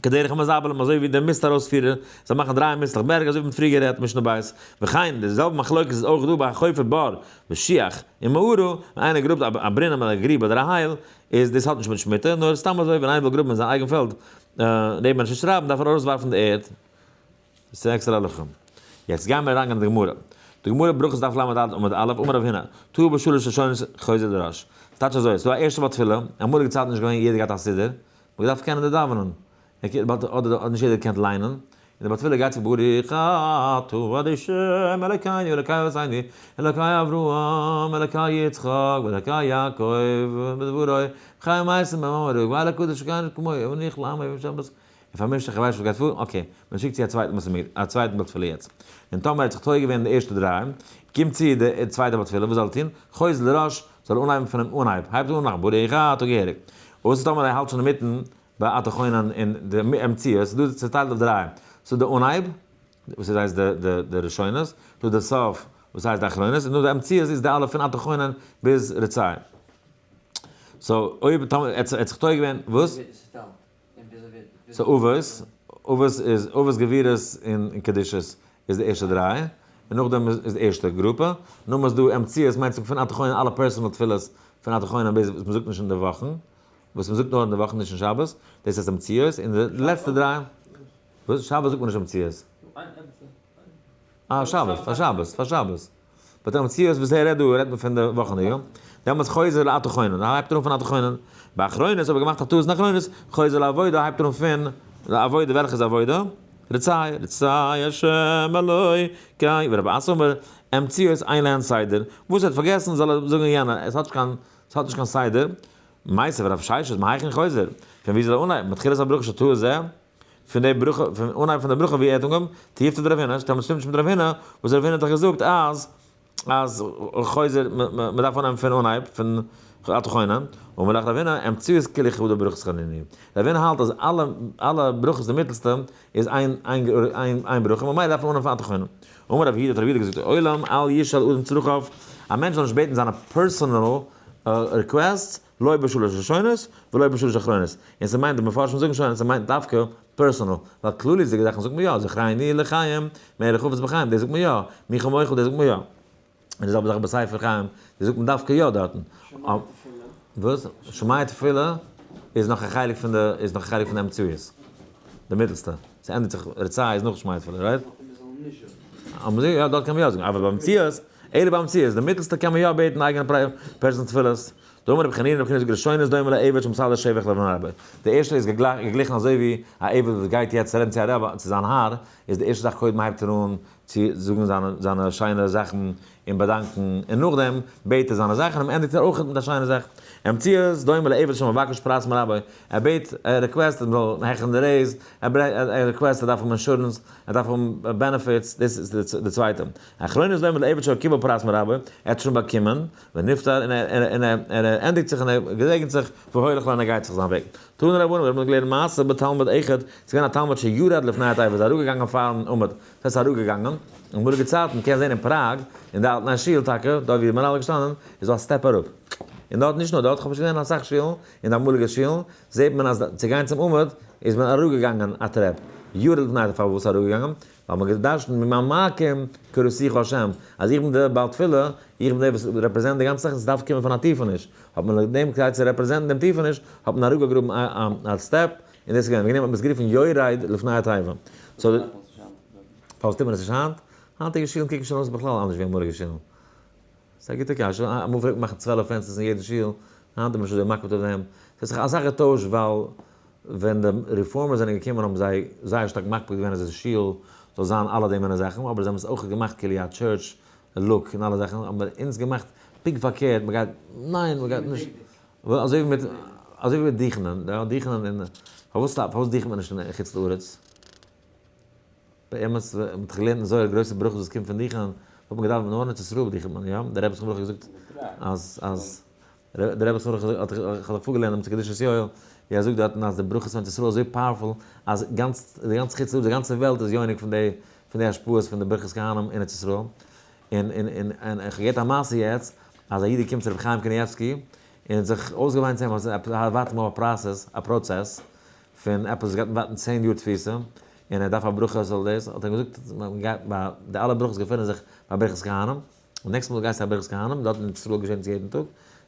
כדרך המזבלים, אזוי ווי די מיסט ארויספירער, זיי מאכן דריי מיסטלעך בערג, אזוי ווי מ'האט פריער גערעדט, משנה בית. וכן, די זעלבע מחלוקת איז אויך דא ביי החופר בור ושיח ומערה, ווען איינער גראבט א ברונעם אדער א גריב אדער א הייל, איז דאס האט נישט מיט שמיטה, נאר סתם אזוי ווען איינער וויל גראבן אין זיין אייגן פעלד נעבן רשות הרבים דארף ער ארויסווארפן די ערד. דאס איז עקסטערע הלכה. יעצט גייען מיר אריינגיין אין די גמרא. די גמרא ברכות דף לד עמוד א', אמר רב הונא, טעה בשלש ראשונות חוזר לראש. ס'טייטש אזוי, ס'דא א ערשטע בעל תפילה, אמאליגע צייטן נישט געווען יעדער געהאט א סידור, מ'האט געדארפט קענען די דאווענען, אדער האט נישט יעדער געקענט ליינען, און די בעל תפילה גייט צו ברוך אתה ה' אלקינו אלקי אבותינו אלקי אברהם אלקי יצחק ואלקי יעקב בדברו מחיה מתים במאמרו ואל הקדוש שכן כמוהו ונח לעמו ושבת און פארמישט זיך איך ווייס נישט וואס גייט פאר, okay, מען שיקט צו א צווייטן בית המקדש, א צווייטן בעל תפילה יעצט, און טאמער ער האט זיך טועה געווען אין די ערשטע דריי, קומט צו די צווייטע בעל תפילה, וואס זאל ער טון? חוזר לראש, זאל ער אנהייבן פונעם אנהייב, הייבט אן נאך ברוך אתה געהעריג. וואס איז טאמער ער האלט שוין אינמיטן ביי אתה חונן און די אמצעיות, ס'איז דא צוטיילט אויף דריי, ס'איז דא די אנהייב, וואס איז הייסט די ראשונות, ס'איז דא די סוף. וואס הייסט די אחרונות, און נאך די אמצעיות איז די אלע פון אתה חונן ביז רצה. so אויב טאמער ער האט זיך טועה געווען, וואס? so אבות, אבות איז אבות גבורות און קדושות איז די ערשטע דריי, און נאכדעם איז די ערשטע גרופע, נאכדעם איז דא אמצעיות מיינט זיך פון אתה חונן אלע personal תפילות פון אתה חונן ביז וואס מ'זאגט נישט אין די וואכן, וואס מ'זאגט נאר אין די וואכן נישט אין שבת, דאס הייסט אמצעיות, און די לעצטע דריי, וואס? שבת זאגט מען נישט אמצעיות. אה, שבת, פאר שבת, פאר שבת. but אמצעיות וואס ער רעדט דא רעדט מען פון די וואכענדיגע. דעמאלטס חוזר לאתה חונן, ער הייבט אן פון אתה חונן. ביי אחרונות האב איך געמאכט א טעות אין אחרונות, חוזר לעבודה הייבט ער אן פון לעבודה, וועלכע איז עבודה? רצה, רצה השם אלוקי, ורב אסי אמר, אמצעיות אין להן סדר, וואס ער האט פארגעסן זאל ער זאגן יענער, עס האט נישט קיין, עס האט נישט קיין סדר. מיתיבי רב ששת מהיכן חוזר? פון ווי זאל ער אנהייבן? מתחילת הברכה שטעה זה? פון די ברכה, פון אנהייב פון די ברכה ווי ער האט אנגעהויבן, תיובתא דרב הונא, שטימט נישט מיט רב הונא, וואס רב הונא האט דאך געזאגט אז אז חוזר, מען דארף אנהייבן פון אנהייב, פון אתה חונן, אמר לך רב הונא, אמצעיות כולהו חדא ברכת חנינא. רב הונא האלט אז אלע אלע ברכות די מיטלסטע איז איין איין איין ברכה, ממילא דארף מען אנהייבן פון אתה חונן. אמר רב יהודה האט רב יהודה געזאגט, לעולם אל ישאל אדם צרכיו, א מענטש זאל נישט בעטן זיינע personal requests, לא בשלש ראשונות ולא בשלש אחרונות, און ס'מיינט די מפרשים זאגן שוין אז ס'מיינט דווקא personal, ווייל כלליות'דיגע זאכן זאגט מען יא, זכרנו לחיים, מלך חפץ בחיים, דאס זאגט מען יא, מי כמוך דאס זאגט מען יא, און די זעלבע זאך בספר חיים, דאס זאגט מען דווקא יא דארטן. שומע תפילה. וואס? שומע תפילה איז נאך א חלק פון די, איז נאך א חלק פון די אמצעיות, די מיטלסטע, ס'ענדיגט זיך רצה איז נאך שומע תפילה, right? יא, דארט קען מען יא זאגן, אבער באמצעיות, אלא באמצעיות, די מיטלסטע קען מען יא בעטן אייגענע personal תפילות. דאמר רבי חנינא, רבי חנינא זאגט ראשונות דומה לעבד שמסדר שבח לפני רבו. די ערשטע איז געגליכן אזוי ווי א עבד וואס גייט יעצט רעדן צו א רבי, צו זיין האר, איז די ערשטע זאך קודם הייבט ער אן צו זאגן זיינע זיינע שיינע זאכן און באדאנקן, און נאכדעם בעט ער זיינע זאכן און ענדיגט ער אויך מיט א שיינע זאך. אמצעיות דומה לעבד שמבקש פרס מרבו, ער בעט, ער request מען זאל העכערן די raise, ער request ער דארף האבן אינשורענס, ער דארף האבן benefits, דאס איז די צווייטע. אחרונות דומה לעבד שקיבל פרס מרבו, ער האט שוין באקומען, ונפטר, און ער ענדיגט זיך און ער געזעגנט זיך, והולך לו און ער גייט זיך זיין וועג. תנו רבנן, מיר האבן געלערנט מעשה בתלמיד אחד, ס'איז געווען א תלמיד שירד לפני התיבה, איז אראפגעגאנגען פארן עמוד, דאס הייסט אראפגעגאנגען, אין אמאליגע צייטן, קענסט זען אין פראג, אין די אלטע שול טאקע, דארט ווי די מנהל איז געשטאנען, איז דא א step אראפ. און דארט, נישט נאר דארט, כ'האב שוין געזען אין אסאך שולן, אין די אמאליגע שולן, זעט מען אז צו גיין צום עמוד, איז מען אראפגעגאנגען א טרעפ. ירד לפני התיבה, פארוואס אראפגעגאנגען? ווייל מ'האט געדרשנט ממעמקים קראתיך ה', אז איך בין דער בעל תפילה, איך בין דער וואס represent די גאנצע זאך און ס'דארף קומען פון א טיפעניש, האט מען לויט דעם כדי צו represent ן דעם טיפעניש, האט מען אראפגעגראבן א step, און דאס איז געווען, וועגן דעם האט מען עס גערופן יורד לפני התיבה. so פארוואס טוט מען עס נישט היינט? היינטיגע שולן קוקן שוין אויס בכלל אנדערש ווי אמאליגע שולן. ס'איז א גוטע קשיא, אמאל פלעגט מען מאכן 12 פענסטערס אין יעדע שול, היינט איז מען שוין אזוי מקפיד אויף דעם. ס'האט זיך אסאך געטוישט ווייל ווען די רעפארמער זענען געקומען האבן זיי זייער שטארק מקפיד געווען אז די שול זאל זיין אלע די מיני זאכן, אבער זיי האבן עס אויך געמאכט כאילו א church look און אלע זאכן, האבן אונז געמאכט פונקט פארקערט, מ'גייט, ניין מ'גייט נישט, אזוי ווי מיט, אזוי ווי מיט דוכנ'ען, יא דוכנ'ען אין, פארוואס פארוואס דוכנ'ט מען נישט אין חוץ לארץ? באמת, מען האט געלערנט אין זוהר גרויסע ברכות וואס קומט פון דוכנ'ען, וואלט מען געדארפט נאר אין ארץ ישראל דוכנ'ט מען, יא? דער רבי זכרונו לברכה האט געזאגט אז אז דער רבי זכרונו לברכה האט איך האב פארגעלערנט דעם צו קדושת יואל, ווי ער זאגט דארטן אז די ברכות פון ארץ ישראל איז אזוי powerful אז גאנץ די גאנצע חוץ לארץ די גאנצע וועלט איז יונק פון די פון די השפעות פון די ברכת כהנים אין ארץ ישראל, און און און און איך האב געהערט א מעשה יעצט אז א איד איז געקומען צו רבי חיים קנייבסקי און האט זיך אויסגעוויינט צו אים אז ער ווארט אים אויף א process א פראצעס פון עפעס וואס גייט אים ווארטן 10 יאר תפיסה, און ער דארף א ברכה זאל דאס, האט ער געזאגט מען גייט ביי די אלע ברכות געפינען זיך ביי ברכת כהנים, און next מאל גייסטו א ברכת כהנים, דארט אין ישראל געשעט עס יעדן טאג,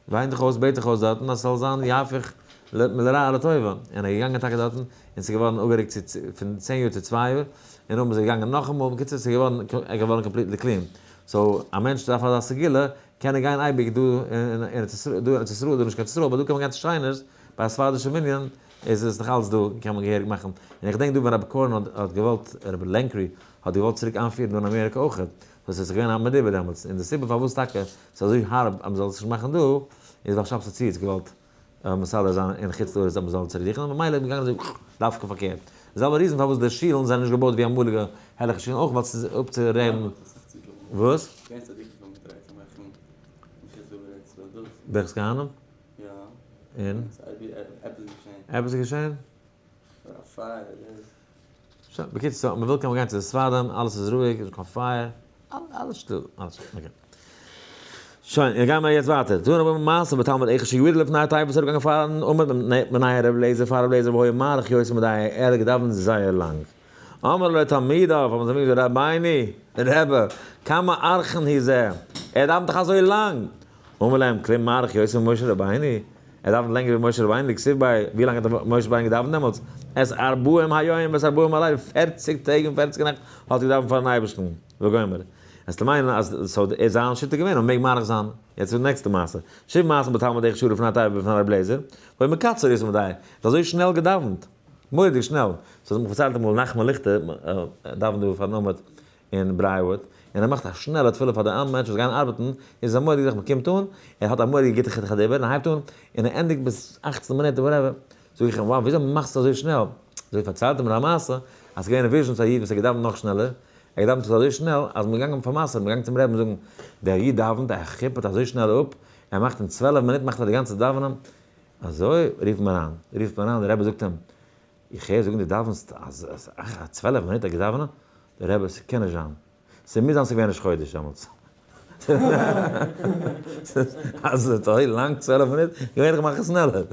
וויין דיך אויס, בעט דיך אויס דארטן אז ס'זאל זיין יהפך לרע לטובה, און ער איז געגאנגען טאקע דארטן, און ס'איז געווארן אפגערוקט צו פון 10 יאר צו 2 יאר, און נאכדעם איז ער געגאנגען נאכאמאל, בקיצור ס'איז געווארן, ער איז געווארן completely clean, so א מענטש דארף אזא סגולה, קען ער גיין אייביג דא אין ארץ ישראל, דא אין ארץ ישראל, דא נישט קיין ארץ ישראל, אבער דא קען מען גיין צו שיינערס, ביי א ספרדישע מנין איז עס נאך אלץ דא, קען מען געהעריג מאכן, און איך געדענק דא ווען רבי קארן האט געוואלט, רבי לענקרי האט געוואלט צוריק איינפירן דא אין אמעריקע אויכעט, וואס עס איז געווען א מדובר דעמאלטס, און די סיבה פארוואס טאקע ס'איז אזוי הארב אז מ'זאל עס נישט מאכן דא, איז ווייל שבתי צבי האט געוואלט מסדר זיין אין חוץ לארץ אז מ'זאל צוריק זוכן, ממילא איז מען געגאנגען אזוי דווקא פארקערט. די זעלבע reason פארוואס די שולן זענען נישט געבויט ווי אמאליגע הערליכע שולן אויך ווייל ס'איז אפצורעדן. וואס? ברכת כהנים? יא. און? עפעס געשען. עפעס איז געשען? א פייער איז. שוין, בקיצור, מ'וויל קען מען גיין צו די ספרדים, אלעס איז רואיג, נישט קיין פייער. אלעס שטיל, אלעס שטיל, okay. שוין, און גיימער יעצט ווייטער. תנא רבנן מעשה בתלמיד אחד שירד לפני התיבה וואס ער איז געגאנגען פארן עמוד מפני רבי אליעזר פאר רבי אליעזר והיה מאריך יותר מדאי ער האט געדאווענט זייער לאנג. אמר לו תלמידיו האבן זיי אים געזאגט רבינו, רבי, כמה ארכן הוא זה, ער דאווענט דאך אזוי לאנג. אמר להם כלום מאריך יותר ממשה רבינו, ער דאווענט לענגער ווי משה רבינו, דכתיב ביה, ווי לאנג האט משה רבינו געדאווענט דעמאלטס? את ארבעים היום ואת ארבעים הלילה, פערציג טעג און פערציג נעכט האט ער געדאווענט פארן אייבערשטן, וגומר. עס צו מיינען אז ס'האט איז זיין שיטה געווען און מעג מאריך זיין. יעצט איז די נעקסטע מעשה. שוב מעשה בתלמיד אחד שהלך לפני התיבה בפני רבי אליעזר, והיה מקצר יותר מדאי, ער האט אזוי שנעל געדאווענט. מורא'דיג שנעל. ס'האט מיר פארציילט אמאל נחמן ליכטער, דאווענט דא פארן עמוד אין ברייוואוד, און ער מאכט א שנעלע תפילה פאר די עם מענטשן וואס גייען ארבעטן, איז עס א מורא'דיגע זאך, מ'קומט אן, ער האט א מורא'דיגע גוטע חיתוך הדיבור, און ער הייבט אן, און ער ענדיגט ביז 18 מינוט whatever. זאג איך אים, wow, וויאזוי מאכסטו אזוי שנעל? אזוי פארציילט ער מיר א מעשה, אז ס'איז געווען אין וויזשניץ א איד וואס האט געדאווענט נאך שנעלער, ער האט געדאווענט אזוי שנעל, אז מ'איז געגאנגען פאר מעשר, מ'איז געגאנגען צום רבי'ן זאגן, דער איד דאווענט, ער כיפערט אזוי שנעל אפ, ער מאכט אין 12 מינוט מאכט ער די גאנצע דאווענען, אזוי? רופט מען אריין, רופט מען אריין, דער רבי זאגט אים, איך הער זאגן דו דאווענסט אז 12 מינוט א געדאווענען, דער רבי, ס'קען נישט זיין, ס'מוז זיין ס'געווען ראש חודש דעמאלטס. אז ס'איז אזוי לאנג 12 מינוט, געווענליך מאך איך שנעלער.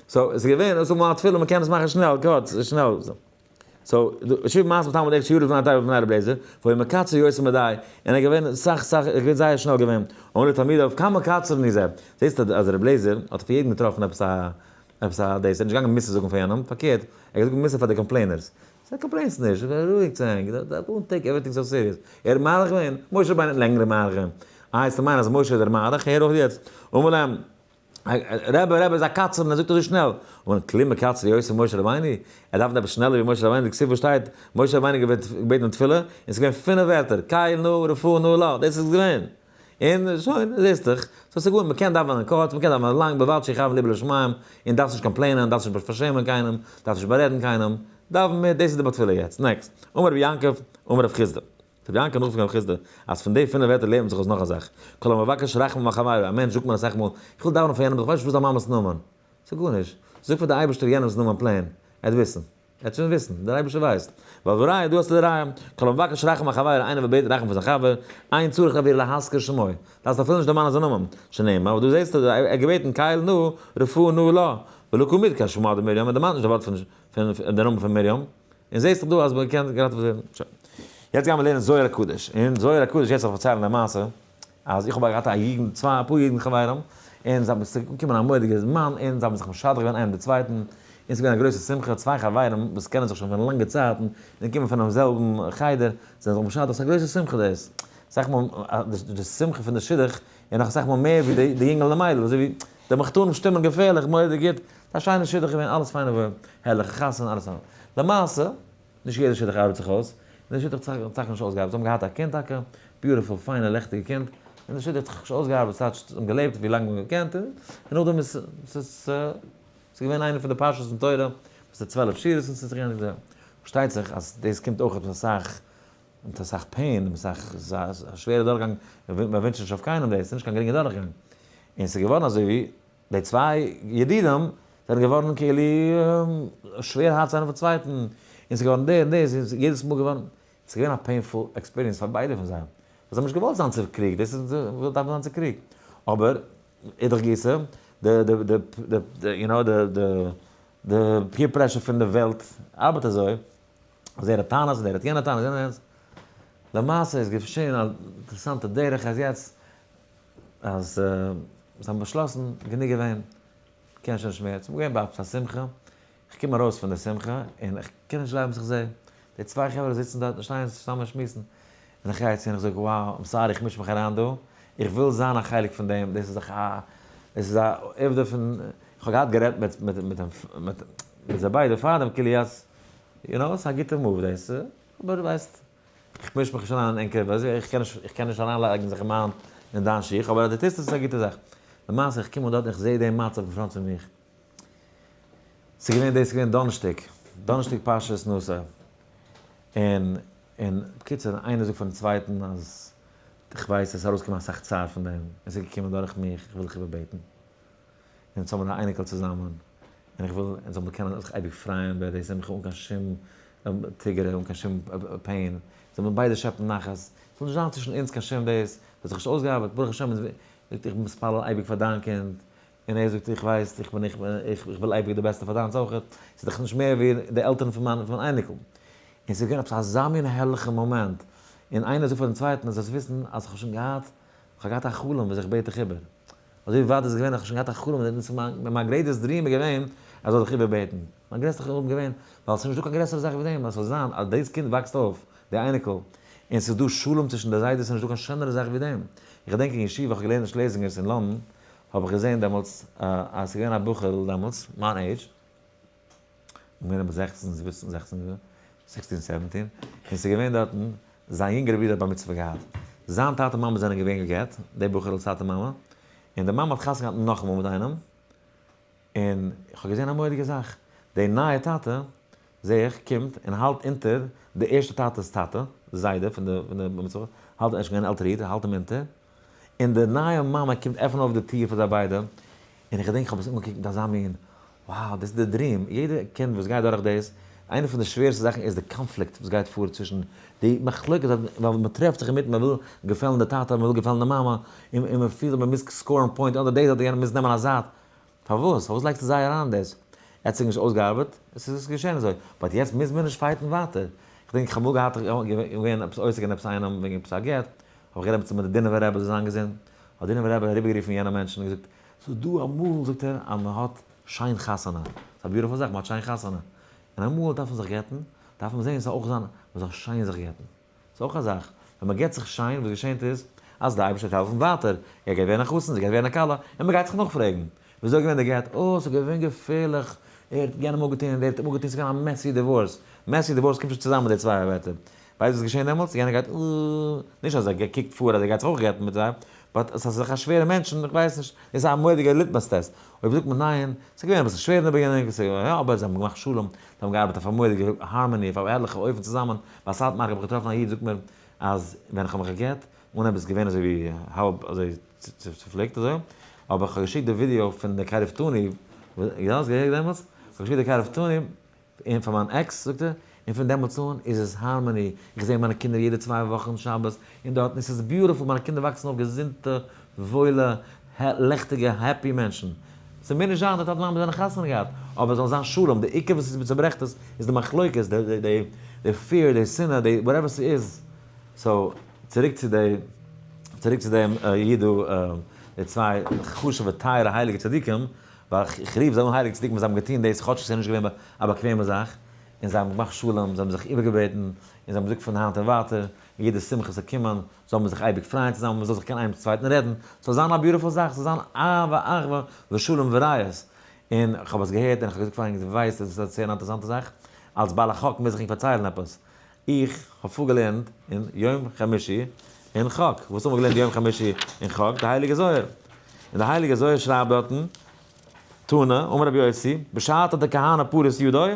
so, ס'איז געווען, עס איז אמאל א תפילה, מ'קען עס מאכן שנעל, קורץ, שנעל. so, שוב מעשה בתלמיד אחד שירד לפני התיבה בפני רבי אליעזר, והיה מקצר יותר מדאי, און ער איז געווען סאך סאך, ער איז געווען זייער שנעל געווען. אמרו תלמידיו, כמה קצרן הוא זה. זעסט אז רבי אליעזר האט פון יעדן געטראפן עפעס א, עפעס א דאס, ער איז נישט געגאנגען מוסר זאגן פאר יענעם, פארקערט, ער האט געזאגט מוסר פאר די complainers. זיי complain סט נישט, רואיג צו ענק, don't take everything so serious. ער איז מאריך געווען, משה רבינו האט לענגערע מאריך געווען. אה, איז צו מיינען אז משה איז דער מאריך, הער אויף יעצט. אמר להם, רבי, רבי איז א קצרן, ער זאגט אזוי שנעל. און כלום מקצר יותר ממשה רבינו, ער דאווענט עפעס שנעלער ווי משה רבינו, דכתיב וואס שטייט, משה רבינו געבעטן אין תפילה, און ס'איז געווען פינף ווערטער, קל נא רפא נא לה, דאס איז געווען. און שוין, זעסט דאך. so ס'איז גארנישט, מ'קען דאווענען קורץ, מ'קען דאווענען לאנג, ובלבד שיכוון לבו לשמים, און דארפסט נישט complain ען, דארפסט נישט פארשעמען קיינעם, דארפסט נישט בארעדן קיינעם, דאווען מיט, דאס איז די בעל תפילה יעצט. next. אמר רבי יעקב, אמר רב חסדא. רבי יעקב נאך פון רב חסדא, אז פון די פינף ווערטער לערנט מען זיך אויס נאך א זאך. כל המבקש רחמים על חברו, א מענטש זאגט מיר אסאך מאל, איך וויל דאווענען פאר יענעם, איך ווייס נישט וואס איז זיין מאמע'ס נאמען. זאג גארנישט. זאג פאר די אייבערשטער יענעמ'ס נאמען plain. ער וועט וויסן. ער וועט שוין וויסן. דער אייבערשטער ווייסט. ווייל וראיה, דא האסטו די ראיה. כל המבקש רחמים על חברו, איינער וואס בעט רחמים פון זיין חבר, אין צריך אפילו להזכיר שמו. דארפסט אפילו נישט דערמאנען זיין נאמען. שנאמר, ווייל דא זעסטו, ער האט געבעטן קל נא, רפא נא לה. ולא קא מדכר שמא דמרים, ער דערמאנט נישט די ווארט פון פון די נאמען פון מרים. און זעסט דאך דא אז מען קען געראטעוועט ווערן. שוין. יעצט גיימיר לערנען זוהר הקדוש. אין זוהר הקדוש יעצט וועל איך פארציילן די מעשה, אז איך האב געהאט א יוגנט, צוויי אפאר יוגנט חברים, און זיי האבן, ס'איז געקומען א מורא'דיגע זמן, און זיי האבן זיך משדך געווען איינער מיט די צווייטן, און ס'איז געווען א גרויסע שמחה, צוויי חברים וואס קענען זיך שוין פון לאנגע צייטן, און קומען פונעם זעלבן חדר, זענען זיך משדך, ס'איז א גרויסע שמחה דאס. אסאך מאל די שמחה פון די שידוך איז נאך אסאך מאל מער ווי די יונגעל און די מיידל, אזוי ווי די מחתנים שטימען געפערליך, מורא'דיג גוט, ס'איז א שיינע שידוך געווען, אלעס פיין און וואויל, הערליכע חתונה, אלעס פיין. למעשה, נישט יעדע שידוך ארבעט זיך אויס, און די שידוך האט זיך נישט אויסגעארבעט, זיי האבן געהאט א קינד טאקע, beautiful, פיינע לעכטיגע קינד, און די שידוך האט זיך נישט אויסגעארבעט, ס'טייטש זיי האבן געלעבט ווי לאנג מ'האט געקענט, און נאכדעם איז ס'איז געווען איינע פון די פרשות אין תורה, וואס איז 12 שורות און ס'איז זיך געענדיגט זיי. פארשטייט זיך אז דאס קומט אויך מיט אסאך, מיט אסאך pain, מיט אסאך, א שווערע דורכגאנג, מ'ווינטשט נישט אויף קיינעם דאס, ס'איז נישט קיין גרינגע דורכגאנג. און ס'איז געווארן אזוי ווי די צוויי ידידים זענען געווארן כאילו שווער הארץ איינער פארן צווייטן, און ס'איז געווארן דער און דאס, און יעדעס מאל געווארן, ס'איז געווען א painful experience פאר ביידע פון זיי, ווייל זיי האבן נישט געוואלט זיין צוקריגט, דאס איז וואס דארף מען זיין צוקריגט, אבער אידך גיסא, די די די די יו נאו די די די peer pressure פון די וועלט ארבעט אזוי, אז ער האט טענות און ער האט יענע טענות און יענע, למעשה איז געשען א אינטערעסאנטע דרך אז יעצט אז זיי האבן באשלאסן, גענוג געווען, מ'קען שוין נישט מער, ס'איז געווען ביי עפעס א שמחה, איך קום ארויס פון די שמחה, און איך קען נישט גלייבן וואס איך זע, די צוויי חברה זיצן דארט און שטייען צוזאמען און שמועסן, און איך גיי צו און איך זאג, wow, I'm sorry, איך מיש מיך אריין דא, איך וויל זיין א חלק פון דעם, דאס איז דאך א, דאס איז א עובדא פון, איך האב געהאט גערעדט מיט מיט מיט מיט מיט זיי ביידע פארדעם, כאילו אז, יו נאו, ס'איז א גוטע move דאס, אבער ווייסט. איך מיש מיך נישט אריין אין ענקער ווייל איך קען נישט איך קען נישט אריינלייגן זיך אין מיין אין דיין שיך אבער אז דו טוסט עס איז א גוטע זאך. למעשה איך קום אן דארט און איך זעה דעם מצב אין front פון מיך. ס'איז געווען דאס איז געווען דאנערשטאג, דאנערשטאג פרשת נשא. און און בקיצור איינער זאגט פארן צווייטן אז איך ווייס עס איז ארויסגעקומען אסאך צער פון דעם, עס איז געקומען דורך מיך, איך וויל דיך איבערבעטן. אונז האבן א אייניקל צוזאמען, און איך וויל אונז זאלן קענען זיך אייביג פרייען ביי די שמחה אן קיין שום. תגרה, אן קיין שום pain, זאל מען ביידע שעפן נחת, ס'זאל נישט זיין צווישן אונז קיין שום דאס, ס'האט זיך נישט אויסגעארבעט, ברוך השם, זאגט איך בין מתפלל אייביג פאר דיין קינד, און ער זאגט איך ווייס, איך בין איך איך וויל אייביג די בעסטע פאר דיינס אויכעט, ס'איז דאך נישט מער ווי די עלטערן פון מיין פון מיין אייניקל. און ס'איז געווען עפעס אזא מין הערליכע מאמענט, און איינער זאגט פאר דעם צווייטן זאלסט וויסן אז כ'האב שוין געהאט, כ'האב געהאט א חלום וואס איך בעט דיך איבער. אזוי ווייט איז געווען אז כ'האב שוין געהאט א חלום, מיין greatest dream איז געווען אז זאל דיך איבערבעטן. מיין גרעסטע חלום איז געווען, ווייל ס'איז נישטא קיין גרעסערע זאך ווי דעם, אז ס'זאל זיין אז דאס קינד וואקסט אויף, די אייניקל, און ס'איז דא שלום צווישן די זיידעס, ס'איז נישטא קיין שענערע זאך ווי דעם. איך געדענק אין ישיבה, איך האב געלערנט אין שלעזינגערס אין לאנדאן, האב איך געזען דעמאלטס אז ס'איז געווען א בחור'ל דעמאלטס, מיין עידזש, איך בין געווען 16, 17, 16, sixteen, seventeen, און ס'איז געווען דארטן, זיין יונגערע ברודער האט בר מצוה געהאט. זיין טאטע מאמע זענען געווען גע'גט, דער בחור'לס טאטע מאמע, און די מאמע האט חתונה געהאט נאכאמאל מיט איינעם, און איך האב געזען א מורא'דיגע זאך, די נייע טאטע, זע איך, קומט און האלט אונטער די ערשטע טאטע'ס טאטע, די זיידע פון די פון די בר מצוה, האלט, ער איז שוין געווען אן עלטערע איד, האלט אים אונטער, און די נייע מאמע קומט עפענען אויף די טיר פאר זיי ביידע, און איך געדענק איך האב עס אנגעקוקט מיט אזא מין, wow, דאס איז די dream, יעדע קינד וואס גייט דורך דאס, איינע פון די שווערסטע זאכן איז די קאנפליקט וואס גייט פאר צווישן די מחלוקת, ווייל מען טרעפט זיך אינמיטן, מען וויל געפעלן די טאטע, מען וויל געפעלן די מאמע, און מען פילט אז מען מוז score ן point, אדער דאס אדער יענער מוז נעמען א זייט, פארוואס? פארוואס לייגסטו זיי אריין דאס? ער האט זיך נישט אויסגעארבעט, עס איז געשען אזוי, but יעצט מוז מען נישט fight ן ווייטער. כ'דענק איך האב אמאל געהאט, געווען עפעס עוסק אין עפעס איינעם וועגן עפעס א גט, האב איך גערעדט מיט די דינובער רבי זאל זיין געזונט, האט דינובער רבי אריבערגערופן יענע מענטשן און געזאגט, ס'איז דא אמאל זאגט ער אז מען האט שיין חתונה, ס'איז א beautiful זאך, מען האט שיין חתונה, און אמאל דארף מען זיך גט'ן, דארף מען זען ס'זאל אויך זיין, מען זאל שיין זיך גט'ן. ס'איז אויך א זאך, ווען מען גט זיך שיין, וואס געשענט איז, אז דער אייבערשטער וועט העלפן ווייטער, ער גייט ווערן א חתן, זי גייט ווערן א כלה, און מען גייט זיך נאכפרעגן, וויאזוי איז געווען די גט, אה, ס'איז געווען געפערליך, ער האט יענעם אפגעטון און דער האט אים אפגעטון, ס'איז געווען א messy divorce, messy divorce קומט נישט צוזאמען די צוויי ווערטער, ווייסט וואס איז געשען דעמאלטס, יענער גייט אה, נישט אז ער קוקט פאר אז ער גייט זיך אויך גט'ן מיט זיי, but עס איז אזעלכע שווערע מענטשן, איך ווייס נישט, דאס איז א מורא'דיגע litmus test, אויב זאגט מען ניין, ס'איז געווען אביסל שווער אין די beginning, יא, אבער זיי האבן געמאכט שלום, זיי האבן געארבעט אויף א מורא'דיגע harmony, אויף א הערליכע אופן צוזאמען, ביי סאטמאר האב איך געטראפן א איד זאגט מיר אז ווען איך האב מיך גע'גט, אנהייב איז עס געווען אזוי ווי האלב אזוי צופליקט אזוי, אבער איך האב געשיקט די ווידיאו פון די קרבתני, יא האסט געהערט דעמאלטס? איך האב געשיקט די קרבתני און פאר מיין עקס זאגט ער, און פון דעמאלטס אן איז עס harmony, איך זע מיינע קינדער יעדע צוויי וואכן שבת און דארטן, עס איז beautiful, מיינע קינדער וואקסן אויף געזונטע, וואוילע, לעכטיגע, happy מענטשן. ס'מוז נישט זיין די טאטע מאמע זענען חתונה געהאט, אבער עס זאל זיין שלום, די עיקר וואס עס צוברעכט עס איז די מחלוקת, די fear, די שנאה, די whatever ס'איז. so, צוריק צו די, צוריק צו דעם איד דא, די צוויי חשוב'ע טייערע הייליגע צדיקים, ווייל איך רוף זיי אן הייליגע צדיקים וואס זיי האבן געטון דאס כאטש עס איז נישט געווען א באקוועמע זאך, און זיי האבן געמאכט שלום, זיי האבן זיך איבערגעבעטן, און זיי האבן געזאגט פון היינט און ווייטער, יעדע שמחה ס'זאל קומען, זאל מען זיך אייביג פרייען צוזאמען, מען זאל זיך קענען איינעם צום צווייטן רעדן, ס'זאל זיין א beautiful זאך, ס'זאל זיין אהבה אחווה ושלום ורעות. און כ'האב עס געהערט און כ'האב געזאגט פאר ענק, דו ווייסט דאס איז א זייער אינטערעסאנטע זאך, אלס בעל החק מוז איך ענק פארציילן עפעס, איך האב פארגעלערנט אין יום חמישי אין חק, וואס האבן מיר געלערנט יום חמישי אין חק? די הייליגע זוהר, און די הייליגע זוהר שרייבט דארטן, תנא, אמר רבי יוסי, בשעתא דכהנא פריס ידוי,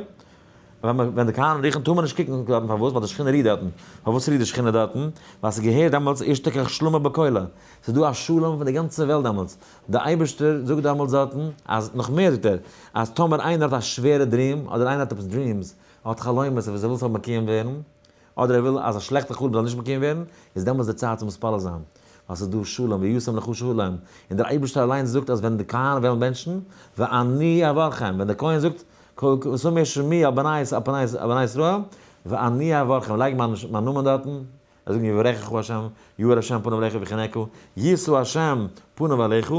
ווען די כהנים רוחן טאר מען נישט קוקן דארטן, פארוואס? ווייל די שכינה רוהט דארטן, פארוואס רוהט די שכינה דארטן? ווייל ס'איז געהערט דעמאלטס אשתכח שלמא בכולא, ס'איז דא א שלום פון די גאנצע וועלט דעמאלטס, די אייבערשטער זאגט דעמאלטס דארטן, אז נאך מער זאגט ער, אז טאמער איינער האט א שווערע dream, אדער איינער האט עפעס dreams, ער האט חלומות וואס ער וויל ס'זאל מקוים ווערן, אדער ער וויל אז א שלעכטע חלום זאל נישט מקוים ווערן, איז דעמאלטס די צייט צו מתפלל זיין, ווייל ס'איז דא שלום, וישם לך שלום, און דער אייבערשטער אליינס זאגט אז ווען די כהנים וועלן בענטשן, ואני אברכם, ווען דער כהן זאגט, ושמו שמי על בני על בני ישראל, ואני אברכם, לייג מיין נאמען דארטן, זיי זאגן יברכך ה', יאר ה' פניו אליך ויחנך, ישא ה' פניו אליך,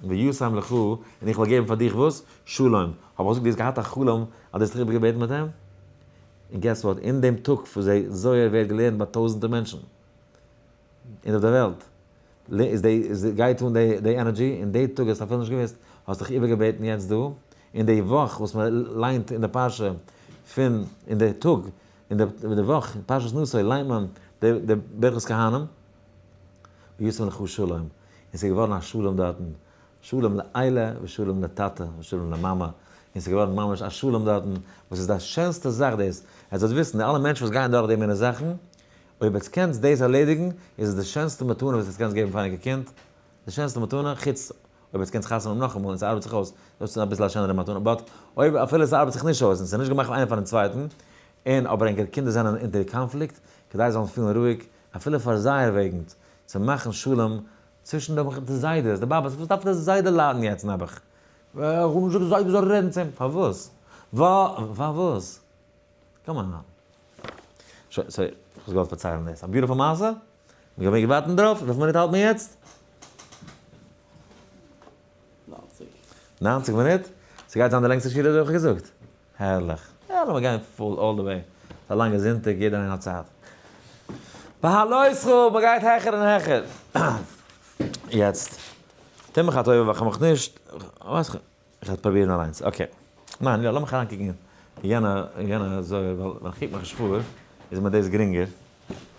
וישם לך, און איך וועל געבן פאר דיך וואס? שלום. האב איך געזאגט, דו האסט געהאט א חלום אז דו האסט דיך איבערגעבעטן מיט אים? און guess what, אין דעם טאג וואס זיי זוהר ווערט געלערנט ביי טויזנטער מענטשן אין אויף דער וועלט, איז די, איז גייט אן די די energy, אין די טאג האסטו אפילו נישט געוואוסט, האסט דיך איבערגעבעטן יעצט דא, אין די וואך וואס מען ליינט אין די פרשה פון, אין די טאג, אין די וואך, פרשת נשא, ליינט מען די די ברכת כהנים, וישם לך שלום, און ס'איז געווארן א שלום דארטן, שלום לעילא ושלום לטאטע ושלום למאמע, און ס'איז געווארן ממש א שלום דארטן, וואס איז די שענסטע זאך דאס, עטס זאלט וויסן, די אלע מענטשן וואס גייען דורך די מינע זאכן, אויב עטס קענטס דאס ערלעדיגן, איז עס די שענסטע מתנה וואס עטס קענטס געבן פאר ענקער קינד, די שענסטע מתנה, חוץ אויב עטס קענטס חתונה האבן נאכאמאל און ס'ארבעט זיך אויס, דאס איז אביסל א שענערע מתנה, but אויב אפילו ס'ארבעט זיך נישט אויס און ס'איז נישט געמאכט איינער פארן צווייטן. און אבער ענקער קינדער זענען אונטער קאנפליקט, כדי זיי זאלן פילן רואיג, אפילו פאר זייער וועגן, צו מאכן שלום צווישן די זיידעס, די באבעס, וואס דארף די זיידע ליידן יעצט נעבעך? איך וויל נישט די זיידע זאל רעדן צו אים, פארוואס? פארוואס? come on. שוין, sorry, איך האב געוואלט פארציילן דאס. א beautiful מעשה? מיר גייען ווארטן דערויף, וויפיל מינוט האלט מען יעצט? 90. 90 מינוט? ס'גייט זיין די לענגסטע שיעור אזוי האב איך געזאגט. הערליך. יא, לאמיר גיין full all the way. ס'איז א לאנגע זונטאג, יעדער איינער האט צייט. בהעלותך, מ'גייט העכער און העכער. יעצט, טו מיך א טובה, ווייל כ'האב מיך נישט, ווייס איך, איך וועל פרובירן אליינס, okay. ניין, יא, לאמיך אריינקוקן אין יענע, אין יענע זוהר, ווייל ווען כ'קוק מיך נישט פאר, איז מיר דאס גרינגער.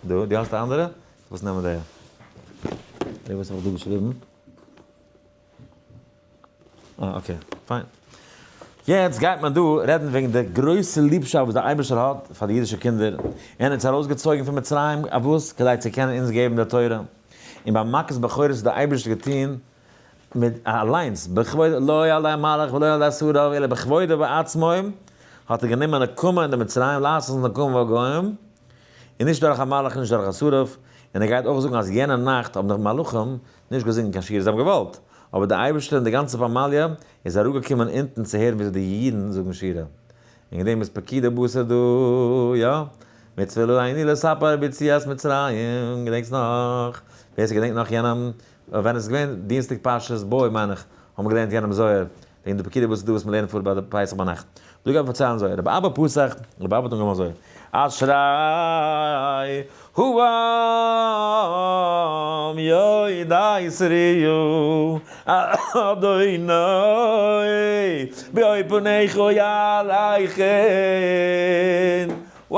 דא, דו האסט א אנדערע? וואס נעמען די? די וואס האב איך דא געשריבן? אה, okay, פיין. יעצט גייט מען דא רעדן וועגן די גרויסע ליבשאפט וואס דער אייבערשטער האט פאר די אידישע קינדער, און אונז ארויסגעצויגן פון מצרים, אויף וואס? כדי צו קענען אונז געבן די תורה. און ביי מכת בכורות האט דער אייבערשטער געטון מיט אליינס, בכבודו, לא על ידי המלאך ולא על ידי שריו, אלא בכבודו ובעצמו, האט ער גענומען נקמה אין די מצריים, לעשות נקמה בגוים, און נישט דורך א מלאך און נישט דורך א שרף, און ער גייט אויך זאגן אז יענע נאכט האבן די מלאכים נישט געזינגען קיין שירה, זיי האבן געוואלט, אבער דער אייבערשטער און די גאנצע פמליא איז אראפגעקומען אונטן צו הערן וויאזוי די אידן זאגן שירה. און דעם איז פקידה בתר דא, יא? מצוה עלינו לספר ביציאת מצרים, געדענקסט נאך? ווער ס'געדענקט נאך יענעם, ווען עס איז געווען דינסטאג פרשת בוא מיין איך, האבן מיר געלערנט יענעם זוהר, וועגן די פקידה בתר דא וואס מ'לערנט פאר ביי די פסח ביינאכט. דא גייט מען פארציילן זוהר. רבי אבא פתח, רבי אבא האט אנגעהויבן אזוי, אשרי העם יודעי תרועה אדוני באור פניך יהלכון. Wow!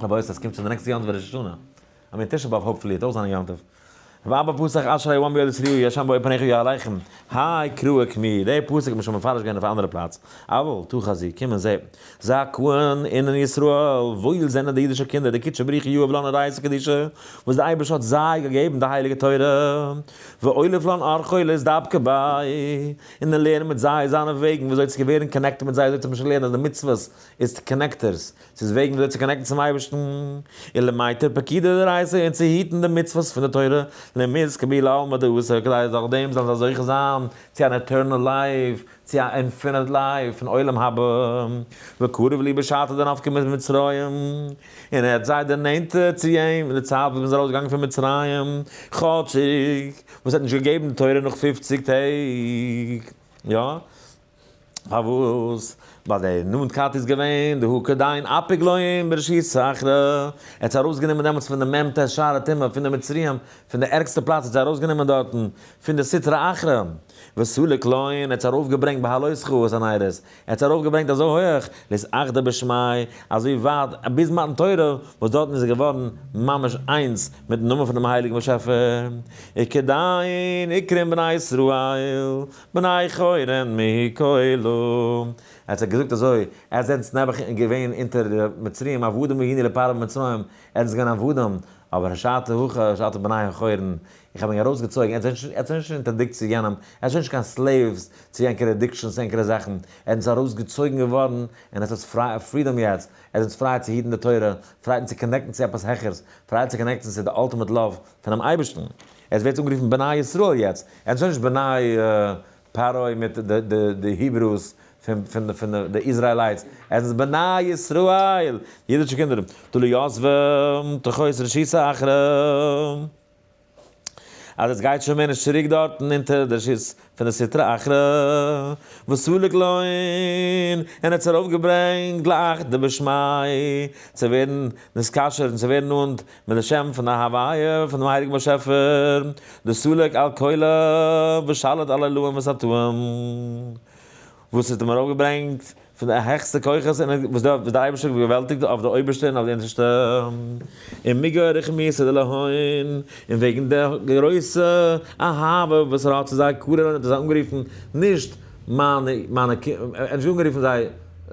רבותי, עס קומט שוין די נעקסטע יום טוב ראש השנה. I mean תשעה באב hopefully וועט אויך זיין א יום טוב. רבי אבא פתח אשרי העם יודעי תרועה השם באור פניך יהלכון. האי קרא קמי, די פסוק האט מען שוין מפרש געווען אויף א אנדערע פלאץ. אבל תא חזי, קום און זע. זכאין אינון ישראל, וואויל זענען די אידישע קינדער, דקודשא בריך הוא יהב לן אורייתא קדישא, וואס דער אייבערשטער האט זיי געגעבן די הייליגע תורה, ואוליף לן אורחוי לאתדבקא ביה, און ער לערנט מיט זיי זיינע וועגן ווי אזוי צו ווערן connected מיט זיי, אזוי האט מען שוין געלערנט אז די מצוות איז connectors, ס'איז וועגן ווי אזוי צו connect ן צום אייבערשטן, און למיטר פקודי דאורייתא און צו היטן די מצוות פון די תורה, למזכי בהו לעלמא דאתי, כדי דורך דעם זאלן זיי זוכה זיין צו אן eternal life, צו א infinite life פון עולם הבא, וקרב להו בשעתא דנפקי ממצרים, און ער האט זיי דערנענטערט צו אים אין די צייט וואס מען איז ארויסגעגאנגען פון מצרים, כאטשיג וואס ער האט נישט געגעבן די תורה נאך פופציג טעג, יא? פארוואס? ווייל די נאנטקייט איז געווען דהא כדין אפיק לון ברשות אחרא, ער האט זיי ארויסגענומען דעמאלטס פון די מ"ט שערי טומאה, פון די מצריים, פון די ערגסטע פלאץ האט זיי ארויסגענומען דארטן, פון די סטרא אחרא, וסליק לון, ער האט זיי ארויפגעברענגט בהעלותך את הנרות, ער האט זיי ארויפגעברענגט אזוי הויעך, לאתאחדא בשמיה, אזוי ווייט, ביז מתן תורה, וואס דארטן איז ער געווארן ממש איינס מיטן נאמען פונעם הייליגן באשעפער, וכדין אקרון בני ישראל, בני חורין מכולא. ער האט זיי געזאגט אזוי, עטס זענטס נעבעך געווען אונטער די מצריים, עבדים היינו לפרעה במצרים, עטס זענטס געווען עבדים, אבער השתא הכא השתא בני חורין, איך האב ענק ארויסגעצויגן, עטס זענטס נישט אונטער addicted צו יענעם, עטס זענטס נישט קיין slaves צו ענקערע addictions, צו ענקערע זאכן, עטס זענטס ארויסגעצויגן געווארן, און עטס האטס freedom יעצט, עטס זענטס פריי צו היטן די תורה, פריי צו connect ן צו עפעס העכערס, פריי צו connect ן צו די ultimate love פונעם אייבערשטן. עס ווערט אנגערופן בני ישראל יעצט, עס איז שוין נישט בני פרעה מיט די Hebrews פון די Israelites, עס איז בני ישראל, די אידישע קינדער, דלא יתבי תחות רשותא אחרא, אז עס גייט שוין מער נישט צוריק דארטן אונטער די רשות פון די סטרא אחרא, וסליק לון, און האט עס ארויפגעברענגט לאחדא בשמיה, צו ווערן נתקשר און צו ווערן נאנט מיט די שם פון די הוויה פון דעם הייליגן באשעפער, דסליק על כולא ושליט על עילאים ותתאים, וואס האט אים ארויפגעברענגט פון די העכסטע כוחות און וואס דער אייבערשטער האט געוועלטיגט אויף די אויבערשטע און אויף די אונטערשטע, און מגו רחמיתא דלהון, און וועגן די גרויסע אהבה וואס ער האט צו זיי, קרא לון האט ער זיי אנגערופן נישט מיינע, מיינע, ער האט נישט אנגערופן זיי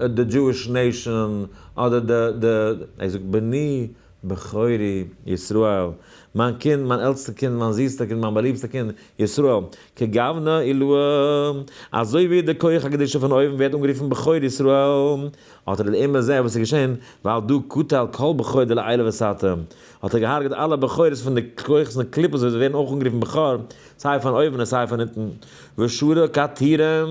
די Jewish nation אדער די, די, ער זאגט בני. בכורי ישראל, מיין קינד, מיין עלטסטע קינד, מיין זיסטע קינד, מיין באליבסטע קינד, ישראל, כגוונא עילאה, אזוי ווי די כח הקדושה פון אויבן ווערט אנגערופן בכור ישראל, האט ער לעומת זה וואס איז געשען, ועל דא קטל כל בכור דלעילא ותתא, האט ער געהארגעט אלע בכורות פון די כוחות און קליפות וואס ווערן אויך אנגערופן בכור, סיי פון אויבן און סיי פון אונטן, ושרא קטירין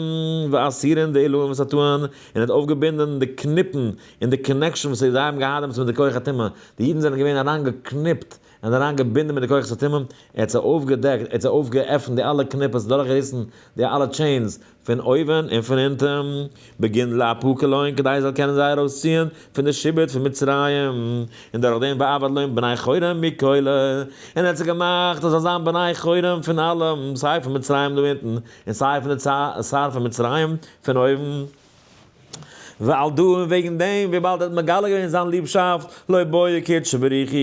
ואסירין דעילאין ותתאין, און האט אויפגעבינדען די קניפן און די connection וואס זיי האבן געהאט דעמאלטס מיט די כח הטומאה, די אידן זענען געווען אריינגעקניפט און אריינגעבינדען מיט די כוחות הטומאה, ער האט זיי אויפגעדעקט, ער האט זיי אויפגעעפנט די אלע קניפעס, דורכגעריסן די אלע chains פון אויבן און פון אונטן, בגין לאפוקא לון, כדי ער זאל קענען זיי ארויסציען פון די שעבוד פון מצרים, און דורך דעם ועבד לון בני חורין מכולא, און ער האט זיי געמאכט עס זאל זיין בני חורין פון אלעם, סיי פון מצרים דא אונטן, און סיי פון די צער פון מצרים פון אויבן. ועל דא און וועגן דעם, וויבאלד ער האט מגלה געווען זיין ליבשאפט, לא בעי קודשא בריך הוא,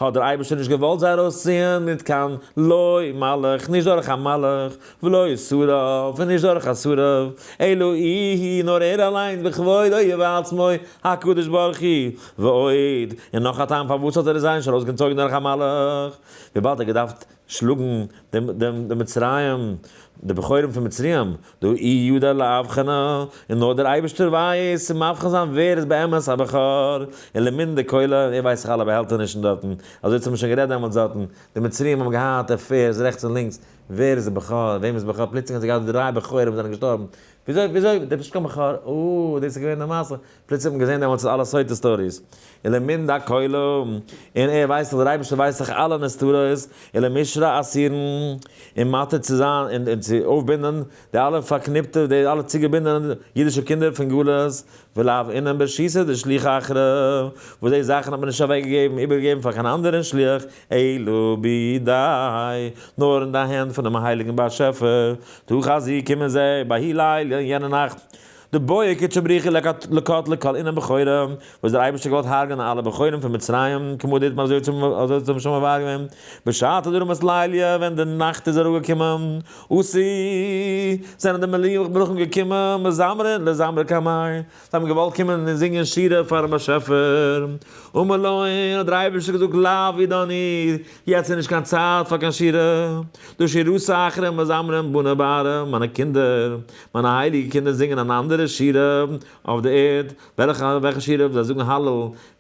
האט דער אייבערשטער נישט געוואלט זיי ארויסציען מיט קיין לא מלאך, נישט דורך א מלאך, ולא שרף, און נישט דורך א שרף, אלא איהו, נאר ער אליינס, בכבודו ובעצמו, הקדוש ברוך הוא, ועוד, און נאך א טעם פארוואס האט ער זיי נישט ארויסגעצויגן דורך א מלאך, וויבאלד ער האט געדארפט שלאגן דעם די מצריים, די בכורים פון מצרים, דהא איהו ידע לאבחנא, און נאר דער אייבערשטער ווייסט צו מבחין זיין ווער איז באמת א בכור, און למידע כולא, ער ווייסט זיך אלע באהעלטענישן דארטן, אזוי האט מען שוין גערעדט דעמאלטס דארטן, די מצריים האבן געהאט affairs רעכטס און לינקס, ווער איז די בכור, וועם איז בכור, פלוצלינג האט זיי געהאט דריי בכורים וואס זענען געשטארבן, וויאזוי, וויאזוי, דער איז נישט קיין בכור, אה, דאס איז געווען די מעשה, פלוצלינג האט מען געזען דעמאלטס אלע סוטה stories, ולמידע כולא, און ער ווייסט דאך, דער אייבערשטער ווייסט דאך אלע נסתרות, ולמשרי אסירין, און מתיר צו זיין, און צו אויפבינדען די אלע פארקניפטע, די אלע צוגעבינדענע אידישע קינדער פון גלות, ולאו אינון ברשותא דשליח אחרא, וואס די זאכן האט מען נישט אוועקגעגעבן, איבערגעגעבן פאר קיין אנדערן שליח, אלא בידי, נאר אין די הענט פונעם הייליגן באשעפער, תא חזי קומען זיי, בההוא ליליא, אין יענע נאכט. דבעי קודשא בריך הוא לקטלא כל אינון בכורי, וואס דער אייבערשטער געוואלט הרג'ענען אלע בכורים פון מצרים, כמה דאיתמר אזוי האט מען שוין מבאר געווען, בשעתא דרמית ליליא, ווען די נאכט איז אראפגעקומען, אתו, זענען די מלאכים געקומען, מזמרין לזמרא קמיה, זיי האבן געוואלט קומען און זינגען שירה פארן באשעפער, אמר לון, האט דער אייבערשטער געזאגט, לאו עידן הוא, יעצט איז נישט קיין צייט פאר קיין שירה, דא שירתא אחרא מזמרין בני בארעא, מיינע קינדער, מיינע הייליגע קינדער זינגען אן אנדערע שירה אויף די ערד, וועלכע וועלכע שירה? זיי זאגן הלל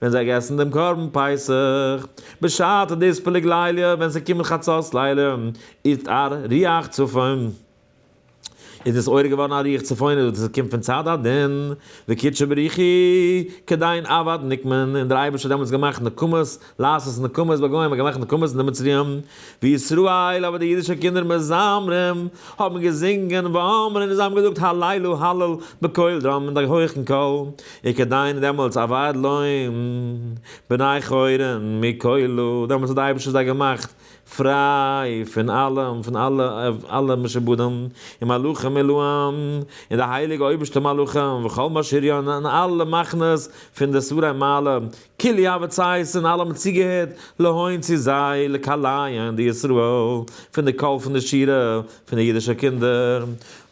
ווען זיי עסן דעם קרבן פסח, בשעתא דאתפליג ליליא, ווען ס'קומט חצות לילה, אתער רוח צפון, איז נתעורר געווארן א רוח צפונית וואס קומט פון צד הדין, וקודשא בריך הוא כדין עבד נקמין, און דער אייבערשטער האט דעמאלטס געמאכט נקמות, לעשות נקמות בגוים, האט געמאכט נקמות אין די מצריים, וישראל אבער די אידישע קינדער מזמרים, האבן געזינגען ואומרים און זיי האבן געזאגט הללו הלל בקול רם מיט א הויכן קול, וכדין דעמאלטס עבד לון בני חורין מכולא, דעמאלטס האט די אייבערשטער זיי געמאכט פריי פון אלעם, פון אלע אלע משעבודים, ומלאכים עילאים, און די הייליגע אויבערשטע מלאכים, וכל משריין, און אלע מחנות פון די שרי מעלה, כולהו הוו צייתין, און אלע האבן צוגעהערט להון צו זיי, לקליהון דישראל, פון די קול פון די שירה פון די אידישע קינדער.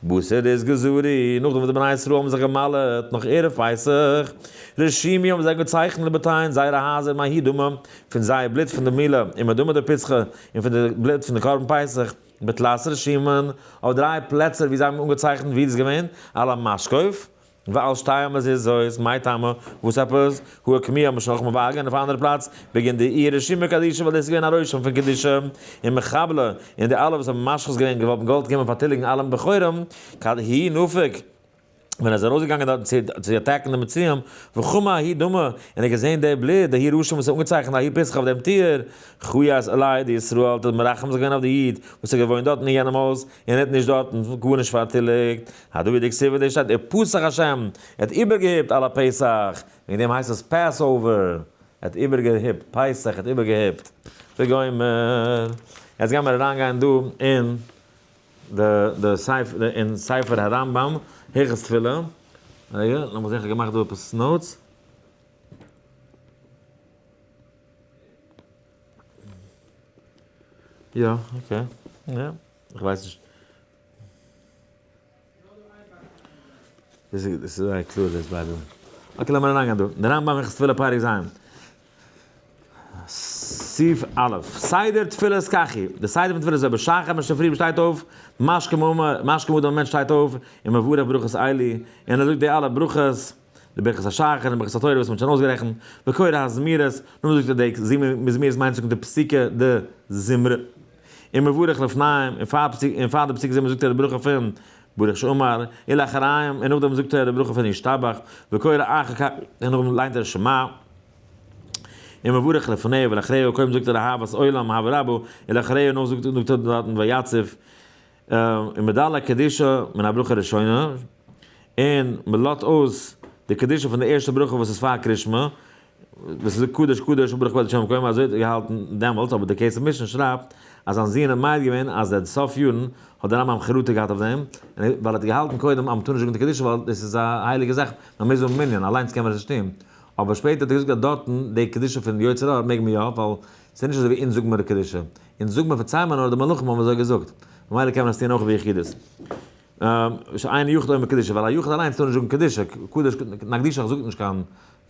בתר דאתגזרו, נאכדעם וואס די בני ישראל האבן זיך גע'מל'ט נאך ערב פסח, רשימו האבן זיי געצייכנט לבתיהון זייערע הייזער מההוא דמא, פון זייער בלוט פון די מילה ומדמא דפסחא און פון די בלוט פון די קרבן פסח, בתלת רשימין, אויף דריי פלעצער ווי זיי האבן אנגעצייכנט ווי דאס איז געווען, על המשקוף, ועל שתי המזוזות, מאי טעמא, וואס עפעס, הא אוקמוה האט מען שוין אויך מבאר געווען אויף א אנדערע פלאץ, בגין דאיהי רשימה קדישא ווייל דאס איז געווען א רושם פון קדושה, ומחבלא, און די אלע וואס האבן משחית געווען געוואלט געוואלט קומען פארטיליגן אלע בכורים, כד הוא נפיק. ווען ער איז ארויסגעגאנגען דארטן צו צו attack ן די מצריים, וחמא ההוא דמא, און ער האט געזען די בלוט, דההוא רשום וואס איז אנגעצייכנט ההוא פסחא אויף דעם טיר, חייס עליה דישראל, האט ער מרחם זיך געווען אויף די איד, וואס האט געוואוינט דארטן אין יענעם הויז, און האט נישט דארטן גארנישט פארטיליגט, הדא הוא דכתיב דאס שטייט ופסח השם, ער האט איבערגעהיפט על הפסח, וועגן דעם הייסט עס Passover, ער האט איבערגעהיפט, פסח האט איבערגעהיפט, וגומר. יעצט גיימיר אריינגיין דא אין די ספר אין ספר הרמב ם, הלכות תפילה, רגע, לאמיר זען איך האב געמאכט דא עפעס notes. יא, okay, יא, איך ווייס נישט. דאס איז זייער קלאר דאס by the way. Okay לאמיר אריינגיין דא, די רמב ם הלכות תפילה פרק ז'. סעיף א', סדר תפילת קחי, די סדר פון תפילה איז אויב בשחר מען שטייט פרי מ'שטייט אויף, משכים משכים אדם א מענטש שטייט אויף, און מברך ברכות אלו, און ער זאגט די אלע ברכות, די ברכת השחר און ברכת התורה וואס מ'האט שוין אויסגערעכנט, וקורא הזמירות, נאכדעם זאגט ער די זמירות מיינט זאגן די פסוקי דזמרה, און מברך לפניהם, און פאר און פאר די פסוקי זמרה זאגט ער די ברכה פון ברוך שאמר, ולאחריהם, און נאכדעם זאגט ער די ברכה פון ישתבח, וקורא אחר כך, און נאכדעם ליינט ער שמע. און מברך לפניה ולאחריה, קודם זאגט ער אהבת עולם אהבה רבה, ולאחריה נאך זאגט ער דארטן ויציב, און מדלג קדושה מן הברכה הראשונה, און מען לאזט אויס די קדושה פון די ערשטע ברכה וואס איז פאר קרישמע, וואס איז קדוש קדוש וברוך כבוד השם מקומו, אזוי האט ער געהאלטן דעמאלטס, אבער די כסף משנה שרייבט אז זיין זון האט מעיד געווען אז ער סוף יארן האט דער רמב ם חרטה געהאט אויף דעם, ווייל ער האט געהאלטן קודם אז מען טאר נישט זאגן די קדושה ווייל דאס איז א הייליגע זאך, מען מוז האבן מנין, אליינס קען מען עס נישט טון. אבער שפעטער האט ער געזאגט אז דארטן די קדושה פון יוצר אור מעג מען יא, ווייל ס'איז נישט אזוי ווי אונז זאגן מיר די קדושה, אונז זאגן מיר פארציילן מיר נאר די מלאכים האבן אזוי געזאגט, ממילא קען מען עס טון אויך ביחידות. שאין יחיד אומר קדושה, ווייל א יחיד אליינס טאר נישט זאגן קדושה, קדוש נקדישך זאגט נישט קיין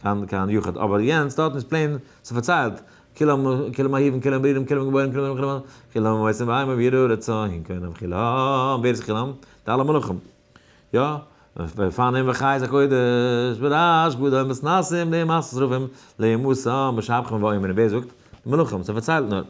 קיין קיין יחיד, אבער יענץ דארטן איז plain ס'פארציילט, כולם כולם אהובים כולם ברורים כולם גבורים כולם כולם כולם עושים ואימה ויראו רצון כולם כולם, ווער איז כולם? די אלע מלאכים. יא, ופנים וחיות הקודש ברעש גדול מתנשאים לעומת שרפים לעומתם משבחים ואומרים, ווער זאגט? די מלאכים, ס'פארציילט נאר.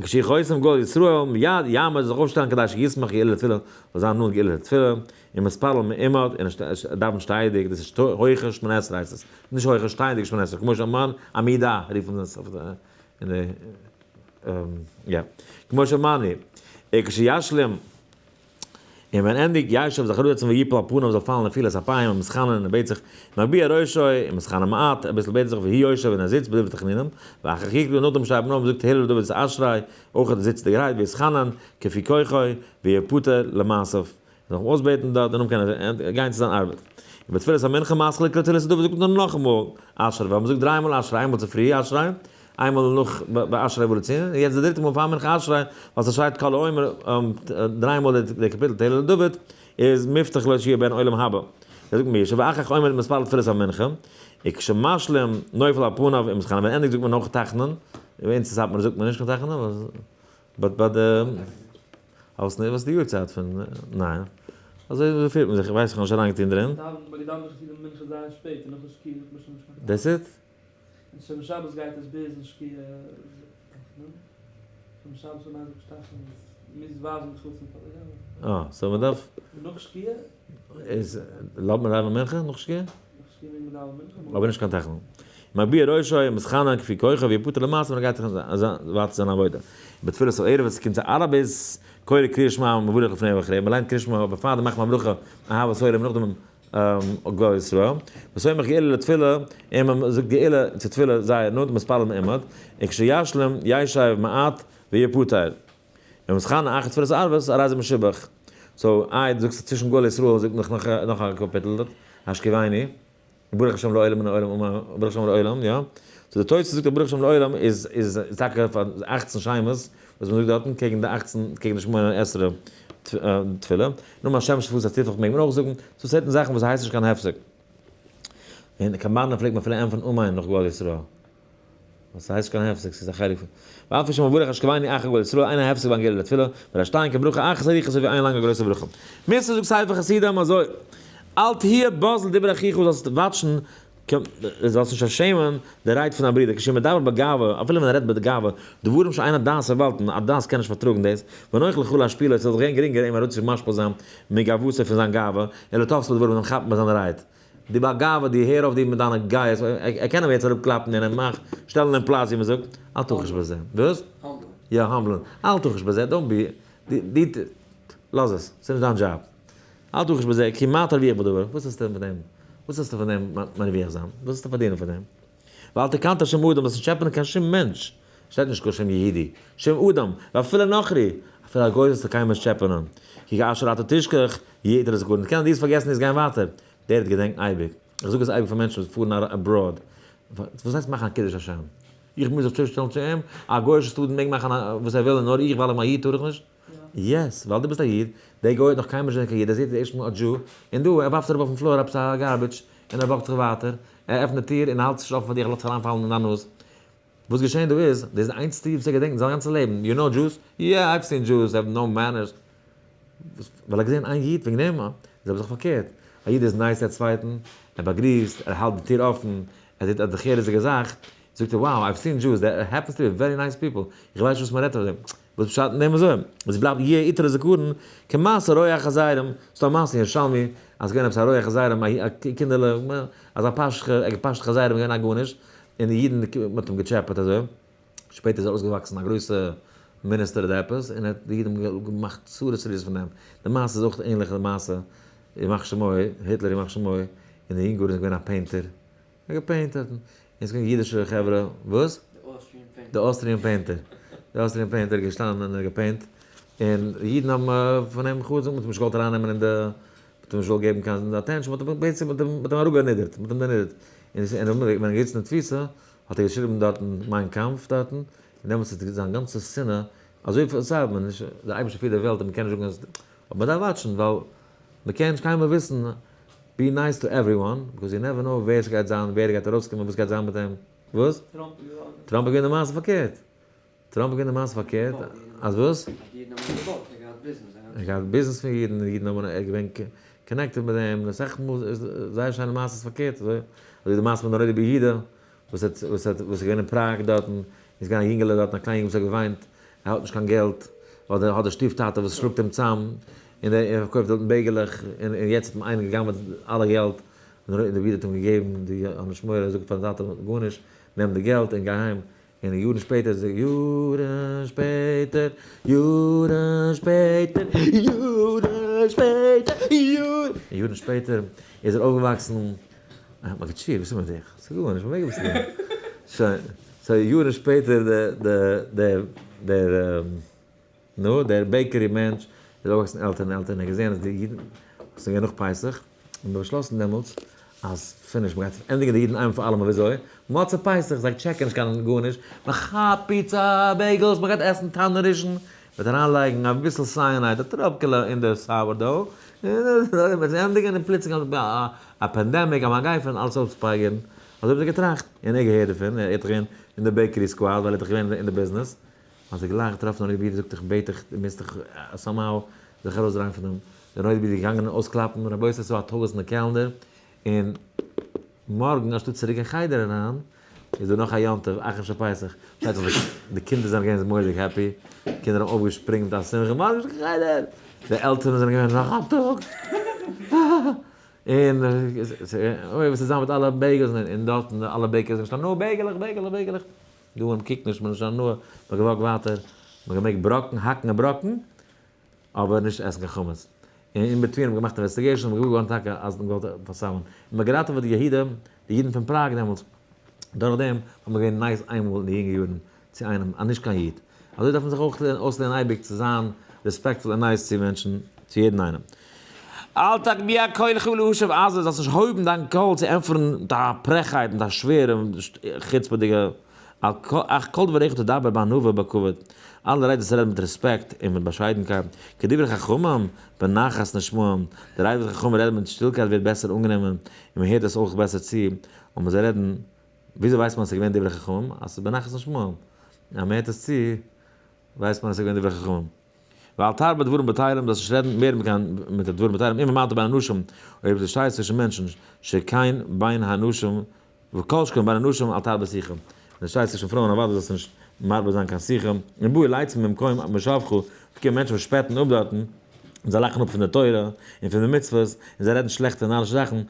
כשיחותם גואל ישראל מיד יעמוד זיך אויפשטעלן כדי שישמח גאולה לתפילה, זאל זיין נאנט גאולה לתפילה, און מתפלל מעומד, און דאווענט שטייעדיג, דאס איז הויכע שמונה עשרה הייסט עס, נישט הויכע, שטייענדיגע שמונה עשרה, כמו שאמרנו, עמידה רופן זיי עס אויף די, אין די, יא, כמו שאמרנו, כשישלים. און ווען ענדיגט ישב זיך אראפזעצן ויפול על פניו זאל פאלן נפילת אפיים און מתחנן און ער בעט זיך מגביה ראשו און מתחנן מעט אביסל בעט ער זיך והוא יושב און ער זיצט בדברי תחנונים ואחר כך יקרא נאכדעם שרייבט מען אויף און זאגט תהילה לדוד את אשרי אויך ער זיצט גערייט ויתחנן כפי כוחו ויפטר למעשיו זאל אים אויסבעטן דארט און נאכדעם קען ער גיין צו זיין ארבעט. און בתפילת המנחה מתחיל לקרוא תהילת לדוד זאגט מען נאכאמאל אשרי ווייל מען זאגט דריי מאל אשרי איינמאל צופרי אשרי איינמאל נאך ביי אשרי ובא לציון, און יעצט די דריטע מאל פאר מנחה אשרי, ווייל ס'שרייט כל האומר דריי מאל די קאפיטל תהלה לדוד, איז מובטח לו שיהיה בן עולם הבא. דאס זאגט מיר, ואחר כך עומד ומתפלל תפילת המנחה, וכשמשלים נופל על פניו ומתחנן, ווען ענדיגט זאגט מען נאך תחנון, ביי אונז אין סאטמאר זאגט מען נישט קיין תחנון, but ביי די וואס איז די יארצייט פון ניין? אזוי פירט מען זיך, איך ווייס איך האב נישט אריינגעטון דערין. That's it? און שומר שבת גייט עס ביז אין שקיעה תחנון, שומר שבת ווען איינער זאגט תחנון איז מוז ווייזן די חתן פאר די גבאי. אה, so מען דארף. נאך שקיעה? איז לאזט מען דאווענען מנחה נאך שקיעה? נאך שקיעה מעג מען דאווענען מנחה. אבער נישט קיין תחנון. מגביה ראשו ומתחנן כפי כוחו ויפטר למעשה ווען ער גייט ווייטער זיין עבודה. בתפילת הערב ווען ס'קומט צו ערבית קורא קריאת שמע ומברך לפני ואחרי, מ'ליינט קריאת שמע אבער פארדעם מאכט מען א ברכה אהבת עולם נאכדעם גאל ישראל, וסומך גאולה לתפילה, און מען זאגט גאולה צו תפילה זייער נאנט מתפלל מעומד, וכשישלים ישב מעט ויפטר. ומתחנן אחר תפילת ערבית הרי זה משובח. so איי דו זאגסט צווישן גאל ישראל זאגט מען נאך נאך א קאפיטל דארט, השכיבנו, ברוך השם לעולם מן העולם אמן, ברוך השם לעולם, יא. so די תוס' זאגט אז ברוך השם לעולם איז איז טאקע פאר 18 שמות וואס מען זאגט דארטן קעגן די 18 קעגן די שמונה עשרה תפילה. נאר השם שפתיו תפתח מעג מען אויך זאגן. so certain זאכן וואס הייסט נישט קיין הפסק. אין קאמארנא פלעגט מען אפילו ענטפערן אמן נאך גאל ישראל. וואס הייסט קיין הפסק, ס'איז א חלק פון. ואף על שמברך השכיבנו אחר גאל ישראל, אין הפסק בין גאולה לתפילה, ורשתיין כברכה אחת אריכות אזוי ווי איין לאנגע גרויסע ברכה. מוסר זאגט ספר חסידים אזוי, אל תהיה בז לדברי אחיך זאלסט watch ן, זאלסט נישט פארשעמען די רייד פון דיין ברודער, כשמדבר בגאווה, אפילו ווען ער רעדט בגאווה, דברים שאין הדעת סובלתן, א דעת קען נישט פארטראגן דאס, ונוח לך להשפילו, ס'זאל זיך גיין גרינגער אים אראפצו משפיל זיין מגאוותו פון זיין גאווה, אלא תופס לדברים און אים כאפן ביי זיינע רייד. די בעל גאווה, די הער אויף דיר מיט דיינע גאות, ער קען אים יעצט אראפקלאפן און אים מאך, שטעלן אין פלאץ ווי מען זאגט, אל תחוש בזה. וואס? humble ן. יא, humble ן. אל תחוש בזה, don't be, די, לאז עס, ס'איז נישט דיין דזשאב. אל תחוש בזה, כי מה תרוויח בדבר, וואס האסטו פון דעם, וואס האסטו פון דעם מרוויח זיין, וואס האסטו פארדינען פון דעם? ואל תקנטר שום אדם, זאלסט נישט טשעפענען קיין שום מענטש, שטייט נישט קיין שום יהודי, שום אדם, ואפילו נכרי, אפילו א גוי זאלסטו קיינמאל נישט טשעפענען, כי כאשר אתה תשכח, יעדער איז גארנישט קען דאס פארגעסן דאס גיין ווייטער, דער האט געדענקט אייביג, איך זאג עס אייביג פאר מענטשן וואס פארן abroad, וואס הייסט מאכן א קידוש השם? איך מוז זיך צושטעלן צו אים? א גוי'אישע סטודענט מעג מאכן וואס ער וויל און נאר איך ווייל איך בין א איד טאר איך נישט? yes, ווייל דו ביסט א איד, דער גוי האט נאך קיינמאל נישט געזען קיין איד, ער זעט די ערשטע מאל א Jew, און דא, ער ווארפט אראפ אויפן floor עפעס א garbage, און ער walk ט זיך ווייטער, ער עפנט די טיר און האלט זיך נישט אפן פאר דיך, ער לאזט זיך אריינפאלן אין דיין נאז. וואס געשען דא איז, דאס איז די איינציגסטע איד וואס ער געדענקט אין זיין גאנצע לעבן, you know Jews? Yeah, I've seen Jews have no manners. ווייל ער האט געזען איין איד וועגן דעם, איז אבער זיך פארקערט, א איד איז nice צו א צווייטן, ער באגריסט, ער האלט די טיר אפן, ער טוט א דרך-ארצ'דיגע זאך, זאגט ער wow, I've seen Jews, that happens to be very nice people, איך ווייס נישט וואס מען רעדט אויף דעם, וואס פשט אין דעם אזוי? עס בלייבט יהיה איתו לזכרון כמעשה רועה החזירים, ס'דא א מעשה אין ירושלמי אז ס'געווען עפעס א רועה חזירים א קינדערלע אזא פאשכע ער האט געפאשט חזירים געווען א גארנישט און די אידן מ'האט אים געטשעפעט אזוי, שפעטער איז ער אויסגעוואקסן א גרויסע מיניסטער אדער עפעס און האט די אידן האבן געמאכט צרות צרות פון דעם, די מעשה איז אויך ענליך די מעשה ימח שמו, היטלער ימח שמו, אין די יונגע יארן איז געווען א painter, ער האט געפעינט דארטן, און ס'איז געווען אידישע חברה, וואס? די Austrian painter, די Austrian painter איז געשטאנען און געפעינט, און אידן האבן פון אים חוזק, מ'האט אים נישט געוואלט ארייננעמען אין די, מ'האט אים נישט געוואלט געבן קיין attention, מ'האט אים בעצם מ'האט אים אראפגענידערט, מ'האט אים דערנידערט, און ווען ער איז געזיצן אין תפיסה, האט ער געשריבן דארטן מיין קאמף דארטן, און דעמאלטס איז זיין גאנצע שנאה, אזוי פארציילט מען נישט, דער אייבערשטער פירט די וועלט און מ'קען נישט זאגן אז, אבער מ'דארף וואטשן ווייל מ'קען נישט קיינמאל וויסן, be nice to everyone, because you never know ווער ס'גייט זיין, ווער גייט ארויסקומען, וואס גייט זיין מיט אים, וואס? טראמפ איז געווארן. טראמפ איז געווען די מעשה פארקערט. טראמפ איז געווען די מעשה פארקערט, אז וואס? אז די אידן האבן אים געוואלט, ער האט געהאט ביזנעס. ער האט געהאט ביזנעס פון אידן, די אידן האבן, ער איז געווען connected מיט דעם, אסאך מאל איז זייער שיינע מעשות פארקערט, אזוי ווי די מעשה מיט נודע ביהודה, וואס האט, וואס האט, וואס איז געווען אין פראג דארטן, איז געווען א יונגעלע דארטן, א קליין יונגל וואס האט געוויינט, ער האט נישט קיין געלט, אדער האט די שטיף טאטע וואס שלאגט אים צאם, און ער פארקויפט דארטן בייגעלעך, און יעצט האט אים איינער גע'גנב'עט אלע געלט, און דער איד האט אים געגעבן, די האב נישט מורא, זאגט פארן טאטע גארנישט, נעם די געלט און גיי אהיים, און יארן שפעטער, יארן שפעטער, יארן שפעטער, יארן שפעטער, יארן, יארן שפעטער איז ער אויפגעוואקסן, מגיד שיעור, וואס איז מיט דיך? ס'איז גארנישט, מ'מעג אביסל לערנען. שוין, so יארן שפעטער דער דער נו, דער bakery מענטש איז אויפגעוואקסן עלטער און עלטער און ער האט געזען אז די אידן, ס'איז געווען נאך פסח, און באשלאסן דעמאלטס אז finish, מ'גייט ענדיגן די אידן איינמאל פאר אלעמאל, וויאזוי? מוצאי פסח, זיי טשעקן נישט קיין גארנישט, מ'כאפט פיצא, bagels, מ'גייט עסן תנור ראשון, מ'וועט אריינלייגן אביסל cyanide, א טראפקעלע אין די sourdough, און מ'וועט ענדיגן און פלוצלינג א pandemic, א מגיפה און אלעס אויספייגערן. אזוי האט ער געטראכט, און ער געהערט דערפון, ער איז דאך געווען אין די bakery squad, ווייל ער איז דאך געווען אין די ביזנעס, האט ער גלייך געטראפן א נודע ביהודה, זאגט איך בעט דיך, דו מוזט דיך somehow זיך ארויסדרייען פון דעם, דער נודע ביהודה איז געגאנגען אויסקלאפן, רבותי ס'איז א טעות אין די calendar, און מארגן אנשטאט צוריק אין חדר אריין, איז דא נאך א יום טוב, אחרון של פסח, פארשטייט זיך די קינדער זענען געווען מורא'דיג happy, קינדער האבן אויפגעשפרינגען מיט א שמחה, מארגן נישט קיין חדר! די עלטערן זענען געווען נאך א טאג! און אוי וואס איז זיין מיט אלע bagels, און דארטן אלע bakers זענען געשטאנען, נו בייגעלעך בייגעלעך בייגעלעך, דא מען קוקט נישט מען איז נישט הנאה, מען האט געוואקט ווייטער, מען האט געמעגט בראקן, האקן און בראקן, אבער נישט עסן קיין חמץ. און in between האט מען געמאכט investigation, און מען געוואר געווארן טאקע אז מען האט געוואלט פארסאמען. און מען האט געראטעוועט די יהודים, די אידן פון פראג דעמאלטס. דורך דעם האט מען געווען nice איינמאל אין די יונגע יארן צו איינעם א נישט קיין איד. אזוי דארף מען זיך אויך אויסלערנען אייביג צו זיין respectful און nice צו מענטשן, צו יעדן איינעם. אל תגביה קולך להשיב עזות, זאלסט נישט הויבן דיין קול צו ענטפערן מיט א פרעכהייט, מיט א שווערע חוצפה'דיגע אך כל דבריך תדבר בענווה ובכבוד, אלע רייד וואס רעדן מיט רעספעקט און מיט באשיידנקייט, כדברי חכמים בנחת נשמעים, די רייד וואס חכמים רעדן מיט שטילקייט ווערט בעסער אנגענומען און מען הערט עס אויך בעסער צו, און זיי רעדן, וויאזוי ווייסט מען אז עס איז געווען דברי חכמים? אז עס איז בנחת נשמעים, אז מען הערט עס צו ווייסט מען אז עס איז געווען דברי חכמים. ואל תרבה דברים בטלים, זאלסט נישט רעדן מער מיט קיין מיט דברים בטלים, אם עמדת בין אנשים, אויב דו שטייסט צווישן מענטשן, שכן בין האנשים וכל שכן בין הנשים אל תרבה שיחה. ווען דו שטייסט צווישן פרויען אוודאי זאלסטו נישט מרבה זיין קיין שיחה. און באו לצים ממקום מושבך, קומען מענטשן וואס שפעטן אפ דארטן, און זיי לאכן אפ פון די תורה און פון די מצוות, און זיי רעדן שלעכטע און נארישע זאכן,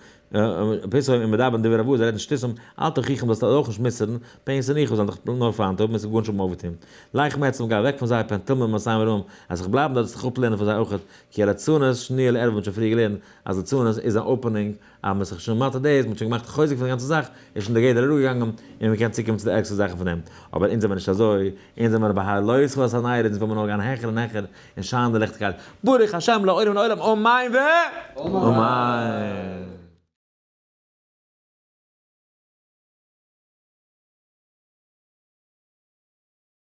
פתאום אם מדברים דברי רבו, זיי רעדן שטותים, אל תוכיחם זאלסטו אויך נישט מוסר'ן, פן ישנאוך זיי זאלן דיך נאר פיינט האבן און ס'וועט גארנישט האבן אויפגעטון. לך מאצלם גיי אוועק פון זיי, פן תלמד מעשיהם הרעים, אז זיך בלייבן דארט זיך אפלערנען פון זיי אויכעט, כי הליצנות שניה לערוה מ'האט שוין פריער געלערנט אז ליצנות איז א opening אז מ'איז זיך שוין מתיר דאס, מ'האט שוין געמאכט חוזק פון די גאנצע זאך, איז שוין די גדר אראפגעגאנגען, און מ'קען צוקומען צו די ערגסטע זאכן פון דעם. אבער אונז זעמער נישט אזוי, אונז זעמער בהעלותך את הנרות, אונז וויל מיר נאר גיין העכער און העכער, און שיינען די ליכטיגקייט. ברוך השם לעולם לעולם אמן ואמן!